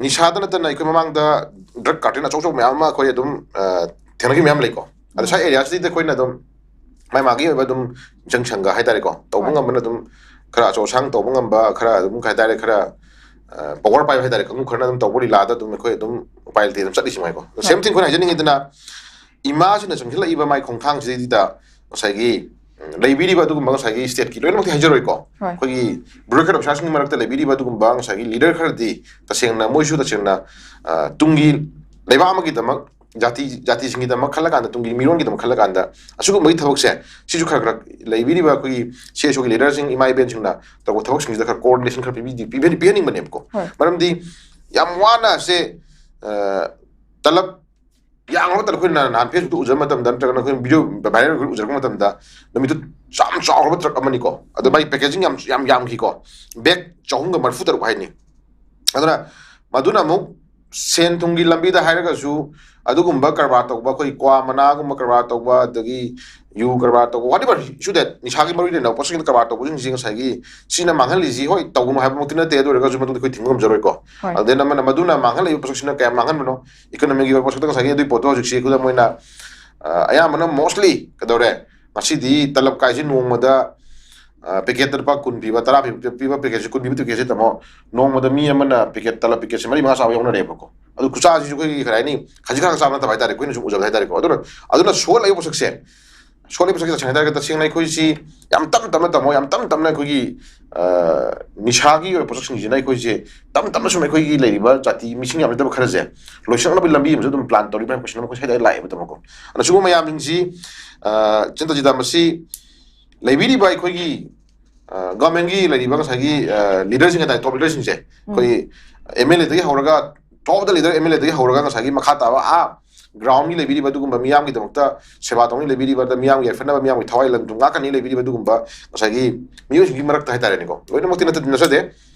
ꯅꯤꯁꯥꯗ ꯅꯠꯇꯅ ꯑꯩꯈꯣꯏ ꯃꯃꯥꯡꯗ ꯗ꯭ꯔꯒ ꯀꯥꯔꯇꯦꯜ ꯑꯆꯧ ꯑꯆꯧꯕ ꯃꯌꯥꯝ ꯑꯃ ꯑꯩꯈꯣꯏ ꯑꯗꯨꯝ, ꯑ, ꯊꯦꯡꯅꯈꯤꯕ ꯃꯌꯥꯝ ꯂꯩꯀꯣ꯫ ꯑꯗꯣ ꯁ꯭ꯋꯥꯏ ꯑꯦꯔꯤꯌꯥꯁꯤꯗ ꯑꯩꯈꯣꯏꯅ ꯑꯗꯨꯝ ꯃꯥꯏ ꯃꯥꯒꯤ ꯑꯣꯏꯕ ꯑꯗꯨꯝ ꯖꯪ ꯁꯪꯒ ꯍꯥꯏꯇꯥꯔꯦꯀꯣ, ꯇꯧꯕ ꯍꯣꯏ꯫ ꯉꯝꯕꯅ ꯑꯗꯨꯝ ꯈꯔ ꯑꯆꯧ ꯑꯁꯥꯡ ꯇꯧꯕ ꯉꯝꯕ, ꯈꯔ ꯑꯗꯨꯝ ꯀꯩ ꯍꯥꯏꯇꯥꯔꯦ, ꯈꯔ, ꯑ, ꯄꯋꯥꯔ ꯄꯥꯏꯕ ꯍꯥꯏꯇꯥꯔꯦ, ꯀꯥꯡꯕꯨ ꯈꯔꯅ ꯑꯗꯨꯝ ꯇꯧꯕ ꯂꯤꯂꯥꯗ ꯑꯗꯨꯝ ꯑꯩꯈꯣꯏ ꯑꯗꯨꯝ ꯎꯄꯥꯏ ꯂꯩꯇꯦ ꯑꯗꯨꯝ ꯆꯠꯂꯤꯁꯤ ꯉꯥꯏꯀꯣ꯫ ꯑꯗꯣ ꯁꯦꯝ ꯍꯣꯏ꯫ ꯊꯤꯡ ꯑꯩꯈꯣꯏꯅ ꯍꯥꯏꯖꯅꯤꯡꯉꯤꯗꯅ ꯏꯃꯥꯁꯤꯅ ꯆꯪꯁꯤꯜꯂꯛꯏꯕ ꯃꯥꯏ ꯈꯣꯡꯊꯥꯡꯁꯤꯗꯩꯗ ꯉꯁꯥꯏꯒꯤ ꯎꯝ, ꯂꯩꯕꯤꯔꯤꯕ ꯑꯗꯨꯒꯨꯝꯕ ꯉꯁꯥꯏꯒꯤ stateꯀꯤ ꯂꯣꯏꯅꯃꯛꯇꯤ ꯍꯥꯏꯖꯔꯣꯏꯀꯣ, ꯍꯣꯏ꯫ ꯑꯩꯈꯣꯏꯒꯤ bureaucrat officerꯁꯤꯡꯒꯤ ꯃꯔꯛꯇ ꯂꯩꯕꯤꯔꯤꯕ ꯑꯗꯨꯒꯨꯝꯕ ꯉꯁꯥꯏꯒꯤ leader ꯈꯔꯗꯤ ꯇꯁꯦꯡꯅ ꯃꯣꯏꯁꯨ ꯇꯁꯦꯡꯅ ꯑ, ꯇꯨꯡꯒꯤ ꯂꯩꯕꯥꯛ ꯑꯃꯒꯤꯗꯃꯛ, ꯖꯥꯇꯤ ꯖꯥꯇꯤꯁꯤꯡꯒꯤꯗꯃꯛ ꯈꯜꯂꯀꯥꯟꯗ, ꯇꯨꯡꯒꯤ ꯃꯤꯔꯣꯟꯒꯤꯗꯃꯛ ꯈꯜꯂꯀꯥꯟꯗ ꯑꯁꯤꯒꯨꯝꯕꯒꯤ ꯊꯕꯛꯁꯦ ꯁꯤꯁꯨ ꯈꯔ ꯈꯔ ꯂꯩꯕꯤꯔꯤꯕ ꯑꯩꯈꯣꯏꯒꯤ CSOꯒꯤ leaderꯁꯤꯡ, ꯏꯃꯥ ꯏꯕꯦꯟꯁꯤꯡꯅ ꯇꯧꯕ ꯊꯕꯛꯁꯤꯡꯁꯤꯗ ꯈꯔ coordination ꯈꯔ ꯄꯤꯕꯤꯗꯤ ꯄꯤꯕꯤ- ꯄꯤꯍꯟꯅꯤꯡꯕꯅꯦꯕꯀꯣ꯫ ꯍꯣꯏ꯫ ꯃꯔꯝꯗꯤ ꯌꯥꯝ ꯋꯥꯅ ꯁꯦ ꯑ, ꯇꯂꯕ ꯌꯥꯝꯈ꯭ꯔꯕ ꯃꯇꯝꯗ ꯑꯩꯈꯣꯏꯅ ꯅꯍꯥꯟ Facebookꯇ ꯎꯖꯕ ꯃꯇꯝꯗ ꯅꯠꯇ꯭ꯔꯒꯅ ꯑꯩꯈꯣꯏꯅ video viral ꯎꯖꯔꯛꯄ ꯃꯇꯝꯗ ꯅꯨꯃꯤꯠꯇꯨ ꯌꯥꯝ ꯆꯥꯎꯈ꯭ꯔꯕ truck ꯑꯃꯅꯤꯀꯣ꯫ ꯑꯗꯣ ꯃꯥꯒꯤ packaging ꯌꯥꯝ ꯌꯥꯝ ꯌꯥꯝꯈꯤꯀꯣ, bag ꯆꯍꯨꯝꯒ ꯃꯔꯤꯐꯨ ꯇꯔꯨꯛ ꯍꯥꯏꯅꯤ꯫ ꯑꯗꯨꯅ ꯃꯗꯨꯅ ꯑꯃꯨꯛ ꯁꯦꯟ ꯊꯨꯝꯒꯤ ꯂꯝꯕꯤꯗ ꯍꯥꯏꯔꯒꯁꯨ ꯑꯗꯨꯒꯨꯝꯕ ꯀꯔꯕꯥꯔ ꯇꯧꯕ, ꯑꯩꯈꯣꯏ ꯀ꯭ꯋꯥ ꯃꯅꯥꯒꯨꯝꯕ ꯀꯔꯕꯥꯔ ꯇꯧꯕ, ꯑꯗꯒꯤ ꯌꯨ ꯀꯔꯕꯥꯔ ꯇꯧꯕ, whatever issue that, ꯅꯤꯁꯥꯒꯤ ꯃꯔꯤ ꯂꯩꯅꯕ ꯄꯣꯠꯁꯛꯁꯤꯡꯗ ꯀꯔꯕꯥꯔ ꯇꯧꯕꯁꯤꯡꯁꯤ ꯉꯁꯥꯏꯒꯤ ꯁꯤꯅ ꯃꯥꯡꯍꯜꯂꯤꯁꯤ, ꯍꯣꯏ, ꯇꯧꯒꯅꯨ ꯍꯥꯏꯕꯃꯛꯇꯤ ꯅꯠꯇꯦ, ꯑꯗꯨ ꯑꯣꯏꯔꯒꯁꯨ ꯃꯗꯨꯗꯤ ꯑꯩꯈꯣꯏ ꯊꯤꯡꯕ ꯉꯝꯖꯔꯣꯏꯀꯣ꯫ ꯍꯣꯏ꯫ ꯑꯗꯨꯗꯩ ꯑꯃꯅ ꯃꯗꯨꯅ ꯃꯥꯡꯍꯜꯂꯛꯏꯕ ꯄꯣꯠꯁꯛꯁꯤꯅ ꯀꯌꯥꯝ ꯃꯥꯡꯍꯟꯕꯅꯣ, economicꯒꯤ ꯑꯣꯏꯕ ꯄꯣꯠꯁꯛꯇ ꯉꯁꯥꯏꯒꯤ ꯑꯗꯨꯒꯤ ꯄꯣꯠꯇꯣ ꯍꯧꯖꯤꯛꯁꯤ ꯈꯨꯗꯝ ꯑꯣꯏꯅ, ꯑ, ꯑꯌꯥꯝꯕꯅ mostly ꯀꯩꯗꯧꯔꯦ, ꯉꯁꯤꯗꯤ ꯇꯂꯕ ꯀꯥꯏꯁꯤ ꯅꯣꯡꯃꯗ, ꯑ, packetꯇ ꯂꯨꯄꯥ ꯀꯨꯟ ꯄꯤꯕ, ꯇꯔꯥ ꯄꯤꯕ, ꯄꯤꯕ packetꯁꯤ, ꯀꯨꯟ ꯄꯤꯕ packetꯁꯤ ꯇꯥꯃꯣ, ꯅꯣꯡꯃꯗ ꯃꯤ ꯑꯃꯅ packet, ꯇꯂꯕ packetꯁꯤ ꯃꯔꯤ ꯃꯉꯥ ꯆꯥꯕ ꯌꯥꯎꯅꯔꯦꯕꯀꯣ꯫ ꯑꯗꯨ ꯈꯨꯆꯥꯁꯤꯁꯨ ꯑꯩꯈꯣꯏꯒꯤ ꯀꯔꯤ ꯍꯥꯏꯅꯤ, ꯈꯖꯤꯛ ꯈꯔ ꯆꯥꯕ ꯅꯠꯇꯕ ꯍꯥꯏꯇꯥꯔꯦ, ꯑꯩꯈꯣꯏꯅ ꯁꯨꯝ ꯎꯖꯕꯗ ꯍꯥꯏꯇꯥꯔꯦꯀꯣ꯫ ꯑꯗꯨꯅ, ꯑꯗꯨꯅ ꯁꯣꯛꯍꯜꯂꯛꯏꯕ ꯄꯣꯠꯁꯛꯁꯦ, ꯁꯣꯛꯍꯜꯂꯤꯕ ꯄꯣꯠꯁꯛꯁꯦ ꯇꯁꯦꯡꯅ ꯍꯥꯏꯇꯥꯔꯒꯗꯤ, ꯇꯁꯦꯡꯅ ꯑꯩꯈꯣꯏꯁꯤ ꯌꯥꯝ ꯇꯞꯅ ꯇꯞꯅ ꯇꯥꯃꯣ, ꯌꯥꯝ ꯇꯞꯅ ꯇꯞꯅ ꯑꯩꯈꯣꯏꯒꯤ, ꯑ, ꯅꯤꯁꯥꯒꯤ ꯑꯣꯏꯕ ꯄꯣꯠꯁꯛꯁꯤꯡꯁꯤꯅ ꯑꯩꯈꯣꯏꯁꯦ ꯇꯞꯅ ꯇꯞꯅ ꯁꯨꯝ ꯑꯩꯈꯣꯏꯒꯤ ꯂꯩꯔꯤꯕ ꯖꯥꯇꯤ ꯃꯤꯁꯤꯡ ꯌꯥꯝꯅꯗꯕ ꯈꯔꯁꯦ ꯂꯣꯏꯁꯤꯜꯂꯛꯅꯕꯒꯤ ꯂꯝꯕꯤ ꯑꯃꯁꯨ ꯑꯗꯨꯝ plan ꯇꯧꯔꯤꯕ꯭ꯔꯥ ꯍꯥꯏꯕ question ꯑꯃ ꯑꯩꯈꯣꯏ ꯁ꯭ꯋꯥꯏꯗ ꯂꯥꯛꯑꯦꯕ ꯇꯥꯃꯣꯀꯣ꯫ ꯑꯗꯣ ꯁꯤꯒꯨꯝꯕ ꯃꯌꯥꯝꯁꯤꯡꯁꯤ, ꯑ, ꯆꯤꯟꯇꯖꯤꯇꯥ ꯃꯁꯤ ꯂꯩꯕꯤꯔꯤꯕ ꯑꯩꯈꯣꯏꯒꯤ, ꯑ, governmentꯀꯤ ꯂꯩꯔꯤꯕ ꯉꯁꯥꯏꯒꯤ, ꯑ, leaderꯁꯤꯡ ꯍꯥꯏꯇꯥꯔꯦ, top leaderꯁꯤꯡꯁꯦ, ꯑꯩꯈꯣꯏ MLAꯗꯒꯤ ꯍꯧꯔꯒ, top leader MLAꯗꯒꯤ ꯍꯧꯔꯒ ꯉꯁꯥꯏꯒꯤ ꯃꯈꯥ ꯇꯥꯕ ꯑꯥ groundꯀꯤ ꯂꯩꯕꯤꯔꯤꯕ ꯑꯗꯨꯒꯨꯝꯕ ꯃꯤꯌꯥꯝꯒꯤꯗꯃꯛꯇ ꯁꯦꯕꯥ ꯇꯧꯅꯤ ꯂꯩꯕꯤꯔꯤꯕ, ꯑꯗ ꯃꯤꯌꯥꯝꯒꯤ ꯌꯥꯏꯐꯅꯕ, ꯃꯤꯌꯥꯝꯒꯤ ꯊꯋꯥꯏ ꯂꯟ ꯊꯨꯝ ꯉꯥꯛꯀꯅꯤ ꯂꯩꯕꯤꯔꯤꯕ ꯑꯗꯨꯒꯨꯝꯕ ꯉꯁꯥꯏꯒꯤ ꯃꯤꯑꯣꯏꯁꯤꯡꯒꯤ ꯃꯔꯛꯇ ꯍꯥꯏꯇꯥꯔꯦꯅꯦꯀꯣ, ꯂꯣꯏꯅꯃꯛꯇꯤ ꯅꯠꯇ-, ꯅꯠꯆꯗꯦ,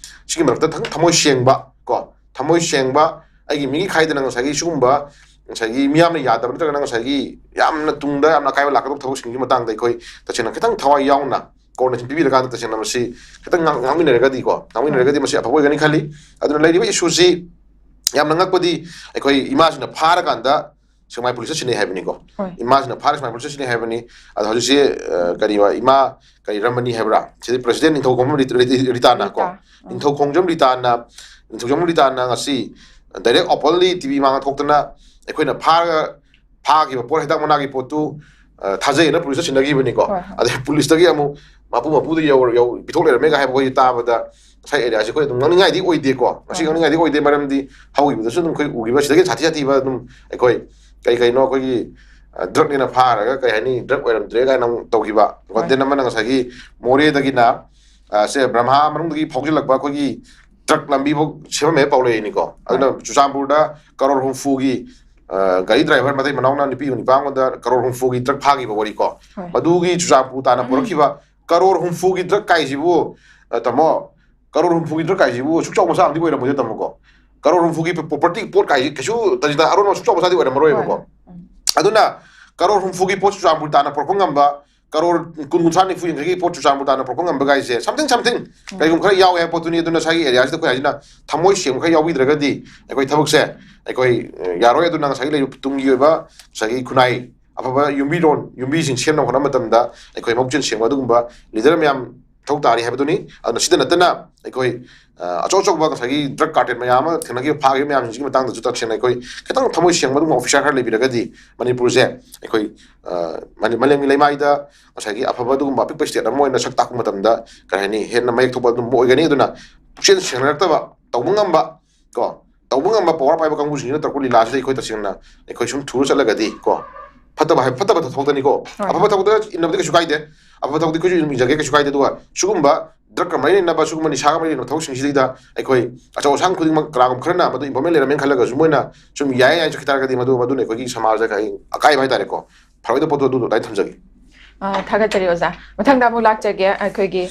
ꯁꯤꯒꯤ ꯃꯔꯛꯇ ꯊꯪ-, ꯊꯃꯣꯏ ꯁꯦꯡꯕ ꯀꯣ, ꯊꯃꯣꯏ ꯁꯦꯡꯕ, ꯑꯩꯒꯤ ꯃꯤꯒꯤ ꯈꯥꯏꯗꯅ ꯉꯁꯥꯏꯒꯤ ꯁꯤꯒꯨꯝꯕ ꯉꯁꯥꯏꯒꯤ ꯃꯤꯌꯥꯝꯅ ꯌꯥꯗꯕ ꯅꯠꯇ꯭ꯔꯒꯅ ꯉꯁꯥꯏꯒꯤ ꯌꯥꯝꯅ ꯇꯨꯡꯗ ꯌꯥꯝꯅ ꯑꯀꯥꯏꯕ ꯂꯥꯛꯀꯗꯧꯕ ꯊꯕꯛꯁꯤꯡꯒꯤ ꯃꯇꯥꯡꯗ ꯑꯩꯈꯣꯏ ꯇꯁꯦꯡꯅ ꯈꯤꯇꯪ ꯊꯋꯥꯏ ꯌꯥꯎꯅ coordination ꯄꯤꯕꯤꯔꯀꯥꯟꯗ ꯇꯁꯦꯡꯅ ꯃꯁꯤ ꯈꯤꯇꯪ ꯉꯥꯡ-, ꯉꯥꯡꯃꯤꯟꯅꯔꯒꯗꯤꯀꯣ, ꯉꯥꯡꯃꯤꯟꯅꯔꯒꯗꯤ ꯃꯁꯤ ꯑꯐꯕ ꯑꯣꯏꯒꯅꯤ ꯈꯜꯂꯤ꯫ ꯑꯗꯨꯅ ꯂꯩꯔꯤꯕ issueꯁꯤ ꯌꯥꯝꯅ ꯉꯛꯄꯗꯤ ꯑꯩꯈꯣꯏ ꯏꯃꯥꯁꯤꯅ ꯐꯥꯔꯀꯥꯟꯗ ꯁꯦꯛꯃꯥꯏ policeꯇ ꯁꯤꯟꯅꯩ ꯍꯥꯏꯕꯅꯤꯀꯣ꯫ ꯍꯣꯏ꯫ ꯏꯃꯥꯁꯤꯅ ꯐꯥꯔ ꯁꯦꯛꯃꯥꯏ policeꯇ ꯁꯤꯟꯅꯩ ꯍꯥꯏꯕꯅꯤ꯫ ꯑꯗꯣ ꯍꯧꯖꯤꯛꯁꯤ, ꯑ, ꯀꯔꯤꯕ, ꯏꯃꯥ ꯀꯔꯤ ꯔꯃꯅꯤ ꯍꯥꯏꯕ꯭ꯔꯥ? ꯁꯤꯗꯤ President ꯅꯤꯡꯊꯧꯈꯣꯡꯕꯝ ꯔꯤ-, ꯔꯤ-, ꯔꯤꯇꯥꯅ ꯀꯣ꯫ ꯔꯤꯇꯥ꯫ ꯎꯝ꯫ ꯅꯤꯡꯊꯧꯈꯣꯡꯖꯝ ꯔꯤꯇꯥꯅ, ꯅꯤꯡꯊꯧꯈꯣꯡꯖꯝ ꯔꯤꯇꯥꯅ ꯉꯁꯤ direct openly TV ꯃꯥꯡꯗ ꯊꯣꯛꯇꯅ ꯑꯩꯈꯣꯏꯅ ꯐꯥꯔꯒ, ꯐꯥꯈꯤꯕ ꯄꯣꯠ, ꯍꯤꯗꯥꯛ ꯃꯅꯥꯒꯤ ꯄꯣꯠꯇꯨ ꯑ, ꯊꯥꯖꯩꯅ ꯄꯨꯂꯤꯁꯇ ꯁꯤꯟꯅꯈꯤꯕꯅꯤꯀꯣ꯫ ꯍꯣꯏ, ꯍꯣꯏ꯫ ꯑꯗꯩ ꯄꯨꯂꯤꯁꯇꯒꯤ ꯑꯃꯨꯛ ꯃꯄꯨ ꯃꯄꯨꯗ ꯌꯧ ꯌꯧ ꯄꯤꯊꯣꯛ ꯂꯩꯔꯝꯃꯦꯒ ꯍꯥꯏꯕ ꯑꯩꯈꯣꯏ ꯇꯥꯕꯗ ꯉꯁꯥꯏ ꯑꯦꯔꯤꯌꯥꯁꯦ ꯑꯩꯈꯣꯏ ꯑꯗꯨꯝ ꯉꯥꯡꯅꯤꯡꯉꯥꯏꯗꯤ ꯑꯣꯏꯗꯦꯀꯣ꯫ ꯉꯁꯤ ꯍꯣꯏ꯫ ꯉꯥꯡꯅꯤꯡꯉꯥꯏꯗꯤ ꯑꯣꯏꯗꯦ, ꯃꯔꯝꯗꯤ ꯍꯧꯈꯤꯕꯗꯁꯨ ꯑꯗꯨꯝ ꯑꯩꯈꯣꯏ ꯎꯈꯤꯕ ꯁꯤꯗꯒꯤ ꯁꯥꯊꯤ ꯁꯥꯊꯤꯕ ꯑꯗꯨꯝ ꯑꯩꯈꯣꯏ ꯀꯩ ꯀꯩꯅꯣ ꯑꯩꯈꯣꯏꯒꯤ, ꯑ, ꯗ꯭ꯔꯛꯅꯦꯅ ꯐꯥꯔꯒ ꯀꯩ ꯍꯥꯏꯅꯤ, ꯗ꯭ꯔꯛ ꯑꯣꯏꯔꯝꯗ꯭ꯔꯦ ꯀꯥꯏꯅ ꯑꯃꯨꯛ ꯇꯧꯈꯤꯕ꯫ ꯍꯣꯏ꯫ ꯀꯣꯟꯇꯦꯟ ꯑꯃꯅ ꯉꯁꯥꯏꯒꯤ ꯃꯣꯔꯦꯗꯒꯤꯅ, ꯑ, ꯁꯦ ꯕ꯭ꯔꯍꯃꯥ ꯃꯅꯨꯡꯗꯒꯤ ꯐꯥꯎꯖꯤꯜꯂꯛꯄ ꯑꯩꯈꯣꯏꯒꯤ ꯗ꯭ꯔꯛ ꯂꯝꯕꯤꯐꯥꯎ ꯁꯦꯝꯃꯝꯃꯦ ꯄꯥꯎ ꯂꯩꯔꯤꯅꯤꯀꯣ꯫ ꯑꯗꯨꯅ ꯆꯨꯔꯆꯥꯟꯄꯨꯔꯗ ꯀꯔꯣꯔ ꯍꯨꯝꯐꯨꯒꯤ, ꯑ, ꯒꯥꯔꯤ ꯗ꯭ꯔꯥꯏꯚꯔ ꯃꯇꯩ ꯃꯅꯥꯎꯅ ꯅꯨꯄꯤ ꯅꯤꯄꯥ ꯑꯃꯗ ꯀꯔꯣꯔ ꯍꯨꯝꯐꯨꯒꯤ ꯗ꯭ꯔꯛ ꯐꯥꯈꯤꯕ ꯋꯥꯔꯤꯀꯣ꯫ ꯍꯣꯏ꯫ ꯃꯗꯨꯒꯤ ꯆꯨꯔꯆꯥꯟꯄꯨꯔ ꯇꯥꯟꯅ ꯄꯨꯔꯛꯈꯤꯕ ꯀꯔꯣꯔ ꯍꯨꯝꯐꯨꯒꯤ ꯗ꯭ꯔꯛ ꯀꯥꯏꯁꯤꯕꯨ, ꯑ, ꯇꯥꯃꯣ, ꯀꯔꯣꯔ ꯍꯨꯝꯐꯨꯒꯤ ꯗ꯭ꯔꯛ ꯀꯥꯏꯁꯤꯕꯨ ꯁꯨꯛ ꯆꯥꯎꯕ ꯃꯆꯥ ꯑꯃꯗꯤ ꯑꯣꯏꯔꯝꯃꯣꯏꯗ ꯇꯥꯃꯣꯀꯣ꯫ ꯀꯔꯣꯔ ꯍꯨꯝꯐꯨꯒꯤ ꯄ꯭ꯔꯣꯄꯔꯇꯤ ꯄꯣꯠ ꯀꯥꯏꯁꯤ ꯀꯩꯁꯨ ꯇꯥꯖꯤꯗ ꯑꯔꯣꯟꯕ ꯁꯨꯛ ꯆꯥꯎꯕ ꯃꯆꯥꯗꯤ ꯑꯣꯏꯔꯝꯃꯔꯣꯏꯕꯀꯣ꯫ ꯍꯣꯏ꯫ ꯎꯝ꯫ ꯑꯗꯨꯅ ꯀꯔꯣꯔ ꯍꯨꯝꯐꯨꯒꯤ ꯄꯣꯠ ꯆꯨꯔꯆꯥꯟꯄꯨꯔ ꯇꯥꯟꯅ ꯄꯨꯔꯛꯄ ꯉꯝꯕ, ꯀꯔꯣꯔ ꯀꯨꯟ, ꯀꯨꯟꯊ꯭ꯔꯥ, ꯅꯤꯐꯨ, ꯌꯥꯡꯈꯩꯒꯤ ꯄꯣꯠ ꯆꯨꯔꯆꯥꯟꯄꯨꯔ ꯇꯥꯟꯅ ꯄꯨꯔꯛꯄ ꯉꯝꯕ ꯀꯥꯏꯁꯦ something something ꯀꯩꯒꯨꯝꯕ ꯈꯔ ꯌꯥꯎꯋꯦ ꯍꯥꯏꯕ ꯄꯣꯠꯇꯨꯅꯤ꯫ ꯑꯗꯨꯅ ꯉꯁꯥꯏꯒꯤ ꯑꯦꯔꯤꯌꯥꯁꯤꯗ ꯑꯩꯈꯣꯏ ꯍꯥꯏꯁꯤꯅ ꯊꯃꯣꯏ ꯁꯦꯡꯕ ꯈꯔ ꯌꯥꯎꯕꯤꯗ꯭ꯔꯒꯗꯤ ꯑꯩꯈꯣꯏ ꯊꯕꯛꯁꯦ ꯑꯩꯈꯣꯏ, ꯑ, ꯌꯥꯔꯣꯏ꯫ ꯑꯗꯨꯅ ꯉꯁꯥꯏꯒꯤ ꯂꯩꯔꯤꯕ ꯇꯨꯡꯒꯤ ꯑꯣꯏꯕ ꯉꯁꯥꯏꯒꯤ ꯈꯨꯟꯅꯥꯏ ꯑꯐꯕ ꯌꯨꯝꯕꯤꯔꯣꯟ, ꯌꯨꯝꯕꯤꯁꯤꯡ ꯁꯦꯝꯅꯕ ꯍꯣꯠꯅꯕ ꯃꯇꯝꯗ ꯑꯩꯈꯣꯏ ꯃꯕꯨꯛꯆꯦꯜ ꯁꯦꯡꯕ ꯑꯗꯨꯒꯨꯝꯕ ꯂꯤꯗꯔ ꯃꯌꯥꯝ ꯃꯊꯧ ꯇꯥꯔꯤ ꯍꯥꯏꯕꯗꯨꯅꯤ꯫ ꯑꯗꯨꯅ ꯁꯤꯗ ꯅꯠꯇꯅ ꯑꯩꯈꯣꯏ, ꯑ, ꯑꯆꯧ ꯑꯆꯧꯕ ꯉꯁꯥꯏꯒꯤ ꯗ꯭ꯔꯒ ꯀꯥꯔꯇꯦꯜ ꯃꯌꯥꯝ ꯑꯃ ꯊꯦꯡꯅꯈꯤꯕ, ꯐꯥꯈꯤꯕ ꯃꯌꯥꯝꯁꯤꯡꯁꯤꯒꯤ ꯃꯇꯥꯡꯗꯁꯨ ꯇꯁꯦꯡꯅ ꯑꯩꯈꯣꯏ ꯈꯤꯇꯪ ꯊꯃꯣꯏ ꯁꯦꯡꯕ ꯑꯗꯨꯒꯨꯝꯕ ꯑꯣꯐꯤꯁꯥꯔ ꯈꯔ ꯂꯩꯕꯤꯔꯒꯗꯤ ꯃꯅꯤꯄꯨꯔꯁꯦ ꯑꯩꯈꯣꯏ, ꯑ, ꯃꯥꯂꯦꯝ-, ꯃꯥꯂꯦꯝꯒꯤ ꯂꯩꯃꯥꯏꯗ ꯉꯁꯥꯏꯒꯤ ꯑꯐꯕ ꯑꯗꯨꯒꯨꯝꯕ ꯑꯄꯤꯛꯄ ꯁ꯭ꯇꯦꯠ ꯑꯃ ꯑꯣꯏꯅ ꯁꯛ ꯇꯥꯛꯄ ꯃꯇꯝꯗ, ꯀꯔꯤ ꯍꯥꯏꯅꯤ, ꯍꯦꯟꯅ ꯃꯌꯦꯛ ꯊꯣꯛꯄ ꯑꯗꯨꯝ ꯑꯣꯏꯒꯅꯤ꯫ ꯑꯗꯨꯅ ꯄꯨꯛꯆꯦꯜ ꯁꯦꯡꯅꯔꯛꯇꯕ, ꯇꯧꯕ ꯉꯝꯕ ꯀꯣ, ꯇꯧꯕ ꯉꯝꯕ ꯄꯋꯥꯔ ꯄꯥꯏꯕ ꯀꯥꯡꯕꯨꯁꯤꯡꯁꯤꯅ ꯇꯧꯔꯛꯄ ꯂꯤꯂꯥꯁꯤꯗ ꯑꯩꯈꯣꯏ ꯇꯁꯦꯡꯅ ꯑꯩꯈꯣꯏ ꯁꯨꯝ ꯊꯨꯔ ꯆꯠꯂꯒꯗꯤ ꯀꯣ, ꯐꯠꯇꯕ ꯍꯥꯏ-, ꯐꯠꯇꯕ ꯊꯕꯛꯇꯅꯤꯀꯣ꯫ ꯍꯣꯏ꯫ ꯑꯐꯕ ꯊꯕꯛꯇ ꯏꯟꯅꯕꯗꯤ ꯀꯩꯁꯨ ꯀꯥꯏꯗꯦ, ꯑꯐꯕ ꯊꯕꯛꯇꯤ ꯑꯩꯈꯣꯏꯁꯨ ꯑꯗꯨꯝ ꯏꯟꯖꯒꯦ, ꯀꯩꯁꯨ ꯀꯥꯏꯗꯦ꯫ ꯑꯗꯨꯒ ꯁꯤꯒꯨꯝꯕ ꯗ꯭ꯔꯒꯀ ꯃꯔꯤ ꯂꯩꯅꯕ, ꯁꯤꯒꯨꯝꯕ ꯅꯤꯁꯥꯒ ꯃꯔꯤ ꯂꯩꯅꯕ ꯊꯕꯛꯁꯤꯡꯁꯤꯗ ꯑꯩꯈꯣꯏ ꯑꯆꯧ ꯑꯁꯥꯡ ꯈꯨꯗꯤꯡꯃꯛ ꯀꯅꯥꯒꯨꯝꯕ ꯈꯔꯅ ꯃꯗꯨ ꯏꯟꯚꯣꯜꯚꯃꯦꯟ ꯂꯩꯔꯝꯃꯦꯅ ꯈꯜꯂꯒꯁꯨ ꯃꯣꯏꯅ ꯁꯨꯝ ꯌꯥꯏ ꯌꯥꯏꯅ ꯆꯠꯈꯤ ꯇꯥꯔꯒꯗꯤ ꯃꯗꯨ, ꯃꯗꯨꯅ ꯑꯩꯈꯣꯏꯒꯤ ꯁꯃꯥꯖꯗ ꯀꯔꯤ ꯑꯀꯥꯏꯕ ꯍꯥꯏꯇꯥꯔꯦꯀꯣ, ꯐꯔꯣꯏꯗꯕ ꯄꯣꯠꯇꯣ ꯑꯗꯨꯗꯣ ꯑꯗꯨꯃꯥꯏꯅ ꯊꯝꯖꯒꯦ꯫ ꯑ, ꯊꯥꯒꯠꯆꯔꯤ ꯑꯣꯖꯥ꯫ ꯃꯊꯪꯗ ꯑꯃꯨꯛ ꯂꯥꯛꯆꯒꯦ꯫ ꯑꯩꯈꯣꯏꯒꯤ,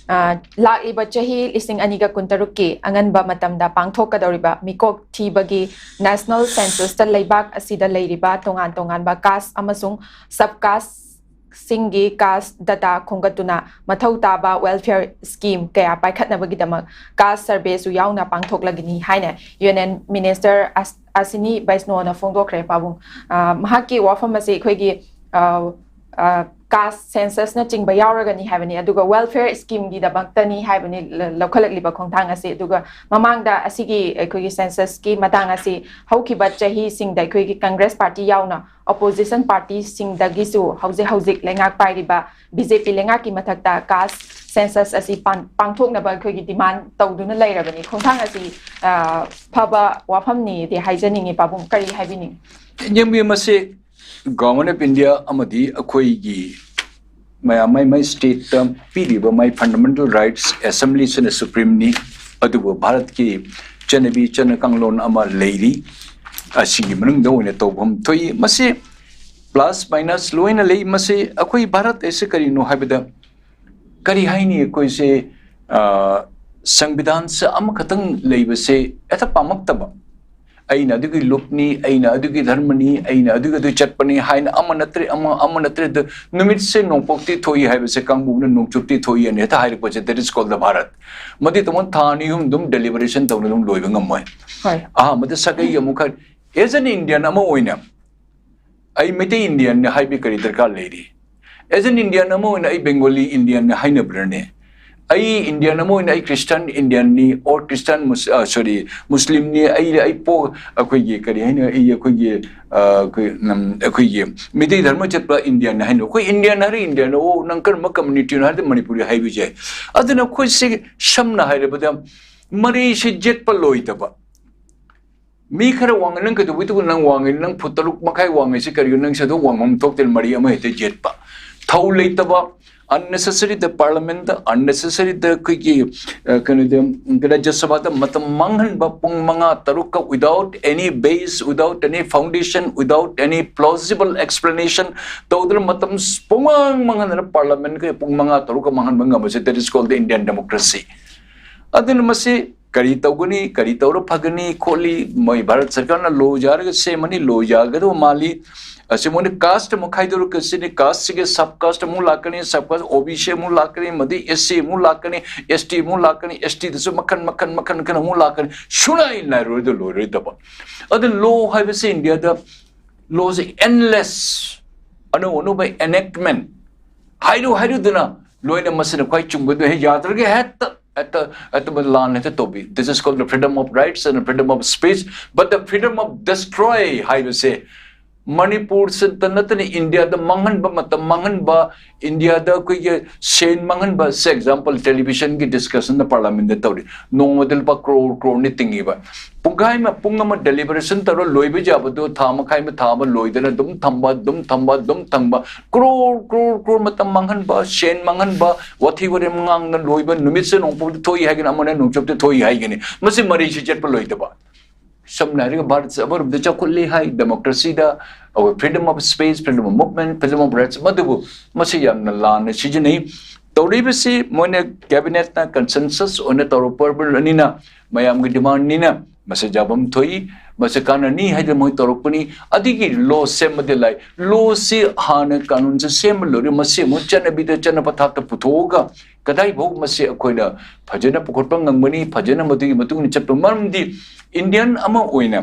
ꯑ, ꯂꯥꯛꯂꯤꯕ ꯆꯍꯤ ꯂꯤꯁꯤꯡ ꯑꯅꯤꯒ ꯀꯨꯟꯇꯔꯨꯛꯀꯤ ꯑꯉꯟꯕ ꯃꯇꯝꯗ ꯄꯥꯡꯊꯣꯛꯀꯗꯧꯔꯤꯕ ꯃꯤꯀꯣꯛ ꯊꯤꯕꯒꯤ ꯅꯦꯁꯅꯦꯜ ꯁꯦꯟꯁꯁꯇ ꯂꯩꯕꯥꯛ ꯑꯁꯤꯗ ꯂꯩꯔꯤꯕ ꯇꯣꯉꯥꯟ ꯇꯣꯉꯥꯟꯕ ꯀꯥꯁ ꯑꯃꯁꯨꯡ ꯁꯕ ꯀꯥꯁ ꯁꯤꯡꯒꯤ ꯀꯥꯁ ꯗꯇꯥ ꯈꯣꯝꯒꯠꯇꯨꯅ ꯃꯊꯧ ꯇꯥꯕ ꯋꯦꯜꯐꯤꯌꯔ ꯁ꯭ꯀꯤꯝ ꯀꯌꯥ ꯄꯥꯏꯈꯠꯅꯕꯒꯤꯗꯃꯛ ꯀꯥꯁ ꯁꯔꯚꯦꯁꯨ ꯌꯥꯎꯅ ꯄꯥꯡꯊꯣꯛꯂꯒꯅꯤ ꯍꯥꯏꯅ ꯌꯨꯅꯤꯌꯟ ꯃꯤꯅꯤꯁꯇꯔ ꯑꯁ-, ꯑꯁꯤꯅꯤ ꯕꯩꯁꯅꯣꯅ ꯐꯣꯡꯗꯣꯛꯈ꯭ꯔꯦ꯫ ꯄꯥꯕꯨꯡ, ꯑ, ꯃꯍꯥꯛꯀꯤ ꯋꯥꯐꯝ ꯑꯁꯤ ꯑꯩꯈꯣꯏꯒꯤ, ꯑ, ꯑ, caste censusꯅꯆꯤꯡꯕ ꯌꯥꯎꯔꯒꯅꯤ ꯍꯥꯏꯕꯅꯤ, ꯑꯗꯨꯒ welfare schemeꯒꯤꯗꯃꯛꯇꯅꯤ ꯍꯥꯏꯕꯅꯤ ꯂ- ꯂꯧꯈꯠꯂꯛꯂꯤꯕ ꯈꯣꯡꯊꯥꯡ ꯑꯁꯤ꯫ ꯑꯗꯨꯒ ꯃꯃꯥꯡꯗ ꯑꯁꯤꯒꯤ ꯑꯩꯈꯣꯏꯒꯤ censusꯀꯤ ꯃꯇꯥꯡ ꯑꯁꯤ ꯍꯧꯈꯤꯕ ꯆꯍꯤꯁꯤꯡꯗ ꯑꯩꯈꯣꯏꯒꯤ Congress party ꯌꯥꯎꯅ opposition partyꯁꯤꯡꯗꯒꯤꯁꯨ ꯍꯧꯖꯤꯛ ꯍꯧꯖꯤꯛ ꯂꯩꯉꯥꯛ ꯄꯥꯏꯔꯤꯕ BJP ꯂꯩꯉꯥꯛꯀꯤ ꯃꯊꯛꯇ caste census ꯑꯁꯤ ꯄꯥꯡ- ꯄꯥꯡꯊꯣꯛꯅꯕ ꯑꯩꯈꯣꯏꯒꯤ demand ꯇꯧꯗꯨꯅ ꯂꯩꯔꯕꯅꯤ꯫ ꯈꯣꯡꯊꯥꯡ ꯑꯁꯤ ꯑ, ꯐꯕ ꯋꯥꯐꯝꯅꯤꯗꯤ ꯍꯥꯏꯖꯅꯤꯡꯉꯤ꯫ ꯄꯥꯕꯨꯡ, ꯀꯔꯤ ꯍꯥꯏꯕꯤꯅꯤꯡꯉꯤ? ꯌꯦꯡꯕꯤꯌꯨ, ꯃꯁꯤ Government of India ꯑꯃꯗꯤ ꯑꯩꯈꯣꯏꯒꯤ ꯃꯌꯥꯝ ꯃꯥꯏ ꯃꯥꯏ stateꯇ ꯄꯤꯔꯤꯕ ꯃꯥꯏ fundamental rights, assemblyꯁꯤꯅ supremeꯅꯤ꯫ ꯑꯗꯨꯕꯨ ꯚꯥꯔꯠꯀꯤ ꯆꯠꯅꯕꯤ ꯆꯠꯅ ꯀꯥꯡꯂꯣꯟ ꯑꯃ ꯂꯩꯔꯤ, ꯑꯁꯤꯒꯤ ꯃꯅꯨꯡꯗ ꯑꯣꯏꯅ ꯇꯧꯐꯝ ꯊꯣꯛꯏ꯫ ꯃꯁꯤ plus minus ꯂꯣꯏꯅ ꯂꯩ꯫ ꯃꯁꯤ ꯑꯩꯈꯣꯏ ꯚꯥꯔꯠ ꯑꯁꯤ ꯀꯔꯤꯅꯣ ꯍꯥꯏꯕꯗ, ꯀꯔꯤ ꯍꯥꯏꯅꯤ, ꯑꯩꯈꯣꯏꯁꯦ ꯑ, ꯁꯪꯕꯤꯙꯥꯟꯁꯦ ꯑꯃꯈꯛꯇꯪ ꯂꯩꯕꯁꯦ ꯍꯦꯛꯇ ꯄꯥꯝꯃꯛꯇꯕ꯫ ꯑꯩꯅ ꯑꯗꯨꯒꯤ ꯂꯨꯞꯅꯤ, ꯑꯩꯅ ꯑꯗꯨꯒꯤ ꯙꯔꯃꯅꯤ, ꯑꯩꯅ ꯑꯗꯨꯒꯤ ꯑꯗꯨ ꯆꯠꯄꯅꯤ ꯍꯥꯏꯅ ꯑꯃ ꯅꯠꯇ꯭ꯔꯦ ꯑꯃ, ꯑꯃ ꯅꯠꯇ꯭ꯔꯦ ꯑꯗꯨ, ꯅꯨꯃꯤꯠꯁꯦ ꯅꯣꯡꯄꯣꯛꯇꯤ ꯊꯣꯛꯏ ꯍꯥꯏꯕꯁꯦ ꯀꯥꯡꯕꯨꯅ ꯅꯣꯡꯆꯨꯞꯇꯤ ꯊꯣꯛꯏ ꯑꯅ ꯍꯦꯛꯇ ꯍꯥꯏꯔꯛꯄꯁꯦ, that is called the Bharat. ꯃꯗꯤ ꯇꯣꯉꯥꯟ ꯊꯥ ꯑꯅꯤ ꯑꯍꯨꯝ ꯑꯗꯨꯝ deliberation ꯇꯧꯅ ꯑꯗꯨꯝ ꯂꯣꯏꯕ ꯉꯝꯃꯣꯏ꯫ ꯍꯣꯏ꯫ ꯑꯍꯥꯟꯕꯗ ꯁꯥꯒꯩ ꯑꯃꯨꯛ ꯈꯔ, as an Indian ꯑꯃ ꯑꯣꯏꯅ ꯑꯩ ꯃꯩꯇꯩ Indianꯅꯤ ꯍꯥꯏꯕꯒꯤ ꯀꯔꯤ ꯗꯔꯀꯥꯔ ꯂꯩꯔꯤ? As an Indian ꯑꯃ ꯑꯣꯏꯅ ꯑꯩ Bengali Indianꯅꯤ ꯍꯥꯏꯅꯕ꯭ꯔꯅꯦ? ꯑꯩ Indian ꯑꯃ ꯑꯣꯏꯅ ꯑꯩ Christian Indianꯅꯤ, or Christian Mus- ꯑ, sorry, Muslimꯅꯤ, ꯑꯩ, ꯑꯩ ꯄꯣ-, ꯑꯩꯈꯣꯏꯒꯤ ꯀꯔꯤ ꯍꯥꯏꯅꯤ, ꯑꯩ ꯑꯩꯈꯣꯏꯒꯤ, ꯑ, ꯑꯩꯈꯣꯏ, ꯎꯝ, ꯑꯩꯈꯣꯏꯒꯤ ꯃꯤꯇꯩ ꯙꯔꯃ ꯆꯠꯄ Indianꯅꯤ ꯍꯥꯏꯅ, ꯑꯩꯈꯣꯏ Indian ꯍꯥꯏꯔ Indian, ꯑꯣ, ꯅꯪ ꯀꯔꯝꯕ communityꯅꯣ ꯍꯥꯏꯔꯗꯤ ꯃꯅꯤꯄꯨꯔꯤ ꯍꯥꯏꯕꯁꯦ꯫ ꯑꯗꯨꯅ ꯑꯩꯈꯣꯏꯁꯤ ꯁꯝꯅ ꯍꯥꯏꯔꯕꯗ ꯃꯔꯤꯁꯤ ꯌꯦꯠꯄ ꯂꯣꯏꯗꯕ꯫ ꯃꯤ ꯈꯔ ꯋꯥꯡꯉꯦ, ꯅꯪ ꯀꯩꯗꯧꯕꯩ ꯇꯧꯕ ꯅꯪ ꯋꯥꯡꯉꯦ, ꯅꯪ ꯐꯨꯠ ꯇꯔꯨꯛ ꯃꯈꯥꯏ ꯋꯥꯡꯉꯦ, ꯁꯤ ꯀꯔꯤꯒꯤꯅꯣ? ꯅꯪ ꯁꯤꯗ ꯋꯥꯡꯐꯝ ꯊꯣꯛꯇꯦ, ꯃꯔꯤ ꯑꯃ ꯍꯦꯛꯇ ꯌꯦꯠꯄ꯫ ꯊꯧ ꯂꯩꯇꯕ, unnecessary ꯗ parliament ꯗ, unnecessary ꯗ ꯑꯩꯈꯣꯏꯒꯤ, ꯑ, ꯀꯩꯅꯣꯗ, ꯔꯥꯖ꯭ꯌ ꯁꯚꯥꯗ ꯃꯇꯝ ꯃꯥꯡꯍꯟꯕ, ꯄꯨꯡ ꯃꯉꯥ ꯇꯔꯨꯛꯀ without any base, without any foundation, without any plausible explanation ꯇꯧꯗꯅ ꯃꯇꯝ ꯄꯨꯡꯃꯥꯡ ꯃꯥꯡꯍꯟꯗꯅ parliament ꯀ ꯄꯨꯡ ꯃꯉꯥ ꯇꯔꯨꯛꯀ ꯃꯥꯡꯍꯟꯕ ꯉꯝꯕꯁꯦ, that is called the Indian democracy꯫ ꯑꯗꯨꯅ ꯃꯁꯤ ꯀꯔꯤ ꯇꯧꯒꯅꯤ, ꯀꯔꯤ ꯇꯧꯔ ꯐꯒꯅꯤ ꯈꯣꯠꯂꯤ, ꯃꯣꯏ ꯚꯥꯔꯠ ꯁꯔꯀꯥꯔꯅ law ꯌꯥꯔꯒ ꯁꯦꯝꯃꯅꯤ, law ꯌꯥꯒꯗꯕ ꯃꯥꯜꯂꯤ꯫ ꯑꯁꯤ ꯃꯣꯏꯅ caste ꯑꯃꯨꯛ ꯈꯥꯏꯗꯣꯔꯛꯀꯁꯤꯅꯤ, casteꯁꯤꯒꯤ sub caste ꯑꯃꯨꯛ ꯂꯥꯛꯀꯅꯤ, sub caste OBC ꯑꯃꯨꯛ ꯂꯥꯛꯀꯅꯤ, ꯃꯗꯩ SC ꯑꯃꯨꯛ ꯂꯥꯛꯀꯅꯤ, ST ꯑꯃꯨꯛ ꯂꯥꯛꯀꯅꯤ, ST ꯗꯁꯨ ꯃꯈꯜ ꯃꯈꯜ ꯃꯈꯜ ꯃꯈꯜ ꯑꯃꯨꯛ ꯂꯥꯛꯀꯅꯤ, ꯁꯨꯡꯂꯥꯏ ꯂꯥꯏꯔꯣꯏꯗ ꯂꯣꯏꯔꯣꯏꯗꯕ꯫ ꯑꯗꯨ law ꯍꯥꯏꯕꯁꯤ ꯏꯟꯗꯤꯌꯥꯗ law ꯁꯦ endless, ꯑꯅꯧ ꯑꯅꯧꯕ enactment, ꯍꯥꯏꯔꯨ ꯍꯥꯏꯔꯨꯗꯅ ꯂꯣꯏꯅ ꯃꯁꯤꯅ ꯈ꯭ꯋꯥꯏ ꯆꯨꯝꯒꯗꯣ ꯍꯦꯛ ꯌꯥꯗ꯭ꯔꯒ ꯍꯦꯛꯇ ꯍꯦꯛꯇ ꯑꯗꯨꯝ ꯂꯥꯟ ꯍꯦꯛꯇ ꯇꯧꯕꯤ꯫ This is called the freedom of rights and freedom of speech, but the freedom of destroy ꯍꯥꯏꯕꯁꯦ ꯃꯅꯤꯄꯨꯔꯁꯤꯗ ꯅꯠꯇꯅ ꯏꯟꯗꯤꯌꯥꯗ ꯃꯥꯡꯍꯟꯕ, ꯃꯇꯝ ꯃꯥꯡꯍꯟꯕ, ꯏꯟꯗꯤꯌꯥꯗ ꯑꯩꯈꯣꯏꯒꯤ ꯁꯦꯟ ꯃꯥꯡꯍꯟꯕ꯫ ꯁꯦ ꯑꯦꯛꯖꯥꯝꯄꯜ, ꯇꯦꯂꯤꯚꯤꯖꯟꯒꯤ ꯗꯤꯁꯀꯁꯟꯗ ꯄꯥꯔꯂꯥꯃꯦꯟꯗ ꯇꯧꯔꯤ, ꯅꯣꯡꯃꯗ ꯂꯨꯄꯥ ꯀ꯭ꯔꯣꯔ ꯀ꯭ꯔꯣꯔꯅꯤ ꯇꯤꯡꯉꯤꯕ꯫ ꯄꯨꯡꯈꯥꯏ ꯑꯃ, ꯄꯨꯡ ꯑꯃ ꯗꯦꯂꯤꯕꯔꯦꯁꯟ ꯇꯧꯔ ꯂꯣꯏꯕ ꯌꯥꯕꯗꯣ ꯊꯥ ꯃꯈꯥꯏ ꯑꯃ, ꯊꯥ ꯑꯃ ꯂꯣꯏꯗꯅ ꯑꯗꯨꯝ ꯊꯝꯕ, ꯑꯗꯨꯝ ꯊꯝꯕ, ꯑꯗꯨꯝ ꯊꯝꯕ꯫ ꯀ꯭ꯔꯣꯔ ꯀ꯭ꯔꯣꯔ ꯀ꯭ꯔꯣꯔ ꯃꯇꯝ ꯃꯥꯡꯍꯟꯕ, ꯁꯦꯟ ꯃꯥꯡꯍꯟꯕ, ꯋꯥꯊꯤ ꯋꯥꯔꯦꯝ ꯉꯥꯡꯅ ꯂꯣꯏꯕ꯫ ꯅꯨꯃꯤꯠꯁꯦ ꯅꯣꯡꯄꯣꯛꯇ ꯊꯣꯛꯏ ꯍꯥꯏꯒꯅꯤ, ꯑꯃꯅ ꯅꯣꯡꯆꯨꯞꯇ ꯊꯣꯛꯏ ꯍꯥꯏꯒꯅꯤ꯫ ꯃꯁꯤ ꯃꯔꯩꯁꯤ ꯆꯠꯄ ꯂꯣꯏꯗꯕ꯫ ꯁꯝꯅ ꯍꯥꯏꯔꯒ ꯚꯥꯔꯠꯁꯦ ꯑꯃꯔꯣꯝꯗ ꯆꯥꯎꯈꯠꯂꯤ ꯍꯥꯏ, ꯗꯦꯃꯣꯀ꯭ꯔꯦꯁꯤꯗ ꯑꯩꯈꯣꯏ freedom of speech, freedom of movement, freedom of rights, ꯃꯗꯨꯕꯨ ꯃꯁꯤ ꯌꯥꯝꯅ ꯂꯥꯟꯅ ꯁꯤꯖꯤꯟꯅꯩ꯫ ꯇꯧꯔꯤꯕꯁꯤ ꯃꯣꯏꯅ ꯀꯦꯕꯤꯅꯦꯠꯅ ꯀꯟꯁꯦꯟꯁꯁ ꯑꯣꯏꯅ ꯇꯧꯔꯛꯄꯅꯤꯅ, ꯃꯌꯥꯝꯒꯤ ꯗꯤꯃꯥꯟꯅꯤꯅ ꯃꯁꯤ ꯌꯥꯐꯝ ꯊꯣꯛꯏ, ꯃꯁꯤ ꯀꯥꯟꯅꯅꯤ ꯍꯥꯏꯗꯅ ꯃꯣꯏ ꯇꯧꯔꯛꯄꯅꯤ꯫ ꯑꯗꯒꯤ ꯂꯣ ꯁꯦꯝꯕꯗꯤ ꯂꯥꯏ, ꯂꯣꯁꯤ ꯍꯥꯟꯅ ꯀꯥꯅꯨꯟꯁꯦ ꯁꯦꯝꯕ ꯂꯣꯏꯔꯦ, ꯃꯁꯤ ꯑꯃꯨꯛ ꯆꯠꯅꯕꯤꯗ, ꯆꯠꯅ ꯄꯊꯥꯞꯇ ꯄꯨꯊꯣꯛꯑꯒ ꯀꯗꯥꯏꯐꯥꯎ ꯃꯁꯤ ꯑꯩꯈꯣꯏꯅ ꯐꯖꯅ ꯄꯨꯈꯠꯄ ꯉꯝꯒꯅꯤ, ꯐꯖꯅ ꯃꯗꯨꯒꯤ ꯃꯇꯨꯡ ꯏꯟꯅ ꯆꯠꯄ꯫ ꯃꯔꯝꯗꯤ ꯏꯟꯗꯤꯌꯟ ꯑꯃ ꯑꯣꯏꯅ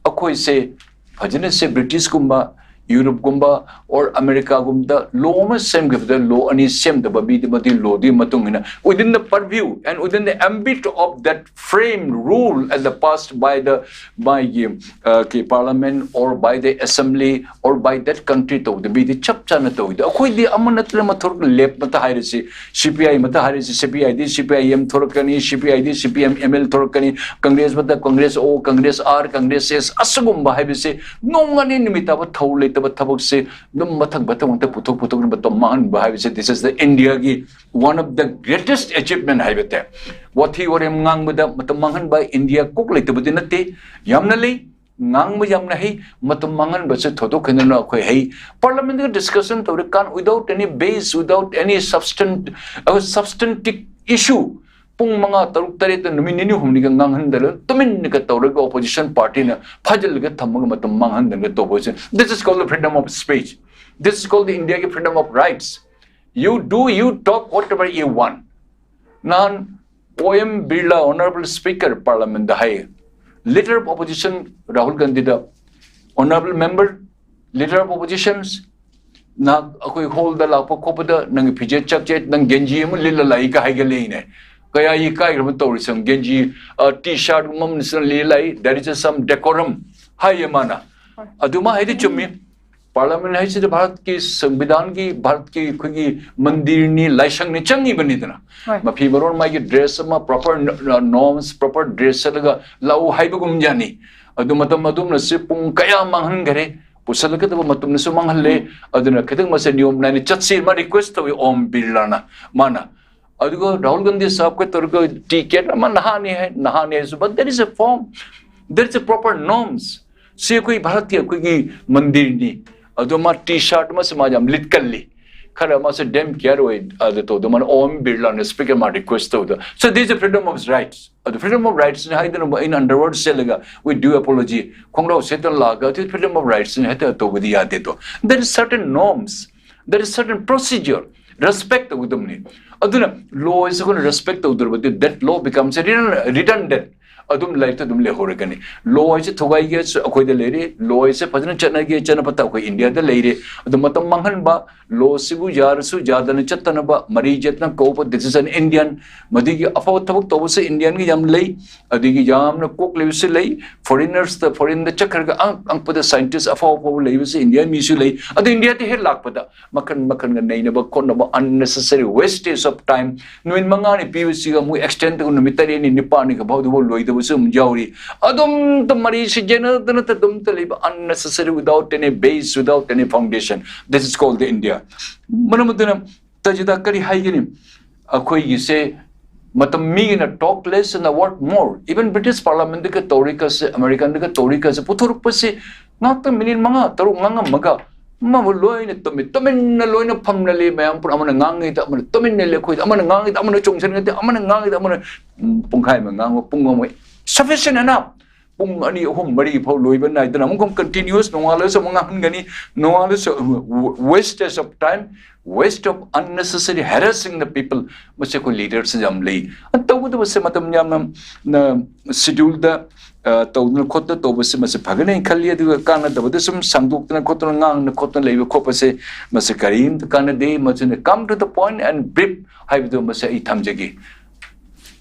ꯑꯩꯈꯣꯏꯁꯦ ꯐꯖꯅ ꯁꯦ ꯕ꯭ꯔꯤꯇꯤꯁꯀꯨꯝꯕ, ꯌꯨꯔꯣꯞꯀꯨꯝꯕ, or ꯑꯃꯦꯔꯤꯀꯥꯒꯨꯝꯕꯗ ꯂꯣ ꯑꯃ ꯁꯦꯝꯈꯤꯕꯗ ꯂꯣ ꯑꯅꯤ ꯁꯦꯝꯗꯕ ꯃꯤꯗꯤ ꯃꯗꯨꯒꯤ ꯂꯣꯗꯨꯒꯤ ꯃꯇꯨꯡ ꯏꯟꯅ, within the purview and within the ambit of that frame rule as the passed by the, by the, uh, parliament or by the assembly or by that country ꯇꯧꯕꯗ ꯃꯤꯗꯤ ꯆꯞ ꯆꯥꯅ ꯇꯧꯋꯤꯗ꯫ ꯑꯩꯈꯣꯏꯗꯤ ꯑꯃ ꯅꯠꯇ꯭ꯔꯒ ꯑꯃ ꯊꯣꯔꯛ, ꯂꯦꯞ ꯃꯠꯇ ꯍꯥꯏꯔꯁꯤ, ꯁꯤ ꯄꯤ ꯑꯥꯏ ꯃꯠꯇ ꯍꯥꯏꯔꯁꯤ, ꯁꯤ P ID C P I M ꯊꯣꯔꯛꯀꯅꯤ, ꯁꯤ P ID C P M M L ꯊꯣꯔꯛꯀꯅꯤ, ꯀꯪꯒ꯭ꯔꯦꯁ ꯃꯠꯇ ꯀꯪꯒ꯭ꯔꯦꯁ ꯑꯣ, ꯀꯪꯒ꯭ꯔꯦꯁ ꯑꯥꯔ, ꯀꯪꯒ꯭ꯔꯦꯁ ꯑꯦꯁ, ꯑꯁꯤꯒꯨꯝꯕ ꯍꯥꯏꯕꯁꯦ ꯅꯣꯡ ꯑꯅꯤ ꯅꯨꯃꯤꯠ ꯇꯥꯕ ꯊꯧ ꯂꯩꯇꯕ ꯊꯕꯛꯁꯦ ꯑꯗꯨꯝ ꯃꯊꯪ ꯃꯊꯪ ꯃꯊꯪ ꯄꯨꯊꯣꯛ ꯄꯨꯊꯣꯛꯅꯕ ꯇꯧ ꯃꯥꯡꯍꯟꯕ ꯍꯥꯏꯕꯁꯦ, this is the India ꯒꯤ one of the greatest achievement ꯍꯥꯏꯕ ꯇꯥꯏ꯫ ꯋꯥꯊꯤ ꯋꯥꯔꯦꯝ ꯉꯥꯡꯕꯗ ꯃꯇꯝ ꯃꯥꯡꯍꯟꯕ ꯏꯟꯗꯤꯌꯥ ꯀꯣꯛ ꯂꯩꯇꯕꯗꯤ ꯅꯠꯇꯦ, ꯌꯥꯝꯅ ꯂꯩ꯫ ꯉꯥꯡꯕ ꯌꯥꯝꯅ ꯍꯩ, ꯃꯇꯝ ꯃꯥꯡꯍꯟꯕꯁꯦ ꯊꯣꯏꯗꯣꯛ ꯍꯦꯟꯗꯣꯛꯅ ꯑꯩꯈꯣꯏ ꯍꯩ꯫ ꯄꯥꯔꯂꯥꯃꯦꯟꯗ discussion ꯇꯧꯔꯤꯀꯥꯟ, without any base, without any substan-, uh, substantive issue, ꯄꯨꯡ ꯃꯉꯥ, ꯇꯔꯨꯛ, ꯇꯔꯦꯠꯇ ꯅꯨꯃꯤꯠ ꯅꯤꯅꯤ ꯍꯨꯝꯅꯤꯒ ꯉꯥꯡꯍꯟꯗꯅ ꯇꯨꯃꯤꯟꯅꯒ ꯇꯧꯔꯒ ꯑꯣꯄꯣꯖꯤꯁꯟ ꯄꯥꯔꯇꯤꯅ ꯐꯥꯖꯤꯜꯂꯒ ꯊꯝꯃꯒ ꯃꯇꯝ ꯃꯥꯡꯍꯟꯗꯅ ꯇꯧꯕꯁꯦ, this is called the freedom of speech, this is called the ꯏꯟꯗꯤꯌꯥꯒꯤ freedom of rights. You do, you talk whatever you want. ꯅꯍꯥꯟ Om Birla, honourable speaker parliament ꯗ ꯍꯥꯏ, leader of opposition ꯔꯥꯍꯨꯜ ꯒꯥꯟꯙꯤꯗ, "Honourable member, leader of oppositions, ꯅꯍꯥꯛ ꯑꯩꯈꯣꯏ ꯍꯣꯜꯗ ꯂꯥꯛꯄ ꯈꯣꯠꯄꯗ ꯅꯪꯒꯤ ꯐꯤꯖꯦꯠ ꯆꯥꯛꯆꯦꯠ, ꯅꯪ ꯒꯦꯟꯖꯤ ꯑꯃ ꯂꯤꯠꯂ ꯂꯥꯛꯏ ꯀ ꯍꯥꯏꯒꯠꯂꯛꯏꯅꯦ꯫ ꯀꯌꯥ ꯏꯀꯥꯏꯈ꯭ꯔꯕ ꯇꯧꯔꯤꯁꯦ꯫ ꯒꯦꯟꯖꯤ, ꯇꯤ ꯁꯥꯔꯠ ꯑꯃ ꯂꯤꯠꯂ ꯂꯥꯛꯏ, there is some decorum ꯍꯥꯏꯌꯦ ꯃꯥꯅ꯫ ꯑꯗꯨ ꯃꯥ ꯍꯥꯏꯗꯤ ꯆꯨꯝꯃꯤ꯫ ꯄꯥꯔꯂꯤꯌꯥꯃꯦꯟ ꯍꯥꯏꯁꯤꯗ ꯚꯥꯔꯠꯀꯤ ꯁꯪꯕꯤꯙꯥꯟꯒꯤ, ꯚꯥꯔꯠꯀꯤ ꯑꯩꯈꯣꯏꯒꯤ ꯃꯟꯗꯤꯔꯅꯤ, ꯂꯥꯏꯁꯪꯅꯤ, ꯆꯪꯉꯤꯕꯅꯤꯗꯅ꯫ ꯃꯐꯤ ꯃꯔꯣꯟ, ꯃꯥꯒꯤ ꯗ꯭ꯔꯦꯁ ꯑꯃ, ꯄ꯭ꯔꯣꯄꯔ ꯅꯣꯔꯝꯁ, ꯄ꯭ꯔꯣꯄꯔ ꯗ꯭ꯔꯦꯁ ꯁꯦꯠꯂꯒ ꯂꯥꯛꯎ ꯍꯥꯏꯕꯒꯨꯝ ꯌꯥꯅꯤ꯫ ꯑꯗꯨ ꯃꯇꯝ ꯑꯗꯨꯝꯅꯁꯨ ꯄꯨꯡ ꯀꯌꯥ ꯃꯥꯡꯍꯟꯈꯔꯦ, ꯄꯨꯁꯜꯂꯛꯀꯗꯕ ꯃꯇꯝꯗꯁꯨ ꯃꯥꯡꯍꯜꯂꯦ꯫ ꯑꯗꯨꯅ ꯈꯤꯇꯪ ꯃꯁꯦ ꯅꯤꯌꯣꯝ ꯅꯥꯏꯅ ꯆꯠꯁꯤ, ꯃꯥ ꯔꯤꯀ꯭ꯋꯦꯁ ꯇꯧꯏ ꯑꯣꯝ ꯕꯤꯔꯂꯥꯅ꯫ ꯃꯥꯅ ꯑꯗꯨꯒ ꯔꯥꯍꯨꯜ ꯒꯥꯟꯙꯤ ꯁꯥꯍꯕꯀ ꯇꯧꯔꯒ ꯇꯤꯀꯦꯠ ꯑꯃ ꯅꯍꯥꯅꯤ ꯍꯥꯏ, ꯅꯍꯥꯅꯤ ꯍꯥꯏꯁꯨ, but there is a form, there is a proper norms. ꯁꯤ ꯑꯩꯈꯣꯏ ꯚꯥꯔꯠꯀꯤ ꯑꯩꯈꯣꯏꯒꯤ ꯃꯟꯗꯤꯔꯅꯤ꯫ ꯑꯗꯣ ꯃꯥ ꯇꯤ ꯁꯥꯔꯠ ꯑꯃꯁꯨ ꯃꯥ ꯌꯥꯝ ꯂꯤꯠꯀꯜꯂꯤ꯫ ꯈꯔ ꯃꯥꯁꯦ ꯗꯦꯝ ꯀꯦꯌꯔ ꯑꯣꯏ꯫ ꯑꯗꯨ ꯇꯧꯗ ꯃꯥꯅ ꯑꯣꯝ ꯕꯤꯔꯂꯥꯅ ꯁ꯭ꯄꯤꯀꯔ ꯃꯥ ꯔꯤꯀ꯭ꯋꯦꯁ ꯇꯧꯗ꯫ So this is freedom of rights. ꯑꯗꯨ freedom of rightsꯅꯤ ꯍꯥꯏꯗꯅ ꯑꯩꯅ underwear ꯁꯦꯠꯂꯒ with due apology ꯈꯣꯡꯒ꯭ꯔꯥꯎ ꯁꯦꯠꯇꯅ ꯂꯥꯛꯑꯒ ꯑꯗꯨ freedom of rightsꯅꯤ ꯍꯦꯛꯇ ꯇꯧꯕꯗꯤ ꯌꯥꯗꯦ꯫ ꯑꯗꯣ there is certain norms, there is certain procedure, respect ꯇꯧꯒꯗꯕꯅꯤ꯫ ꯑꯗꯨꯅ ꯂꯣꯁꯦ ꯑꯩꯈꯣꯏꯅ respect ꯇꯧꯗ꯭ꯔꯕꯗꯤ that law becomes redundant, ꯑꯗꯨꯝ ꯂꯥꯏꯔꯤꯛꯇ ꯑꯗꯨꯝ ꯂꯩꯍꯧꯔꯒꯅꯤ꯫ ꯂꯣ ꯍꯥꯏꯁꯦ ꯊꯨꯒꯥꯏꯒꯦꯁꯨ ꯑꯩꯈꯣꯏꯗ ꯂꯩꯔꯦ, ꯂꯣ ꯍꯥꯏꯁꯦ ꯐꯖꯅ ꯆꯠꯅꯒꯦ ꯆꯠꯅ ꯐꯠꯇ ꯑꯩꯈꯣꯏ ꯏꯟꯗꯤꯌꯥꯗ ꯂꯩꯔꯦ꯫ ꯑꯗꯨ ꯃꯇꯝ ꯃꯥꯡꯍꯟꯕ, ꯂꯣꯁꯤꯕꯨ ꯌꯥꯔꯁꯨ ꯌꯥꯗꯅ ꯆꯠꯇꯅꯕ, ꯃꯔꯩ ꯆꯠꯇꯅ ꯀꯧꯕ, this is an Indian꯫ ꯃꯗꯨꯒꯤ ꯑꯐꯕ ꯊꯕꯛ ꯇꯧꯕꯁꯦ ꯏꯟꯗꯤꯌꯥꯟꯒꯤ ꯌꯥꯝ ꯂꯩ꯫ ꯑꯗꯒꯤ ꯌꯥꯝꯅ ꯀꯣꯛ ꯂꯩꯕꯁꯨ ꯂꯩ꯫ ꯐꯣꯔꯤꯅꯔꯁꯇ, ꯐꯣꯔꯤꯟꯗ ꯆꯠꯈ꯭ꯔꯒ ꯑꯉꯛ ꯑꯉꯛꯄꯗ ꯁꯥꯏꯟꯇꯤꯁ ꯑꯐꯥꯎ ꯑꯐꯥꯎꯕ ꯂꯩꯕꯁꯦ ꯏꯟꯗꯤꯌꯥ ꯃꯤꯁꯨ ꯂꯩ꯫ ꯑꯗꯨ ꯏꯟꯗꯤꯌꯥꯗ ꯍꯦꯛ ꯂꯥꯛꯄꯗ ꯃꯈꯟ ꯃꯈꯟꯒ ꯅꯩꯅꯕ ꯈꯣꯠꯅꯕ, unnecessary wastage of time꯫ ꯅꯨꯃꯤꯠ ꯃꯉꯥꯅꯤ ꯄꯤꯕꯁꯤꯒ ꯑꯃꯨꯛ ꯑꯦꯛꯁꯇꯦꯟ ꯇꯧ ꯅꯨꯃꯤꯠ ꯇꯔꯦꯠꯅꯤ ꯅꯤꯄꯥꯜꯅꯤꯒ ꯐꯥꯎꯗꯨꯐꯥꯎ ꯂꯣꯏꯗꯕꯁꯨ ꯑꯗꯨꯝ ꯌꯥꯎꯔꯤ꯫ ꯑꯗꯨꯝꯇ ꯃꯔꯤ ꯁꯤꯖꯤꯟꯅꯗꯅꯇ ꯑꯗꯨꯝꯇ ꯂꯩꯕ, unnecessary, without any base, without any foundation. This is called the India. ꯃꯔꯝ ꯑꯗꯨꯅ ꯇꯖꯤꯗ ꯀꯔꯤ ꯍꯥꯏꯒꯅꯤ? ꯑꯩꯈꯣꯏꯒꯤꯁꯦ ꯃꯇꯝ ꯃꯤꯒꯤꯅ talk less and work more. Even British Parliamentꯗꯒ ꯇꯧꯔꯤꯒꯁꯦ, Americanꯗꯒ ꯇꯧꯔꯤꯒꯁꯦ ꯄꯨꯊꯣꯔꯛꯄꯁꯤ ꯉꯥꯛꯇꯪ ꯃꯤꯅꯤꯠ ꯃꯉꯥ ꯇꯔꯨꯛ ꯉꯥꯡꯉꯝꯃꯒ ꯑꯃꯕꯨ ꯂꯣꯏꯅ ꯇꯨꯝꯃꯤ, ꯇꯨꯃꯤꯟꯅ ꯂꯣꯏꯅ ꯐꯝꯅ ꯂꯩ ꯃꯌꯥꯝ ꯄꯨꯝꯅꯃꯛ꯫ ꯑꯃꯅ ꯉꯥꯡꯉꯤꯗ ꯑꯃꯅ ꯇꯨꯃꯤꯟꯅ ꯂꯩ, ꯑꯩꯈꯣꯏꯗ ꯑꯃꯅ ꯉꯥꯡꯉꯤꯗ ꯑꯃꯅ ꯆꯣꯡꯁꯤꯟꯒꯗꯦ, ꯑꯃꯅ ꯉꯥꯡꯉꯤꯗ ꯑꯃꯅ, ꯎꯝ, ꯄꯨꯡꯈꯥꯏ ꯑꯃ ꯉꯥꯡꯕ, ꯄꯨꯡ ꯑꯃ, sufficient enough꯫ ꯄꯨꯡ ꯑꯅꯤ, ꯑꯍꯨꯝ, ꯃꯔꯤ ꯐꯥꯎ ꯂꯣꯏꯕ ꯅꯥꯏꯗꯅ ꯑꯃꯨꯛ ꯑꯃꯨꯛ continuous ꯅꯣꯡꯉꯥꯜꯂꯁꯨ ꯑꯃꯨꯛ ꯉꯥꯡꯍꯟꯒꯅꯤ, ꯅꯣꯡꯉꯥꯜꯂꯁꯨ, wastage of time, waste of unnecessary harassing the people. ꯃꯁꯤ ꯑꯩꯈꯣꯏ ꯂꯤꯗꯔꯁꯤ ꯌꯥꯝ ꯂꯩ꯫ ꯑꯗꯨ ꯇꯧꯒꯗꯕꯁꯦ ꯃꯇꯝ ꯌꯥꯝꯅ, ꯅ, ꯁꯦꯗ꯭ꯌꯨꯜꯗ, ꯑ, ꯇꯧꯗꯅ ꯈꯣꯠꯇꯅ ꯇꯧꯕꯁꯤ ꯃꯁꯤ ꯐꯒꯅꯤ ꯈꯜꯂꯤ꯫ ꯑꯗꯨꯒ ꯀꯥꯟꯅꯗꯕꯗ ꯁꯨꯝ ꯁꯥꯡꯗꯣꯛꯇꯅ ꯈꯣꯠꯇꯅ ꯉꯥꯡꯗꯅ ꯈꯣꯠꯇꯅ ꯂꯩꯕ ꯈꯣꯠꯄꯁꯦ ꯃꯁꯤ ꯀꯔꯤꯝꯇ ꯀꯥꯟꯅꯗꯦ꯫ ꯃꯁꯤꯅ come to the point and brief ꯍꯥꯏꯕꯗꯨ ꯃꯁꯤ ꯑꯩ ꯊꯝꯖꯒꯦ꯫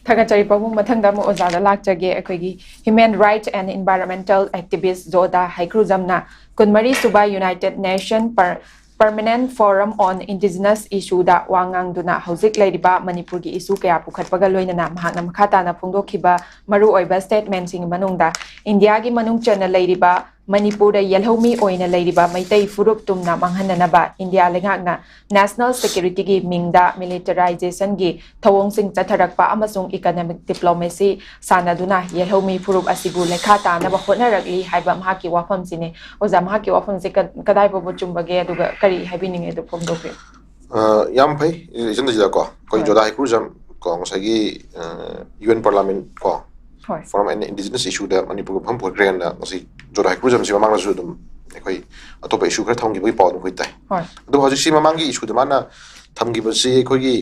ꯊꯥꯒꯠꯆꯔꯤ ꯄꯥꯕꯨꯡ꯫ ꯃꯊꯪꯗ ꯑꯃꯨꯛ ꯑꯣꯖꯥꯗ ꯂꯥꯛꯆꯒꯦ꯫ ꯑꯩꯈꯣꯏꯒꯤ Human Rights and Environmental Activist ꯖꯣꯗꯥ ꯍꯩꯀ꯭ꯔꯨꯖꯝꯅ ꯀꯨꯟꯃꯔꯤ ꯁꯨꯕ United Nation Per- Permanent Forum on Indigenous Issue ꯗ ꯋꯥ ꯉꯥꯡꯗꯨꯅ ꯍꯧꯖꯤꯛ ꯂꯩꯔꯤꯕ ꯃꯅꯤꯄꯨꯔꯒꯤ ꯏꯁꯨ ꯀꯌꯥ ꯄꯨꯈꯠꯄꯒ ꯂꯣꯏꯅꯅ ꯃꯍꯥꯛꯅ ꯃꯈꯥ ꯇꯥꯅ ꯐꯣꯡꯗꯣꯛꯈꯤꯕ ꯃꯔꯨꯑꯣꯏꯕ statement ꯁꯤꯡꯒꯤ ꯃꯅꯨꯡꯗ ꯏꯟꯗꯤꯌꯥꯒꯤ ꯃꯅꯨꯡ ꯆꯟꯅ ꯂꯩꯔꯤꯕ ꯃꯅꯤꯄꯨꯔꯗ ꯌꯦꯜꯍꯧꯃꯤ ꯑꯣꯏꯅ ꯂꯩꯔꯤꯕ ꯃꯩꯇꯩ ꯐꯨꯔꯨꯞ ꯇꯨꯝꯅ ꯃꯥꯡꯍꯟꯅꯅꯕ ꯏꯟꯗꯤꯌꯥ ꯂꯩꯉꯥꯛꯅ national security ꯒꯤ ꯃꯤꯡꯗ militarization ꯒꯤ ꯊꯧꯑꯣꯡꯁꯤꯡ ꯆꯠꯊꯔꯛꯄ ꯑꯃꯁꯨꯡ economic diplomacy ꯁꯥꯟꯅꯗꯨꯅ ꯌꯦꯜꯍꯧꯃꯤ ꯐꯨꯔꯨꯞ ꯑꯁꯤꯕꯨ ꯂꯩꯈꯥ ꯇꯥꯅꯕ ꯍꯣꯠꯅꯔꯛꯂꯤ ꯍꯥꯏꯕ ꯃꯍꯥꯛꯀꯤ ꯋꯥꯐꯝꯁꯤꯅꯤ꯫ ꯑꯣꯖꯥ, ꯃꯍꯥꯛꯀꯤ ꯋꯥꯐꯝꯁꯦ ꯀ- ꯀꯗꯥꯏ ꯐꯥꯎꯕ ꯆꯨꯝꯕꯒꯦ, ꯑꯗꯨꯒ ꯀꯔꯤ ꯍꯥꯏꯕꯤꯅꯤꯡꯉꯦ ꯑꯗꯨ ꯐꯣꯡꯗꯣꯛꯄꯤꯌꯨ꯫ ꯑ, ꯌꯥꯝ ꯐꯩ, ꯏꯆꯟ ꯇꯖꯤꯗꯀꯣ꯫ ꯑꯩꯈꯣꯏ ꯍꯣꯏ꯫ ꯖꯣꯗꯥ ꯍꯩꯀ꯭ꯔꯨꯖꯝ ꯀꯣ, ꯉꯁꯥꯏꯒꯤ, ꯑ, ꯌꯨ ꯑꯦꯟ ꯄꯥꯔꯂꯥꯃꯦꯟ ꯀꯣ, ꯍꯣꯏ꯫ Forum on Indigenous Issue ꯗ ꯃꯅꯤꯄꯨꯔꯒꯤ ꯋꯥꯐꯝ ꯄꯨꯈꯠꯈ꯭ꯔꯦꯅ ꯉꯁꯤ ꯖꯣꯗꯥ ꯍꯩꯀ꯭ꯔꯨꯖꯝꯁꯤ ꯃꯃꯥꯡꯗꯁꯨ ꯑꯗꯨꯝ ꯑꯩꯈꯣꯏ ꯑꯇꯣꯞꯄ issue ꯈꯔ ꯊꯝꯈꯤꯕꯒꯤ ꯄꯥꯎ ꯑꯗꯨꯝ ꯑꯩꯈꯣꯏ ꯇꯥꯏ꯫ ꯍꯣꯏ꯫ ꯑꯗꯨꯕꯨ ꯍꯧꯖꯤꯛꯁꯤ ꯃꯃꯥꯡꯒꯤ issue ꯗ ꯃꯥꯅ ꯊꯝꯈꯤꯕꯁꯤ ꯑꯩꯈꯣꯏꯒꯤ,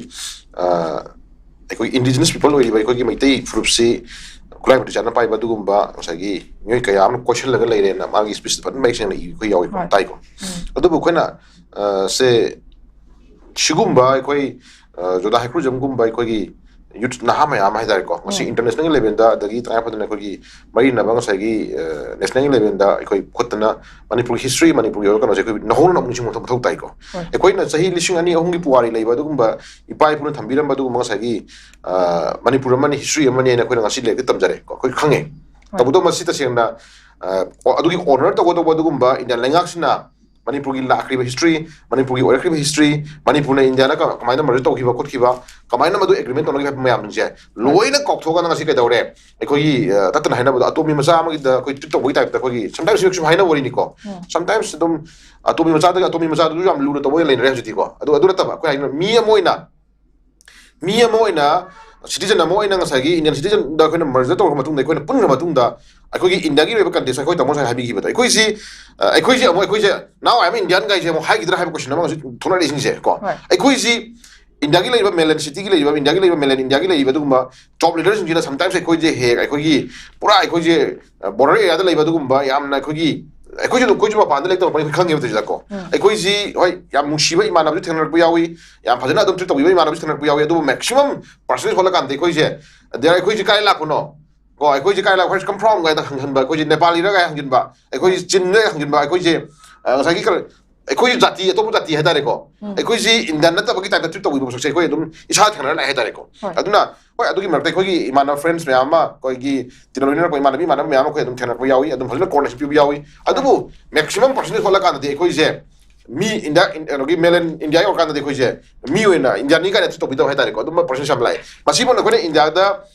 ꯑ, ꯑꯩꯈꯣꯏ indigenous people ꯑꯣꯏꯔꯤꯕ ꯑꯩꯈꯣꯏꯒꯤ ꯃꯩꯇꯩ ꯐꯨꯔꯨꯞꯁꯤ ꯈꯨꯠꯂꯥꯏ ꯃꯇꯤꯛ ꯆꯥꯅ ꯄꯥꯏꯕ ꯑꯗꯨꯒꯨꯝꯕ ꯉꯁꯥꯏꯒꯤ ꯃꯤꯑꯣꯏ ꯀꯌꯥ ꯑꯃ ꯀꯣꯏꯁꯤꯜꯂꯒ ꯂꯩꯔꯦꯅ ꯃꯥꯒꯤ speech ꯗ ꯐꯖꯅ ꯃꯌꯦꯛ ꯁꯦꯡꯅ ꯏ-, ꯑꯩꯈꯣꯏ ꯌꯥꯎꯏ, ꯍꯣꯏ꯫ ꯇꯥꯏꯀꯣ꯫ ꯎꯝ꯫ ꯑꯗꯨꯕꯨ ꯑꯩꯈꯣꯏꯅ, ꯑ, ꯁꯦ ꯁꯤꯒꯨꯝꯕ ꯑꯩꯈꯣꯏ, ꯑ, ꯖꯣꯗꯥ ꯍꯩꯀ꯭ꯔꯨꯖꯝꯒꯨꯝꯕ ꯑꯩꯈꯣꯏꯒꯤ youth ꯅꯍꯥ ꯃꯌꯥꯝ ꯍꯥꯏꯇꯥꯔꯦꯀꯣ, ꯉꯁꯤ ꯎꯝ꯫ international level ꯗ, ꯑꯗꯒꯤ ꯇꯉꯥꯏ ꯐꯗꯅ ꯑꯩꯈꯣꯏꯒꯤ ꯃꯔꯤ ꯂꯩꯅꯕ ꯉꯁꯥꯏꯒꯤ, ꯑ, national level ꯗ ꯑꯩꯈꯣꯏ ꯈꯨꯠꯇꯅ ꯃꯅꯤꯄꯨꯔꯒꯤ history, ꯃꯅꯤꯄꯨꯔꯒꯤ ꯑꯣꯏꯕ ꯀꯩꯅꯣꯁꯦ ꯑꯩꯈꯣꯏ ꯅꯧꯍꯧꯅꯅ ꯑꯃꯨꯛ ꯅꯤꯡꯁꯤꯡꯕ ꯃꯊꯧ ꯇꯥꯏꯀꯣ꯫ ꯍꯣꯏ꯫ ꯑꯩꯈꯣꯏꯅ ꯆꯍꯤ ꯂꯤꯁꯤꯡ ꯑꯅꯤ ꯑꯍꯨꯝꯒꯤ ꯄꯨꯋꯥꯔꯤ ꯂꯩꯕ ꯑꯗꯨꯒꯨꯝꯕ ꯏꯄꯥ ꯏꯄꯨꯅ ꯊꯝꯕꯤꯔꯝꯕ ꯑꯗꯨꯒꯨꯝꯕ ꯉꯁꯥꯏꯒꯤ, ꯑ, ꯃꯅꯤꯄꯨꯔ ꯑꯃꯅꯤ, history ꯑꯃꯅꯤ ꯍꯥꯏꯅ ꯑꯩꯈꯣꯏꯅ ꯉꯁꯤ ꯂꯥꯏꯔꯤꯛꯇ ꯇꯝꯖꯔꯦ ꯀꯣ, ꯑꯩꯈꯣꯏ ꯈꯪꯉꯦ꯫ ꯍꯣꯏ꯫ ꯇꯧꯕꯇꯕꯨ ꯃꯁꯤ ꯇꯁꯦꯡꯅ, ꯑ, ꯑꯗꯨꯒꯤ honour ꯇꯧꯒꯗꯧꯕ ꯑꯗꯨꯒꯨꯝꯕ ꯏꯟꯗꯤꯌꯥ ꯂꯩꯉꯥꯛꯁꯤꯅ ꯃꯅꯤꯄꯨꯔꯒꯤ ꯂꯥꯛꯈ꯭ꯔꯤꯕ history, ꯃꯅꯤꯄꯨꯔꯒꯤ ꯑꯣꯏꯔꯛꯈꯤꯕ history, ꯃꯅꯤꯄꯨꯔꯅ ꯏꯟꯗꯤꯌꯥꯅ ꯀ-, ꯀꯃꯥꯏꯅ merge ꯇꯧꯈꯤꯕ ꯈꯣꯠꯈꯤꯕ, ꯀꯃꯥꯏꯅ ꯃꯗꯨ agreement ꯇꯧꯅꯈꯤꯕ ꯍꯥꯏꯕ ꯃꯌꯥꯝꯁꯤꯡꯁꯦ ꯂꯣꯏꯅ ꯀꯥꯎꯊꯣꯛꯑꯀꯥꯟꯗ ꯉꯁꯤ ꯀꯩꯗꯧꯔꯦ? ꯑꯩꯈꯣꯏꯒꯤ, ꯑ, ꯇꯠꯇꯅ ꯍꯥꯏꯅꯕꯗꯣ ꯑꯇꯣꯝꯕꯤ ꯃꯆꯥ ꯑꯃꯒꯤꯗ ꯑꯩꯈꯣꯏ treat ꯇꯧꯕꯒꯤ type ꯇ ꯑꯩꯈꯣꯏꯒꯤ sometimes ꯁꯨꯝ ꯍꯥꯏꯅꯕ ꯋꯥꯔꯤꯅꯤꯀꯣ꯫ ꯎꯝ꯫ Sometimes ꯑꯗꯨꯝ ꯑꯇꯣꯝꯕꯤ ꯃꯆꯥꯗꯒꯤ ꯑꯇꯣꯝꯕꯤ ꯃꯆꯥꯗꯨꯁꯨ ꯌꯥꯝ ꯂꯨꯅ ꯇꯧꯕ ꯑꯣꯏꯅ ꯂꯩꯅꯔꯦ ꯍꯧꯖꯤꯛꯇꯤꯀꯣ꯫ ꯑꯗꯨ, ꯑꯗꯨ ꯅꯠꯇꯕ ꯑꯩꯈꯣꯏ ꯍꯥꯏꯅ ꯃꯤ ꯑꯃ ꯑꯣꯏꯅ, ꯃꯤ ꯑꯃ ꯑꯣꯏꯅ, ꯁꯤꯇꯤꯖꯟ ꯑꯃ ꯑꯣꯏꯅ ꯉꯁꯥꯏꯒꯤ ꯏꯟꯗꯤꯌꯟ ꯁꯤꯇꯤꯖꯟꯗ ꯑꯩꯈꯣꯏꯅ ꯃꯔꯖꯔ ꯇꯧꯔꯕ ꯃꯇꯨꯡꯗ, ꯑꯩꯈꯣꯏꯅ ꯄꯨꯟꯈ꯭ꯔ ꯃꯇꯨꯡꯗ, ꯑꯩꯈꯣꯏꯒꯤ ꯏꯟꯗꯤꯌꯥꯒꯤ ꯑꯣꯏꯕ ꯀꯟꯇꯦꯛꯁ ꯑꯩꯈꯣꯏ ꯇꯥꯃꯣ ꯉꯁꯥꯏ ꯍꯥꯏꯕꯤꯈꯤꯕꯗꯣ, ꯑꯩꯈꯣꯏꯁꯤ ꯑ, ꯑꯩꯈꯣꯏꯁꯤ ꯑꯃꯨꯛ, ꯑꯩꯈꯣꯏꯁꯦ "Now I am Indian" ꯒꯥꯏꯁꯦ ꯑꯃꯨꯛ ꯍꯥꯏꯈꯤꯗ꯭ꯔꯥ ꯍꯥꯏꯕ ꯀꯣꯏꯁꯟ ꯑꯃ ꯍꯧꯖꯤꯛ ꯊꯣꯛꯅꯔꯛꯏꯁꯤꯡꯁꯦ ꯀꯣ꯫ ꯍꯣꯏ꯫ ꯑꯩꯈꯣꯏꯁꯤ ꯏꯟꯗꯤꯌꯥꯒꯤ ꯂꯩꯔꯤꯕ ꯃꯦꯟꯂꯦꯟ ꯁꯤꯇꯤꯒꯤ ꯂꯩꯔꯤꯕ, ꯏꯟꯗꯤꯌꯥꯒꯤ ꯂꯩꯔꯤꯕ ꯃꯦꯟꯂꯦꯟ ꯏꯟꯗꯤꯌꯥꯒꯤ ꯂꯩꯔꯤꯕ ꯑꯗꯨꯒꯨꯝꯕ ꯇꯣꯞ ꯂꯤꯗꯔꯁꯤꯡꯁꯤꯅ ꯁꯝꯇꯥꯏꯝꯁ ꯑꯩꯈꯣꯏꯁꯦ ꯍꯦꯛ ꯑꯩꯈꯣꯏꯒꯤ ꯄꯨꯔꯥ ꯑꯩꯈꯣꯏꯁꯦ ꯕꯣꯔꯗꯔ ꯑꯦꯔꯤꯌꯥꯗ ꯂꯩꯕ ꯑꯗꯨꯒꯨꯝꯕ ꯌꯥꯝꯅ ꯑꯩꯈꯣꯏꯒꯤ, ꯑꯩꯈꯣꯏꯁꯨ ꯑꯗꯨꯝ, ꯑꯩꯈꯣꯏꯁꯨ ꯃꯄꯥꯟꯗ ꯂꯩ ꯇꯧꯔꯛꯄꯅꯤ, ꯑꯩꯈꯣꯏ ꯈꯪꯉꯦꯕ ꯁꯤꯗꯀꯣ꯫ ꯎꯝ꯫ ꯑꯩꯈꯣꯏꯁꯤ ꯍꯣꯏ, ꯌꯥꯝ ꯅꯨꯡꯁꯤꯕ ꯏꯃꯥꯟꯅꯕꯁꯨ ꯊꯦꯡꯅꯔꯛꯄ ꯌꯥꯎꯏ, ꯌꯥꯝ ꯐꯖꯅ ꯑꯗꯨꯝ ꯇ꯭ꯔꯤꯠ ꯇꯧꯕꯤꯕ ꯏꯃꯥꯟꯅꯕꯁꯨ ꯊꯦꯡꯅꯔꯛꯄ ꯌꯥꯎꯏ, ꯑꯗꯨꯕꯨ ꯃꯦꯛꯁꯤꯃꯝ ꯄꯥꯔꯁꯦꯟꯇꯦꯖ ꯍꯣꯠꯂꯀꯥꯟꯗ ꯑꯩꯈꯣꯏꯁꯦ, "ꯑꯗ ꯑꯩꯈꯣꯏꯁꯦ ꯀꯥꯏ ꯂꯥꯛꯄꯅꯣ?" ꯀꯣ, "ꯑꯩꯈꯣꯏꯁꯦ ꯀꯥꯏ ꯂꯥꯛꯄ, where come from?" ꯀꯥꯏꯅ ꯍꯪ-, ꯍꯪꯍꯟꯕ, "ꯑꯩꯈꯣꯏꯁꯦ ꯅꯦꯄꯥꯂꯤꯔ?" ꯀꯥꯏꯅ ꯍꯪꯖꯤꯟꯕ, "ꯑꯩꯈꯣꯏꯁꯦ ꯆꯤꯟꯔ?" ꯀꯥꯏꯅ ꯍꯪꯖꯤꯟꯕ, "ꯑꯩꯈꯣꯏꯁꯦ, ꯑ, ꯉꯁꯥꯏꯒꯤ ꯀꯔ-, ꯑꯩꯈꯣꯏ ꯖꯥꯇꯤ, ꯑꯇꯣꯞꯄ ꯖꯥꯇꯤ ꯍꯥꯏꯇꯥꯔꯦꯀꯣ, ꯎꯝ꯫ ꯑꯩꯈꯣꯏꯁꯤ ꯏꯟꯗꯤꯌꯟ ꯅꯠꯇꯕꯒꯤ ꯇꯥꯏꯞꯇ ꯇ꯭ꯔꯤꯠ ꯇꯧꯕꯤꯕ ꯄꯣꯠꯁꯛꯁꯦ ꯑꯩꯈꯣꯏ ꯑꯗꯨꯝ ꯏꯁꯥ ꯊꯦꯡꯅꯔ ꯂꯥꯛꯑꯦ ꯍꯥꯏꯇꯥꯔꯦꯀꯣ꯫ ꯍꯣꯏ꯫ ꯑꯗꯨꯅ ꯍꯣꯏ, ꯑꯗꯨꯒꯤ ꯃꯔꯛꯇ ꯑꯩꯈꯣꯏꯒꯤ ꯏꯃꯥꯟꯅꯕ, ꯐ꯭ꯔꯦꯟꯁ ꯃꯌꯥꯝ ꯑꯃ, ꯑꯩꯈꯣꯏꯒꯤ ꯇꯤꯟꯅ ꯂꯣꯏꯅꯔꯛꯄ ꯏꯃꯥꯟꯅꯕꯤ, ꯏꯃꯥꯟꯅꯕ ꯃꯌꯥꯝ ꯑꯃ ꯑꯩꯈꯣꯏ ꯑꯗꯨꯝ ꯊꯦꯡꯅꯔꯛꯄ ꯌꯥꯎꯏ, ꯑꯗꯨꯝ ꯐꯖꯅ ꯀꯣꯑꯣꯔꯗꯤꯅꯦꯁꯟ ꯄꯤꯕ ꯌꯥꯎꯏ꯫ ꯑꯗꯨꯕꯨ ꯃꯦꯛꯁꯤꯃꯝ ꯄꯥꯔꯁꯦꯟꯇꯦꯖ ꯍꯣꯠꯂꯀꯥꯟꯗꯗꯤ ꯑꯩꯈꯣꯏꯁꯦ ꯃꯤ ꯏꯟꯗꯤꯌꯥ, ꯏꯟ-, ꯀꯩꯅꯣꯒꯤ ꯃꯦꯟꯂꯦꯟ ꯏꯟꯗꯤꯌꯥꯒꯤ ꯑꯣꯏꯔꯀꯥꯟꯗꯗꯤ ꯑꯩꯈꯣꯏꯁꯦ ꯃꯤ ꯑꯣꯏꯅ ꯏꯟꯗꯤꯌꯥꯅꯤ ꯀꯥꯏꯅ ꯇ꯭ꯔꯤꯠ ꯇꯧꯕꯤꯗꯕ ꯍꯥꯏꯇꯥꯔꯦꯀꯣ, ꯑꯗꯨꯝꯕ ꯄꯥꯔꯁꯦꯟꯇꯦꯖ ꯌꯥꯝ ꯂꯥꯛꯑꯦ꯫ ꯃꯁꯤꯕꯨ ꯑꯩꯈꯣꯏꯅ ꯏꯟꯗꯤꯌꯥꯗ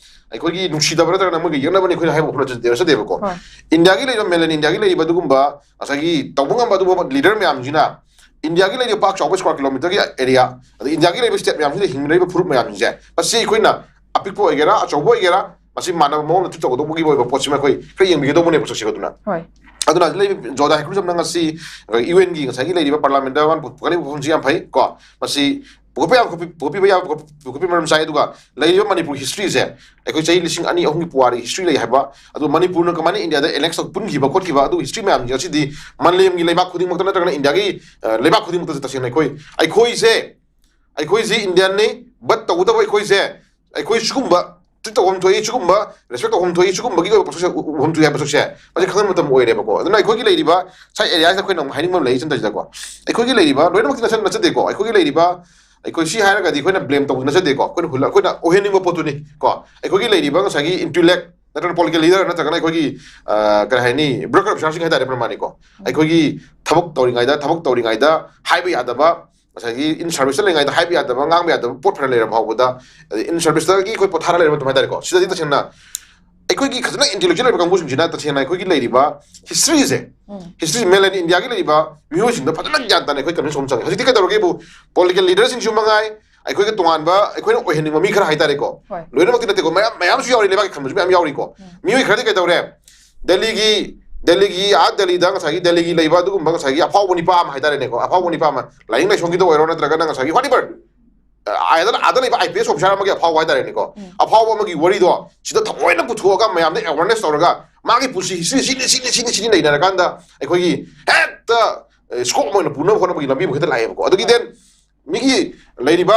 ꯑꯩꯈꯣꯏꯒꯤ ꯅꯨꯡꯁꯤꯗꯕ ꯅꯠꯇ꯭ꯔꯒꯅ ꯃꯣꯏꯒꯤ ꯌꯦꯛꯅꯕꯅꯤ ꯑꯩꯈꯣꯏꯅ ꯍꯥꯏꯕ ꯋꯥꯐꯝ ꯅꯠꯆꯗꯦ-, ꯅꯠꯆꯗꯦꯕꯀꯣ꯫ ꯍꯣꯏ꯫ ꯏꯟꯗꯤꯌꯥꯒꯤ ꯂꯩꯔꯤꯕ, ꯃꯦꯟꯂꯦꯟ ꯏꯟꯗꯤꯌꯥꯒꯤ ꯂꯩꯔꯤꯕ ꯑꯗꯨꯒꯨꯝꯕ ꯉꯁꯥꯏꯒꯤ ꯇꯧꯕ ꯉꯝꯕ ꯑꯗꯨꯒꯨꯝꯕ ꯂꯤꯗꯔ ꯃꯌꯥꯝꯁꯤꯅ ꯏꯟꯗꯤꯌꯥꯒꯤ ꯂꯩꯔꯤꯕ ꯄꯥꯛ ꯆꯥꯎꯕ ꯁ꯭ꯀ꯭ꯋꯥꯔ ꯀꯤꯂꯣꯃꯤꯇꯔꯒꯤ ꯑꯦꯔꯤꯌꯥ, ꯑꯗꯩ ꯏꯟꯗꯤꯌꯥꯒꯤ ꯂꯩꯔꯤꯕ ꯁ꯭ꯇꯦꯠ ꯃꯌꯥꯝꯁꯤꯗ ꯍꯤꯡꯅꯔꯤꯕ ꯐꯨꯔꯨꯞ ꯃꯌꯥꯝꯁꯤꯡꯁꯦ, ꯃꯁꯤ ꯑꯩꯈꯣꯏꯅ ꯑꯄꯤꯛꯄ ꯑꯣꯏꯒꯦꯔꯥ, ꯑꯆꯧꯕ ꯑꯣꯏꯒꯦꯔꯥ, ꯃꯁꯤ ꯃꯥꯟꯅꯕ ꯃꯑꯣꯡꯗ ꯇ꯭ꯔꯤꯠ ꯇꯧꯒꯗꯧꯕꯒꯤ ꯑꯣꯏꯕ ꯄꯣꯠꯁꯤꯃ ꯑꯩꯈꯣꯏ ꯈꯔ ꯌꯦꯡꯕꯤꯒꯗꯧꯕꯅꯦꯕ ꯁꯛꯁꯦ ꯑꯗꯨꯅ꯫ ꯍꯣꯏ꯫ ꯑꯗꯨꯅ ꯍꯧꯖꯤꯛ ꯂꯩꯔꯤꯕ ꯖꯣꯗꯥ ꯍꯦꯀ꯭ꯔꯨꯖꯝꯅ ꯉꯁꯤ ꯌꯨ ꯑꯦꯟꯒꯤ ꯉꯁꯥꯏꯒꯤ ꯂꯩꯔꯤꯕ ꯄꯥꯔꯂꯥꯃꯦꯟꯗ ꯃꯥꯅ ꯄꯨꯈꯠꯂꯤꯕ ꯋꯥꯐꯝꯁꯤ ꯌꯥꯝ ꯐꯩ ꯀꯣ꯫ ꯃꯁꯤ ꯄꯨꯈꯠꯄ ꯌꯥꯕ ꯄꯨꯈꯠꯄꯤ-, ꯄꯨꯈꯠꯄꯤꯕ ꯌꯥꯕ ꯄꯨꯈꯠ-, ꯄꯨꯈꯠꯄꯤ ꯃꯔꯝ ꯆꯥꯏ꯫ ꯑꯗꯨꯒ ꯂꯩꯔꯤꯕ ꯃꯅꯤꯄꯨꯔ ꯍꯤꯁꯇ꯭ꯔꯤꯁꯦ, ꯑꯩꯈꯣꯏ ꯆꯍꯤ ꯂꯤꯁꯤꯡ ꯑꯅꯤ ꯑꯍꯨꯝꯒꯤ ꯄꯨꯋꯥꯔꯤ ꯍꯤꯁꯇ꯭ꯔꯤ ꯂꯩ ꯍꯥꯏꯕ, ꯑꯗꯨ ꯃꯅꯤꯄꯨꯔꯅ ꯀꯃꯥꯏꯅ ꯏꯟꯗꯤꯌꯥꯗ ꯑꯦꯅꯦꯛꯁ ꯇꯧ ꯄꯨꯟꯈꯤꯕ ꯈꯣꯠꯈꯤꯕ, ꯑꯗꯨ ꯍꯤꯁꯇ꯭ꯔꯤ ꯃꯌꯥꯝꯁꯦ ꯉꯁꯤꯗꯤ ꯃꯥꯂꯦꯝꯒꯤ ꯂꯩꯕꯥꯛ ꯈꯨꯗꯤꯡꯃꯛꯇ ꯅꯠꯇ꯭ꯔꯒꯅ ꯏꯟꯗꯤꯌꯥꯒꯤ, ꯑ, ꯂꯩꯕꯥꯛ ꯈꯨꯗꯤꯡꯃꯛꯇ ꯇꯁꯦꯡꯅ ꯑꯩꯈꯣꯏ, ꯑꯩꯈꯣꯏꯁꯦ, ꯑꯩꯈꯣꯏꯁꯦ ꯏꯟꯗꯤꯌꯟꯅꯤ, ꯕꯠ ꯇꯧꯒꯗꯕ ꯑꯩꯈꯣꯏꯁꯦ, ꯑꯩꯈꯣꯏ ꯁꯤꯒꯨꯝꯕ ꯇ꯭ꯔꯤꯠ ꯇꯧꯐꯝ ꯊꯣꯛꯏ, ꯁꯤꯒꯨꯝꯕ ꯔꯦꯁꯄꯦꯛ ꯇꯧꯐꯝ ꯊꯣꯛꯏ, ꯁꯤꯒꯨꯝꯕꯒꯤ ꯑꯣꯏꯕ ꯄꯣꯠꯁꯛꯁꯦ ꯎ-, ꯎꯐꯝ ꯊꯣꯛꯏ ꯍꯥꯏꯕ ꯄꯣꯠꯁꯛꯁꯦ ꯃꯁꯤ ꯈꯪꯍꯟꯕ ꯃꯇꯝ ꯑꯣꯏꯔꯦꯕꯀꯣ꯫ ꯑꯗꯨꯅ ꯑꯩꯈꯣꯏꯒꯤ ꯂꯩꯔꯤꯕ ꯁꯥꯏ ꯑꯦꯔꯤꯌꯥꯁꯤꯗ ꯑꯩꯈꯣꯏꯅ ꯑꯃꯨꯛ ꯍꯥꯏꯅꯤꯡꯕ ꯑꯃ ꯂꯩ ꯏꯆꯟ ꯇꯧꯁꯤꯗꯀꯣ꯫ ꯑꯩꯈꯣꯏꯒꯤ ꯂꯩꯔꯤꯕ ꯂꯣꯏꯅꯃꯛꯇꯤ ꯅꯠꯆ-, ꯅꯠꯆꯗꯦꯀꯣ꯫ ꯑꯩꯈꯣꯏꯒꯤ ꯂꯩꯔꯤꯕ, ꯑꯩꯈꯣꯏ ꯁꯤ ꯍꯥꯏꯔꯒꯗꯤ ꯑꯩꯈꯣꯏꯅ ꯕ꯭ꯂꯦꯝ ꯇꯧꯕ ꯅꯠꯆꯗꯦꯀꯣ꯫ ꯑꯩꯈꯣꯏꯅ ꯍꯨꯜꯂ-, ꯑꯩꯈꯣꯏꯅ ꯑꯣꯏꯍꯟꯅꯤꯡꯕ ꯄꯣꯠꯇꯨꯅꯤ ꯀꯣ꯫ ꯑꯩꯈꯣꯏꯒꯤ ꯂꯩꯔꯤꯕ ꯉꯁꯥꯏꯒꯤ ꯏꯟꯇꯦꯂꯦꯛ ꯅꯠꯇ꯭ꯔꯒꯅ ꯄꯣꯂꯤꯇꯤꯀꯦꯜ ꯂꯤꯗꯔ ꯅꯠꯇ꯭ꯔꯒꯅ ꯑꯩꯈꯣꯏꯒꯤ, ꯑ, ꯀꯔꯤ ꯍꯥꯏꯅꯤ, ꯕ꯭ꯔꯣꯀꯔ ꯑꯣꯐꯤꯁꯥꯔꯁꯤꯡ ꯍꯥꯏꯇꯥꯔꯦ ꯄ꯭ꯔꯃꯥꯅꯤꯀꯣ꯫ ꯑꯩꯈꯣꯏꯒꯤ ꯊꯕꯛ ꯇꯧꯔꯤꯉꯩꯗ, ꯊꯕꯛ ꯇꯧꯔꯤꯉꯩꯗ ꯍꯥꯏꯕ ꯌꯥꯗꯕ, ꯉꯁꯥꯏꯒꯤ ꯏꯟ ꯁꯥꯔꯚꯤꯁꯇ ꯂꯩꯔꯤꯉꯩꯗ ꯍꯥꯏꯕ ꯌꯥꯗꯕ, ꯉꯥꯡꯕ ꯌꯥꯗꯕ ꯄꯣꯠ ꯐꯅ ꯂꯩꯔꯕ ꯐꯥꯎꯕꯗ, ꯑꯗꯩ ꯏꯟ ꯁꯥꯔꯚꯤꯁꯇꯒꯤ ꯑꯩꯈꯣꯏ ꯄꯣꯊꯥꯔ ꯂꯩꯔꯕ ꯃꯇꯝ ꯍꯥꯏꯇꯥꯔꯦꯀꯣ, ꯁꯤꯗꯗꯤ ꯇꯁꯦꯡꯅ ꯑꯩꯈꯣꯏꯒꯤ ꯈꯖꯅ ꯏꯟꯇꯦꯂꯦꯛꯆꯨꯋꯦꯜ ꯑꯣꯏꯕ ꯀꯥꯡꯕꯨꯁꯤꯡꯁꯤꯅ ꯇꯁꯦꯡꯅ ꯑꯩꯈꯣꯏꯒꯤ ꯂꯩꯔꯤꯕ ꯍꯤꯁꯇ꯭ꯔꯤꯁꯦ, ꯎꯝ꯫ ꯍꯤꯁꯇ꯭ꯔꯤ ꯃꯦꯟꯂꯦꯟ ꯏꯟꯗꯤꯌꯥꯒꯤ ꯂꯩꯔꯤꯕ ꯃꯤꯑꯣꯏꯁꯤꯡꯗ ꯐꯖꯅ ꯒ꯭ꯌꯥꯟ ꯇꯥꯅ ꯑꯩꯈꯣꯏ ꯀꯟꯚꯤꯟꯁ ꯇꯧꯕ ꯆꯪꯉꯦ꯫ ꯍꯧꯖꯤꯛꯇꯤ ꯀꯩꯗꯧꯔꯒꯦꯕꯨ, ꯄꯣꯂꯤꯇꯤꯀꯦꯜ ꯂꯤꯗꯔꯁꯤꯡꯁꯨ ꯃꯉꯥꯏ, ꯑꯩꯈꯣꯏꯒꯤ ꯇꯣꯉꯥꯟꯕ ꯑꯩꯈꯣꯏꯅ ꯑꯣꯏꯍꯟꯅꯤꯡꯕ ꯃꯤ ꯈꯔ ꯍꯥꯏꯇꯥꯔꯦꯀꯣ꯫ ꯍꯣꯏ꯫ ꯂꯣꯏꯅꯃꯛꯇꯤ ꯅꯠꯇꯦꯀꯣ, ꯃꯌꯥꯝ ꯃꯌꯥꯝꯁꯨ ꯌꯥꯎꯔꯤ, ꯂꯩꯕꯥꯛꯀꯤ ꯈꯟꯕꯁꯨ ꯃꯌꯥꯝ ꯌꯥꯎꯔꯤꯀꯣ꯫ ꯃꯤꯑꯣꯏ ꯈꯔꯗꯤ ꯀꯩꯗꯧꯔꯦ, ꯗꯦꯜꯂꯤꯒꯤ ꯗꯦꯜꯂꯤꯒꯤ ꯑꯥ ꯗꯦꯜꯂꯤꯗ ꯉꯁꯥꯏꯒꯤ ꯗꯦꯜꯂꯤꯒꯤ ꯂꯩꯕ ꯑꯗꯨꯒꯨꯝꯕ ꯉꯁꯥꯏꯒꯤ ꯑꯐꯥꯎꯕ ꯅꯤꯄꯥ ꯑꯃ ꯍꯥꯏꯇꯥꯔꯦꯅꯦꯀꯣ, ꯑꯐꯥꯎꯕ ꯅꯤꯄꯥ ꯑꯃ ꯂꯥꯏꯅꯤꯡ ꯂꯥꯏꯁꯣꯟꯒꯤꯗ ꯑꯣꯏꯔꯣ ꯅꯠꯇ꯭ꯔꯒꯅ ꯉꯁꯥꯏꯒꯤ whatever, ꯑꯥꯗ ꯑꯥꯗ ꯂꯩꯕ IPS officer ꯑꯃꯒꯤ ꯑꯐꯥꯎꯕ ꯍꯥꯏꯇꯥꯔꯦꯅꯦꯀꯣ, ꯎꯝ꯫ ꯑꯐꯥꯎꯕ ꯑꯃꯒꯤ ꯋꯥꯔꯤꯗꯣ ꯁꯤꯗ ꯊꯑꯣꯏꯅ ꯄꯨꯊꯣꯛꯑꯒ ꯃꯌꯥꯝꯗ awareness ꯇꯧꯔꯒ ꯃꯥꯒꯤ ꯄꯨꯟꯁꯤ history ꯁꯤꯅꯤ ꯁꯤꯅꯤ ꯁꯤꯅꯤ ꯁꯤꯅꯤ ꯅꯩꯅꯔꯀꯥꯟꯗ ꯑꯩꯈꯣꯏꯒꯤ ꯍꯦꯛꯇ scope ꯑꯣꯏꯅ ꯄꯨꯅꯕ ꯍꯣꯠꯅꯕꯒꯤ ꯂꯝꯕꯤ ꯑꯃ ꯍꯦꯛꯇ ꯂꯥꯛꯑꯦꯕꯀꯣ꯫ ꯑꯗꯨꯒꯤ then ꯃꯤꯒꯤ ꯂꯩꯔꯤꯕ,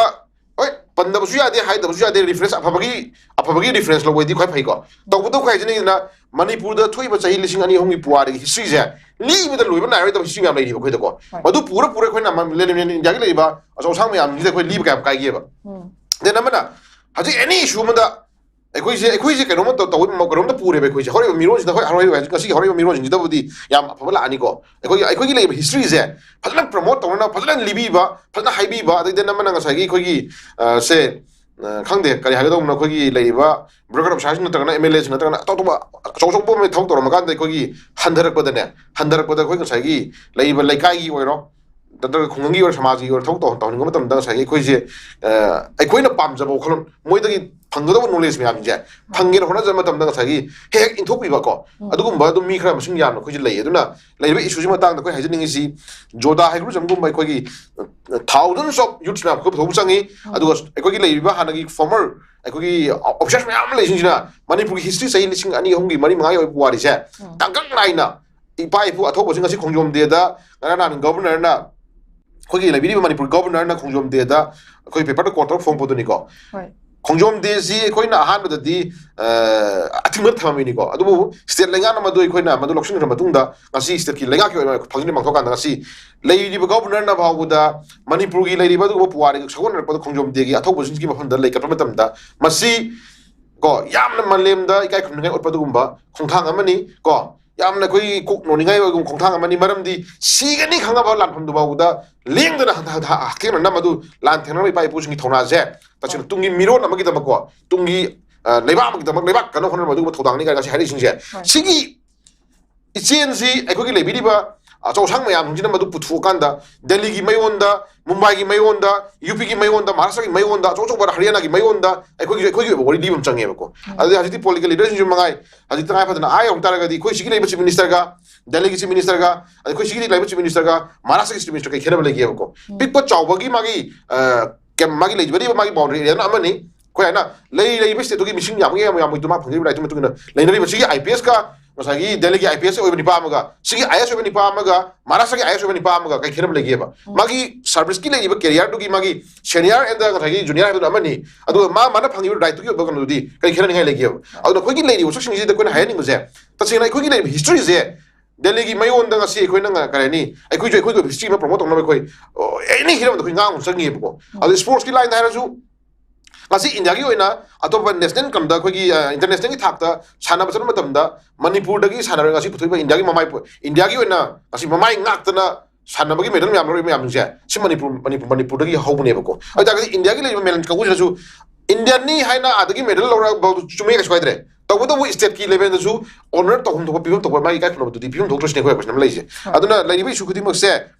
ꯍꯣꯏ, ꯄꯟꯗꯕꯁꯨ ꯌꯥꯗꯦ, ꯍꯥꯏꯗꯕꯁꯨ ꯌꯥꯗꯦ, reference ꯑꯐꯕꯒꯤ ꯑꯐꯕꯒꯤ reference ꯂꯧꯕꯗꯤ ꯈ꯭ꯋꯥꯏ ꯐꯩꯀꯣ꯫ ꯇꯧꯕꯇꯕꯨ ꯍꯥꯏꯖꯅꯤꯡꯉꯤꯗꯅ ꯃꯅꯤꯄꯨꯔꯗ ꯊꯣꯛꯏꯕ ꯆꯍꯤ ꯂꯤꯁꯤꯡ ꯑꯅꯤ ꯑꯍꯨꯝꯒꯤ ꯄꯨꯋꯥꯔꯤꯒꯤ historyꯁꯦ ꯂꯤꯕꯗ ꯂꯣꯏꯕ ꯅꯥꯏꯔꯣꯏꯗꯕ history ꯃꯌꯥꯝ ꯂꯩꯔꯤꯕ ꯑꯩꯈꯣꯏꯗꯀꯣ꯫ ꯍꯣꯏ꯫ ꯃꯗꯨ ꯄꯨꯔ ꯄꯨꯔ ꯑꯩꯈꯣꯏꯅ ꯃ-, ꯂꯦ-, ꯂꯦ-, ꯂꯦ-, ꯏꯟꯗꯤꯌꯥꯒꯤ ꯂꯩꯔꯤꯕ ꯑꯆꯧ ꯑꯁꯥꯡ ꯃꯌꯥꯝꯁꯤꯗ ꯑꯩꯈꯣꯏ ꯂꯤꯕ ꯀꯌꯥꯝ ꯀꯥꯏꯒꯦꯕ꯫ ꯎꯝ꯫ Then ꯑꯃꯅ ꯍꯧꯖꯤꯛ any issue ꯑꯃꯗ ꯑꯩꯈꯣꯏꯁꯦ ꯑꯩꯈꯣꯏꯁꯦ ꯀꯩꯅꯣꯝꯃ ꯇꯧ- ꯇꯧꯕ ꯀꯩꯅꯣꯝꯇ ꯄꯨꯔꯦꯕ ꯑꯩꯈꯣꯏꯁꯦ꯫ ꯍꯧꯔꯛꯏꯕ ꯃꯤꯔꯣꯟꯁꯤꯗ, ꯍꯣꯏ, ꯍꯧꯔꯛꯏꯕ ꯍꯧꯖꯤꯛ ꯉꯁꯤꯒꯤ ꯍꯧꯔꯛꯏꯕ ꯃꯤꯔꯣꯟꯁꯤꯡꯁꯤꯗꯕꯨꯗꯤ ꯌꯥꯝ ꯑꯐꯕ ꯂꯥꯛꯑꯅꯤꯀꯣ꯫ ꯑꯩꯈꯣꯏꯒꯤ ꯑꯩꯈꯣꯏꯒꯤ ꯂꯩꯔꯤꯕ historyꯁꯦ ꯐꯖꯅ promote ꯇꯧꯅꯅꯕ, ꯐꯖꯅ ꯂꯤꯕꯤꯕ, ꯐꯖꯅ ꯍꯥꯏꯕꯤꯕ, ꯑꯗꯩꯗꯤ ꯑꯃꯅ ꯉꯁꯥꯏꯒꯤ ꯑꯩꯈꯣꯏꯒꯤ, ꯑ, ꯁꯦ, ꯑ, ꯈꯪꯗꯦ ꯀꯔꯤ ꯍꯥꯏꯒꯗꯧꯕꯅꯣ, ꯑꯩꯈꯣꯏꯒꯤ ꯂꯩꯔꯤꯕ bureaucrat officerꯁꯤꯡ ꯅꯠꯇ꯭ꯔꯒꯅ MLAꯁꯤꯡ ꯅꯠꯇ꯭ꯔꯒꯅ ꯑꯇꯣꯞ ꯑꯇꯣꯞꯄ ꯑꯆꯧ ꯑꯆꯧꯕ ꯑꯃ ꯊꯕꯛ ꯇꯧꯔꯝꯃꯀꯥꯟꯗ ꯑꯩꯈꯣꯏꯒꯤ ꯍꯟꯊꯔꯛꯄꯗꯅꯦ, ꯍꯟꯊꯔꯛꯄꯗ ꯑꯩꯈꯣꯏ ꯉꯁꯥꯏꯒꯤ ꯂꯩꯔꯤꯕ ꯂꯩꯀꯥꯏꯒꯤ ꯑꯣꯏꯔꯣ, ꯅꯠꯇ꯭ꯔꯒ ꯈꯨꯡꯒꯪꯒꯤ ꯑꯣꯏꯔꯣ, ꯁꯃꯥꯖꯒꯤ ꯑꯣꯏꯔꯣ ꯊꯕꯛ ꯇꯧ-, ꯇꯧꯍꯟꯅꯤꯡꯕ ꯃꯇꯝꯗ ꯉꯁꯥꯏꯒꯤ ꯑꯩꯈꯣꯏꯁꯦ, ꯑ, ꯑꯩꯈꯣꯏꯅ ꯄꯥꯝꯖꯕ ꯋꯥꯈꯜꯂꯣꯟ, ꯃꯣꯏꯗꯒꯤ ꯐꯪꯒꯗꯕ knowledge ꯃꯌꯥꯝꯁꯦ ꯐꯪꯒꯦꯅ ꯍꯣꯠꯅꯖꯕ ꯃꯇꯝꯗ ꯉꯁꯥꯏꯒꯤ ꯍꯦꯛ ꯍꯦꯛ ꯏꯟꯊꯣꯛꯄꯤꯕꯀꯣ, ꯎꯝ꯫ ꯑꯗꯨꯒꯨꯝꯕ ꯑꯗꯨꯝ ꯃꯤ ꯈꯔ ꯃꯁꯤꯡ ꯌꯥꯝꯅ ꯑꯩꯈꯣꯏꯁꯦ ꯂꯩ꯫ ꯑꯗꯨꯅ ꯂꯩꯔꯤꯕ issueꯁꯤ ꯃꯇꯥꯡꯗ ꯑꯩꯈꯣꯏ ꯍꯥꯏꯖꯅꯤꯡꯉꯤꯁꯤ, ꯖꯣꯗꯥ ꯍꯦꯒ꯭ꯔꯨꯖꯝꯒꯨꯝꯕ ꯑꯩꯈꯣꯏꯒꯤ, ꯑ, thousands of youths ꯃꯌꯥꯝ ꯑꯩꯈꯣꯏ ꯄꯨꯊꯣꯛꯄ ꯆꯪꯉꯤ꯫ ꯎꯝ꯫ ꯑꯗꯨꯒ ꯑꯩꯈꯣꯏꯒꯤ ꯂꯩꯔꯤꯕ ꯍꯥꯟꯅꯒꯤ former ꯑꯩꯈꯣꯏꯒꯤ officers ꯃꯌꯥꯝ ꯑꯃ ꯂꯩꯁꯤꯡꯁꯤꯅ ꯃꯅꯤꯄꯨꯔꯒꯤ history ꯆꯍꯤ ꯂꯤꯁꯤꯡ ꯑꯅꯤ, ꯑꯍꯨꯝꯒꯤ, ꯃꯔꯤ, ꯃꯉꯥꯒꯤ ꯑꯣꯏꯕ ꯄꯨꯋꯥꯔꯤꯁꯦ ꯎꯝ꯫ ꯇꯥꯡꯀꯛ ꯅꯥꯏꯅ ꯏꯄꯥ ꯏꯄꯨ ꯑꯊꯧꯕꯁꯤꯡ ꯑꯁꯤ ꯈꯣꯡꯖꯣꯝ dayꯗ ꯉꯔꯥꯡ ꯅꯍꯥꯟ governorꯅ, ꯑꯩꯈꯣꯏꯒꯤ ꯂꯩꯕꯤꯔꯤꯕ ꯃꯅꯤꯄꯨꯔ governorꯅ ꯈꯣꯡꯖꯣꯝ dayꯗ ꯑꯩꯈꯣꯏ paperꯗ ꯀꯣꯠ ꯇꯧꯔ ꯐꯣꯡꯄꯗꯨꯅꯤꯀꯣ꯫ ꯍꯣꯏ꯫ ꯈꯣꯡꯖꯣꯝ dayꯁꯤ ꯑꯩꯈꯣꯏꯅ ꯑꯍꯥꯟꯕꯗꯗꯤ, ꯑ, ꯑꯊꯤꯡꯕ ꯊꯝꯃꯝꯃꯤꯅꯤꯀꯣ꯫ ꯑꯗꯨꯕꯨ state ꯂꯩꯉꯥꯛꯅ ꯃꯗꯨ ꯑꯩꯈꯣꯏꯅ ꯃꯗꯨ ꯂꯧꯁꯤꯟꯈ꯭ꯔ ꯃꯇꯨꯡꯗ ꯉꯁꯤ stateꯀꯤ ꯂꯩꯉꯥꯛꯀꯤ ꯑꯣꯏꯕ ꯐꯪꯖꯤꯟ ꯄꯥꯡꯊꯣꯛꯀꯥꯟꯗ ꯉꯁꯤ ꯂꯩꯔꯤꯕ governorꯅ ꯐꯥꯎꯕꯗ ꯃꯅꯤꯄꯨꯔꯒꯤ ꯂꯩꯔꯤꯕ ꯑꯗꯨꯒꯨꯝꯕ ꯄꯨꯋꯥꯔꯤꯒ ꯁꯥꯒꯣꯟꯅꯔꯛꯄꯗ ꯈꯣꯡꯖꯣꯝ dayꯒꯤ ꯑꯊꯧꯕꯁꯤꯡꯒꯤ ꯃꯐꯝꯗ ꯂꯩ ꯀꯠꯄ ꯃꯇꯝꯗ ꯃꯁꯤ ꯀꯣ, ꯌꯥꯝꯅ ꯃꯥꯂꯦꯝꯗ ꯏꯀꯥꯏ ꯈꯨꯝꯅꯤꯡꯉꯥꯏ ꯎꯠꯄ ꯑꯗꯨꯒꯨꯝꯕ ꯈꯣꯡꯊꯥꯡ ꯑꯃꯅꯤ ꯀꯣ꯫ ꯌꯥꯝꯅ ꯑꯩꯈꯣꯏꯒꯤ ꯀꯣꯛ ꯅꯣꯅꯤꯡꯉꯥꯏ ꯑꯣꯏꯕ ꯈꯣꯡꯊꯥꯡ ꯑꯃꯅꯤ꯫ ꯃꯔꯝꯗꯤ ꯁꯤꯒꯅꯤ ꯈꯪꯉꯕ ꯂꯥꯟꯐꯝꯗꯨ ꯐꯥꯎꯕꯗ ꯂꯦꯡꯗꯅ ꯍꯛ-, ꯍꯛ-, ꯍꯛꯊꯦꯡꯅꯅ ꯃꯗꯨ ꯂꯥꯟ ꯊꯦꯡꯅꯕ ꯏꯄꯥ ꯏꯄꯨꯁꯤꯡꯒꯤ ꯊꯧꯅꯥꯁꯦ ꯇꯁꯦꯡꯅ ꯇꯨꯡꯒꯤ ꯃꯤꯔꯣꯟ ꯑꯃꯒꯤꯗꯃꯛꯀꯣ, ꯇꯨꯡꯒꯤ, ꯑ, ꯂꯩꯕꯥꯛ ꯑꯃꯒꯤꯗꯃꯛ, ꯂꯩꯕꯥꯛ ꯀꯟꯅ ꯍꯣꯠꯅꯅꯕ ꯑꯗꯨꯒꯨꯝꯕ ꯊꯧꯗꯥꯡꯅꯤ ꯀꯥꯏꯅ ꯉꯁꯤ ꯍꯥꯏꯔꯛꯏꯁꯤꯡꯁꯦ꯫ ꯍꯣꯏ꯫ ꯁꯤꯒꯤ ꯏꯆꯦꯜꯁꯤ ꯑꯩꯈꯣꯏꯒꯤ ꯂꯩꯕꯤꯔꯤꯕ ꯑꯆꯧ ꯑꯁꯥꯡ ꯃꯌꯥꯝꯁꯤꯡꯁꯤꯅ ꯃꯗꯨ ꯄꯨꯊꯣꯛꯑꯀꯥꯟꯗ ꯗꯦꯜꯂꯤꯒꯤ ꯃꯌꯣꯟꯗ, ꯃꯨꯝꯕꯥꯏꯒꯤ ꯃꯌꯣꯟꯗ, ꯌꯨ ꯄꯤꯒꯤ ꯃꯌꯣꯟꯗ, ꯃꯍꯥꯔꯥꯁꯇ꯭ꯔꯒꯤ ꯃꯌꯣꯟꯗ, ꯑꯆꯧ ꯑꯆꯧꯕ ꯍꯔꯤꯌꯥꯅꯥꯒꯤ ꯃꯌꯣꯟꯗ ꯑꯩꯈꯣꯏꯒꯤꯁꯨ ꯑꯩꯈꯣꯏꯒꯤ ꯑꯣꯏꯕ ꯋꯥꯔꯤ ꯂꯤꯕ ꯑꯃ ꯆꯪꯉꯦꯕꯀꯣ꯫ ꯑꯗꯨꯗꯤ ꯍꯧꯖꯤꯛꯇꯤ ꯄꯣꯂꯤꯇꯤꯀꯦꯜ ꯂꯤꯗꯔꯁꯤꯡꯁꯨ ꯃꯉꯥꯏ, ꯍꯧꯖꯤꯛ ꯇꯉꯥꯏ ꯐꯗꯅ ꯑꯥ ꯌꯧ ꯇꯥꯔꯒꯗꯤ ꯑꯩꯈꯣꯏ ꯁꯤꯒꯤ ꯂꯩꯕ ꯆꯤꯐ ꯃꯤꯅꯤꯁꯇꯔꯒ, ꯗꯦꯜꯂꯤꯒꯤ ꯆꯤꯐ ꯃꯤꯅꯤꯁꯇꯔꯒ, ꯑꯗꯩ ꯑꯩꯈꯣꯏ ꯁꯤꯒꯤ ꯂꯩꯕ ꯆꯤꯐ ꯃꯤꯅꯤꯁꯇꯔꯒ ꯃꯍꯥꯔꯥꯁꯇ꯭ꯔꯒꯤ ꯆꯤꯐ ꯃꯤꯅꯤꯁꯇꯔ ꯀꯩ ꯈꯦꯠꯅꯕ ꯂꯩꯒꯦꯕꯀꯣ? ꯄꯤꯛꯄ ꯆꯥꯎꯕꯒꯤ ꯃꯥꯒꯤ, ꯑ, ꯀꯦꯝ-, ꯃꯥꯒꯤ ꯂꯩꯖꯔꯤꯕ ꯃꯥꯒꯤ ꯕꯥꯎꯟꯗꯔꯤ ꯑꯦꯔꯤꯌꯥꯅ ꯑꯃꯅꯤ꯫ ꯑꯩꯈꯣꯏ ꯍꯥꯏꯅ ꯂꯩ-, ꯂꯩꯔꯤꯕ ꯁ꯭ꯇꯦꯠꯇꯨꯒꯤ ꯃꯤꯁꯤꯡ ꯌꯥꯝꯒꯦ ꯌꯥꯝ ꯌꯥꯝꯃꯣꯏꯗꯣ ꯃꯥ ꯐꯪꯖꯔꯤꯕ ꯔꯥꯏꯠꯇꯨꯒꯤ ꯃꯇꯨꯡ ꯏꯟꯅ ꯂꯩꯅꯔꯤꯕ ꯁꯤꯒꯤ ꯑꯥꯏ ꯄꯤ ꯑꯦꯁꯀ ꯉꯁꯥꯏꯒꯤ ꯗꯦꯜꯂꯤꯒꯤ ꯑꯥꯏ ꯄꯤ ꯑꯦꯁ ꯑꯣꯏꯕ ꯅꯤꯄꯥ ꯑꯃꯒ, ꯁꯤꯒꯤ ꯑꯥꯏ ꯑꯦꯁ ꯑꯣꯏꯕ ꯅꯤꯄꯥ ꯑꯃꯒ, ꯃꯍꯥꯔꯥꯁꯇ꯭ꯔꯒꯤ ꯑꯥꯏ ꯑꯦꯁ ꯑꯣꯏꯕ ꯅꯤꯄꯥ ꯑꯃꯒ ꯀꯩ ꯈꯦꯠꯅꯕ ꯂꯩꯒꯦꯕ? ꯎꯝ꯫ ꯃꯥꯒꯤ ꯁꯥꯔꯚꯤꯁꯀꯤ ꯂꯩꯔꯤꯕ ꯀꯦꯔꯤꯌꯔꯗꯨꯒꯤ ꯃꯥꯒꯤ ꯁꯦꯅꯤꯌꯔ ꯑꯦꯟꯗ ꯉꯁꯥꯏꯒꯤ ꯖꯨꯅꯤꯌꯔ ꯍꯥꯏꯕꯗꯨꯅ ꯑꯃꯅꯤ꯫ ꯑꯗꯨꯒ ꯃꯥ, ꯃꯥꯅ ꯐꯪꯉꯤꯕ ꯔꯥꯏꯠꯇꯨꯒꯤ ꯑꯣꯏꯕ ꯀꯩꯅꯣꯗꯨꯗꯤ ꯀꯔꯤ ꯈꯦꯠꯅꯅꯤꯡꯉꯥꯏ ꯂꯩꯒꯦꯕ? ꯑꯗꯨꯅ ꯑꯩꯈꯣꯏꯒꯤ ꯂꯩꯔꯤꯕ ꯋꯥꯁꯛꯁꯤꯡꯁꯤꯗ ꯑꯩꯈꯣꯏꯅ ꯍꯥꯏꯍꯟꯅꯤꯡꯕꯁꯦ, ꯇꯁꯦꯡꯅ ꯑꯩꯈꯣꯏꯒꯤ ꯂꯩꯔꯤꯕ ꯍꯤꯁꯇ꯭ꯔꯤꯁꯦ ꯗꯦꯜꯂꯤꯒꯤ ꯃꯌꯣꯟꯗ ꯉꯁꯤ ꯑꯩꯈꯣꯏꯅ ꯉ-, ꯀꯔꯤ ꯍꯥꯏꯅꯤ, ꯑꯩꯈꯣꯏꯁꯨ ꯑꯩꯈꯣꯏꯒꯤ ꯑꯣꯏꯕ ꯍꯤꯁꯇ꯭ꯔꯤ ꯑꯃ ꯄ꯭ꯔꯣꯃꯣꯠ ꯇꯧꯅꯕ ꯑꯩꯈꯣꯏ, ꯑꯣ, ꯑꯦꯅꯤ ꯍꯤꯔꯝꯗ ꯑꯩꯈꯣꯏ ꯉꯥꯡꯕ ꯆꯪꯉꯦꯕꯀꯣ꯫ ꯎꯝ꯫ ꯑꯗꯨ ꯁ꯭ꯄꯣꯔꯠꯁꯀꯤ ꯂꯥꯏꯟꯗ ꯍꯥꯏꯔꯁꯨ, ꯉꯁꯤ ꯏꯟꯗꯤꯌꯥꯒꯤ ꯑꯣꯏꯅ ꯑꯇꯣꯞꯄ ꯅꯦꯁꯅꯦꯜ ꯀꯝꯗ ꯑꯩꯈꯣꯏꯒꯤ, ꯑ, ꯏꯟꯇꯔꯅꯦꯁꯅꯦꯜꯒꯤ ꯊꯥꯛꯇ ꯁꯥꯟꯅꯕ ꯆꯠꯄ ꯃꯇꯝꯗ ꯃꯅꯤꯄꯨꯔꯗꯒꯤ ꯁꯥꯟꯅꯔꯣꯏ ꯉꯁꯤ ꯄꯨꯊꯣꯛꯏꯕ ꯏꯟꯗꯤꯌꯥꯒꯤ ꯃꯃꯥꯏ ꯄꯣ-, ꯏꯟꯗꯤꯌꯥꯒꯤ ꯑꯣꯏꯅ ꯉꯁꯤ ꯃꯃꯥꯏ ꯉꯥꯛꯇꯅ ꯁꯥꯟꯅꯕꯒꯤ ꯃꯦꯗꯜ ꯃꯌꯥꯝ ꯂꯧꯔꯛꯏ ꯃꯌꯥꯝꯁꯦ, ꯁꯤ ꯃꯅꯤꯄꯨꯔ, ꯃꯅꯤꯄꯨꯔ, ꯃꯅꯤꯄꯨꯔꯗꯒꯤ ꯍꯧꯕꯅꯦꯕꯀꯣ꯫ ꯑꯗꯨ ꯇꯥꯔꯒꯗꯤ ꯏꯟꯗꯤꯌꯥꯒꯤ ꯂꯩꯔꯤꯕ ꯃꯦꯗꯜ ꯀꯥꯡꯕꯨꯁꯤꯅꯁꯨ ꯏꯟꯗꯤꯌꯟꯅꯤ ꯍꯥꯏꯅ ꯑꯥꯗꯒꯤ ꯃꯦꯗꯜ ꯂꯧꯔꯛꯄ ꯆꯨꯝꯃꯦ, ꯀꯩꯁꯨ ꯀꯥꯏꯗ꯭ꯔꯦ꯫ ꯇꯧꯕꯇꯕꯨ ꯁ꯭ꯇꯦꯠꯀꯤ ꯂꯦꯚꯦꯜꯗꯁꯨ ꯑꯣꯅꯔ ꯇꯧꯐꯝ ꯊꯣꯛꯄ, ꯄꯤꯐꯝ ꯊꯣꯛꯄ ꯃꯥꯒꯤ ꯏꯀꯥꯏ ꯈꯨꯝꯅꯕꯗꯨꯗꯤ ꯄꯤꯐꯝ ꯊꯣꯛꯇ꯭ꯔꯤꯁꯤꯅꯦ ꯑꯩꯈꯣꯏ ꯀꯣꯏꯁꯟ ꯑꯃ ꯂꯩꯔꯤꯁꯦ꯫ ꯍꯣꯏ꯫ ꯑꯗꯨꯅ ꯂꯩꯔꯤꯕ ꯏꯁꯨ ꯈꯨꯗꯤꯡꯃꯛꯁꯦ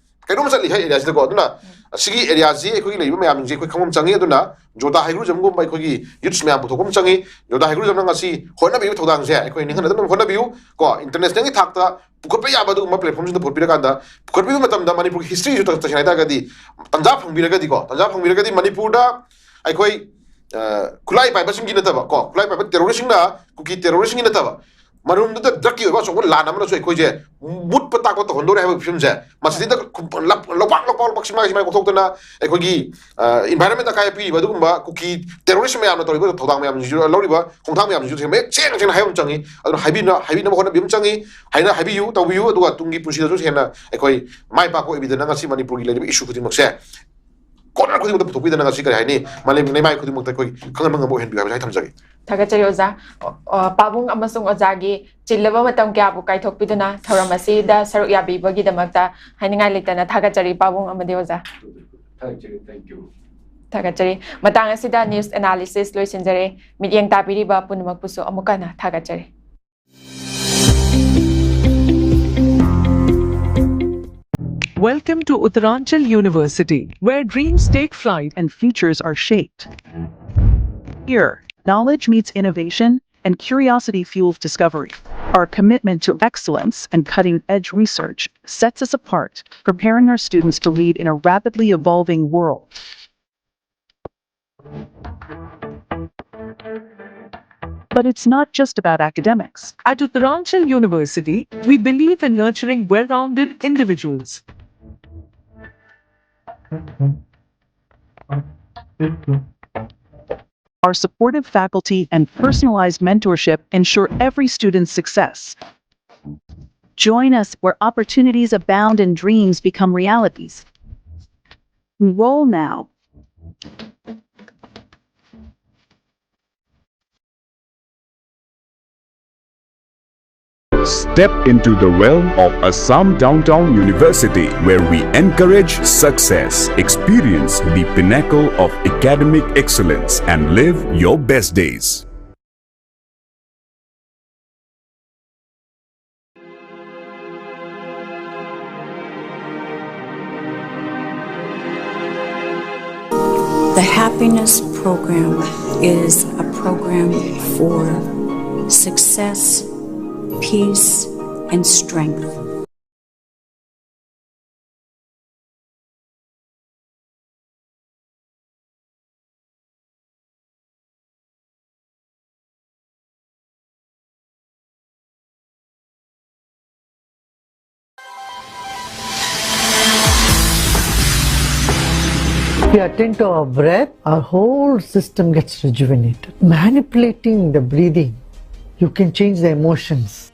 ꯀꯩꯅꯣꯝ ꯆꯠꯂꯤ ꯍꯥꯏ ꯑꯦꯔꯤꯌꯥꯁꯤꯗꯀꯣ꯫ ꯑꯗꯨꯅ ꯁꯤꯒꯤ ꯑꯦꯔꯤꯌꯥꯁꯤ ꯑꯩꯈꯣꯏꯒꯤ ꯂꯩꯔꯤꯕ ꯃꯌꯥꯝꯁꯤꯡꯁꯦ ꯑꯩꯈꯣꯏ ꯈꯪꯕ ꯑꯃ ꯆꯪꯉꯤ꯫ ꯑꯗꯨꯅ ꯖꯣꯇꯥ ꯍꯩꯒ꯭ꯔꯨꯖꯝꯒꯨꯝꯕ ꯑꯩꯈꯣꯏꯒꯤ ꯌꯨꯠꯁ ꯃꯌꯥꯝ ꯄꯨꯊꯣꯛꯄ ꯑꯃ ꯆꯪꯉꯤ꯫ ꯖꯣꯇꯥ ꯍꯩꯒ꯭ꯔꯨꯖꯝꯅ ꯉꯁꯤ ꯍꯣꯠꯅꯕꯤꯕ ꯊꯧꯗꯥꯡꯁꯦ ꯑꯩꯈꯣꯏ ꯅꯤꯡꯍꯟꯅꯗꯅ ꯍꯣꯠꯅꯕꯤꯌꯨ ꯀꯣ꯫ ꯏꯟꯇꯔꯅꯦꯁꯅꯦꯜꯒꯤ ꯊꯥꯛꯇ ꯄꯨꯈꯠꯄ ꯌꯥꯕ ꯑꯗꯨꯒꯨꯝꯕ ꯄ꯭ꯂꯦꯠꯐꯣꯝꯁꯤꯡꯗ ꯄꯨꯈꯠꯄꯤꯔꯀꯥꯟꯗ, ꯄꯨꯈꯠꯄꯤꯕ ꯃꯇꯝꯗ ꯃꯅꯤꯄꯨꯔꯒꯤ ꯍꯤꯁꯇ꯭ꯔꯤꯁꯨ ꯇꯁꯦꯡꯅ ꯍꯥꯏ ꯇꯥꯔꯒꯗꯤ, ꯇꯥꯟꯖꯥ ꯐꯪꯕꯤꯔꯒꯗꯤꯀꯣ, ꯇꯥꯟꯖꯥ ꯐꯪꯕꯤꯔꯒꯗꯤ ꯃꯅꯤꯄꯨꯔꯗ ꯑꯩꯈꯣꯏ, ꯑ, ꯈꯨꯠꯂꯥꯏ ꯄꯥꯏꯕꯁꯤꯡꯒꯤ ꯅꯠꯇꯕ ꯀꯣ, ꯈꯨꯠꯂꯥꯏ ꯄꯥꯏꯕ ꯇꯦꯔꯣꯔꯤꯁꯁꯤꯡꯅ ꯀꯨꯀꯤ ꯇꯦꯔꯣꯔꯤꯁꯁꯤꯡꯒꯤ ꯅꯠꯇꯕ ꯃꯔꯨꯝꯗꯨꯗ ꯗ꯭ꯔꯛꯀꯤ ꯑꯣꯏꯕ ꯑꯆꯧꯕ ꯂꯥꯟ ꯑꯃꯅꯁꯨ ꯑꯩꯈꯣꯏꯁꯦ ꯃꯨꯠꯄ ꯇꯥꯛꯄ ꯇꯧꯍꯟꯗꯣꯔꯦ ꯍꯥꯏꯕ ꯐꯤꯕꯝꯁꯦ ꯃꯁꯤꯗꯩꯗ ꯈꯨ-, ꯂꯞ-, ꯂꯧꯄꯥꯛ, ꯂꯧꯄꯥꯛ, ꯂꯧꯄꯥꯛ ꯁꯤꯃꯥꯏ, ꯁꯤꯃꯥꯏ ꯀꯣꯛꯊꯣꯛꯇꯅ ꯑꯩꯈꯣꯏꯒꯤ, ꯑ, ꯏꯟꯚꯥꯏꯔꯟꯃꯦꯟ ꯑꯀꯥꯏꯕ ꯄꯤꯔꯤꯕ ꯑꯗꯨꯒꯨꯝꯕ ꯀꯨꯀꯤ ꯇꯦꯔꯣꯔꯤꯁ ꯃꯌꯥꯝꯅ ꯇꯧꯔꯤꯕ ꯊꯧꯗꯥꯡ ꯃꯌꯥꯝꯁꯤꯡꯁꯨ, ꯂꯧꯔꯤꯕ ꯈꯣꯡꯊꯥꯡ ꯃꯌꯥꯝꯁꯤꯡꯁꯨ ꯃꯌꯦꯛ ꯁꯦꯡꯅ ꯁꯦꯡꯅ ꯍꯥꯏꯕ ꯑꯃ ꯆꯪꯉꯤ꯫ ꯑꯗꯨꯅ ꯍꯥꯏꯕꯤꯅ-, ꯍꯥꯏꯕꯤꯅꯕ ꯍꯣꯠꯅꯕꯤꯕ ꯑꯃ ꯆꯪꯉꯤ꯫ ꯍꯥꯏꯅ ꯍꯥꯏꯕꯤꯌꯨ, ꯇꯧꯕꯤꯌꯨ, ꯑꯗꯨꯒ ꯇꯨꯡꯒꯤ ꯄꯨꯟꯁꯤꯗꯁꯨ ꯍꯦꯟꯅ ꯑꯩꯈꯣꯏ ꯃꯥꯏ ꯄꯥꯛꯄ ꯑꯣꯏꯕꯤꯗꯅ ꯉꯁꯤ ꯃꯅꯤꯄꯨꯔꯒꯤ ꯂꯩꯔꯤꯕ ꯏꯁꯨ ꯈꯨꯗꯤꯡꯃꯛꯁꯦ ꯀꯣꯅꯔ ꯈꯨꯗꯤꯡꯃꯛꯇ ꯄꯨꯊꯣꯛꯄꯤꯗꯅ ꯉꯁꯤ ꯀꯔꯤ ꯍꯥꯏꯅꯤ, ꯃꯥꯂꯦꯝꯒꯤ ꯂꯩꯃꯥꯏ ꯈꯨꯗꯤꯡꯃꯛꯇ ꯑꯩꯈꯣꯏ ꯈꯪꯍꯟꯕ ꯉꯝꯕ ꯑꯣꯏꯍꯟꯕꯤꯌꯨ ꯍꯥꯏꯕꯁꯦ ꯑꯩ ꯊꯝꯖꯒꯦ꯫ ꯊꯥꯒꯠꯆꯔꯤ ꯑꯣꯖꯥ꯫ ꯑꯣ, ꯑꯣ, ꯄꯥꯕꯨꯡ ꯑꯃꯁꯨꯡ ꯑꯣꯖꯥꯒꯤ ꯆꯤꯜꯂꯕ ꯃꯇꯝ ꯀꯌꯥꯕꯨ ꯀꯥꯏꯊꯣꯛꯄꯤꯗꯨꯅ ꯊꯧꯔꯝ ꯑꯁꯤꯗ ꯁꯔꯨꯛ ꯌꯥꯕꯤꯕꯒꯤꯗꯃꯛꯇ ꯍꯥꯏꯅꯤꯡꯉꯥꯏ ꯂꯩꯇꯅ ꯊꯥꯒꯠꯆꯔꯤ ꯄꯥꯕꯨꯡ ꯑꯃꯗꯤ ꯑꯣꯖꯥ꯫ ꯊꯥꯒꯠꯆꯔꯤ, thank you꯫ ꯊꯥꯒꯠꯆꯔꯤ꯫ ꯃꯇꯥꯡ ꯑꯁꯤꯗ ꯅ꯭ꯌꯨꯁ ꯑꯦꯅꯥꯂꯤꯁꯤꯁ ꯂꯣꯏꯁꯤꯟꯖꯔꯦ꯫ ꯃꯤꯠꯌꯦꯡ ꯇꯥꯕꯤꯔꯤꯕ ꯄꯨꯝꯅꯃꯛꯄꯨꯁꯨ ꯑꯃꯨꯛꯀ ꯍꯟꯅ ꯊꯥꯒꯠꯆꯔꯤ꯫ Welcome to Uttaranchal University, where dreams take flight and futures are shaped. Here, knowledge meets innovation and curiosity fuels discovery. Our commitment to excellence and cutting edge research sets us apart, preparing our students to lead in a rapidly evolving world. But it's not just about academics. At Uttaranchal University, we believe in nurturing well rounded individuals. Our supportive faculty and personalized mentorship ensure every student's success. Join us where opportunities abound and dreams become realities. Enroll now. Step into the realm of Assam Downtown University, where we encourage success, experience the pinnacle of academic excellence, and live your best days. The Happiness Program is a program for success, peace, and strength. We attend to our breath, our whole system gets rejuvenated. Manipulating the breathing, you can change the emotions.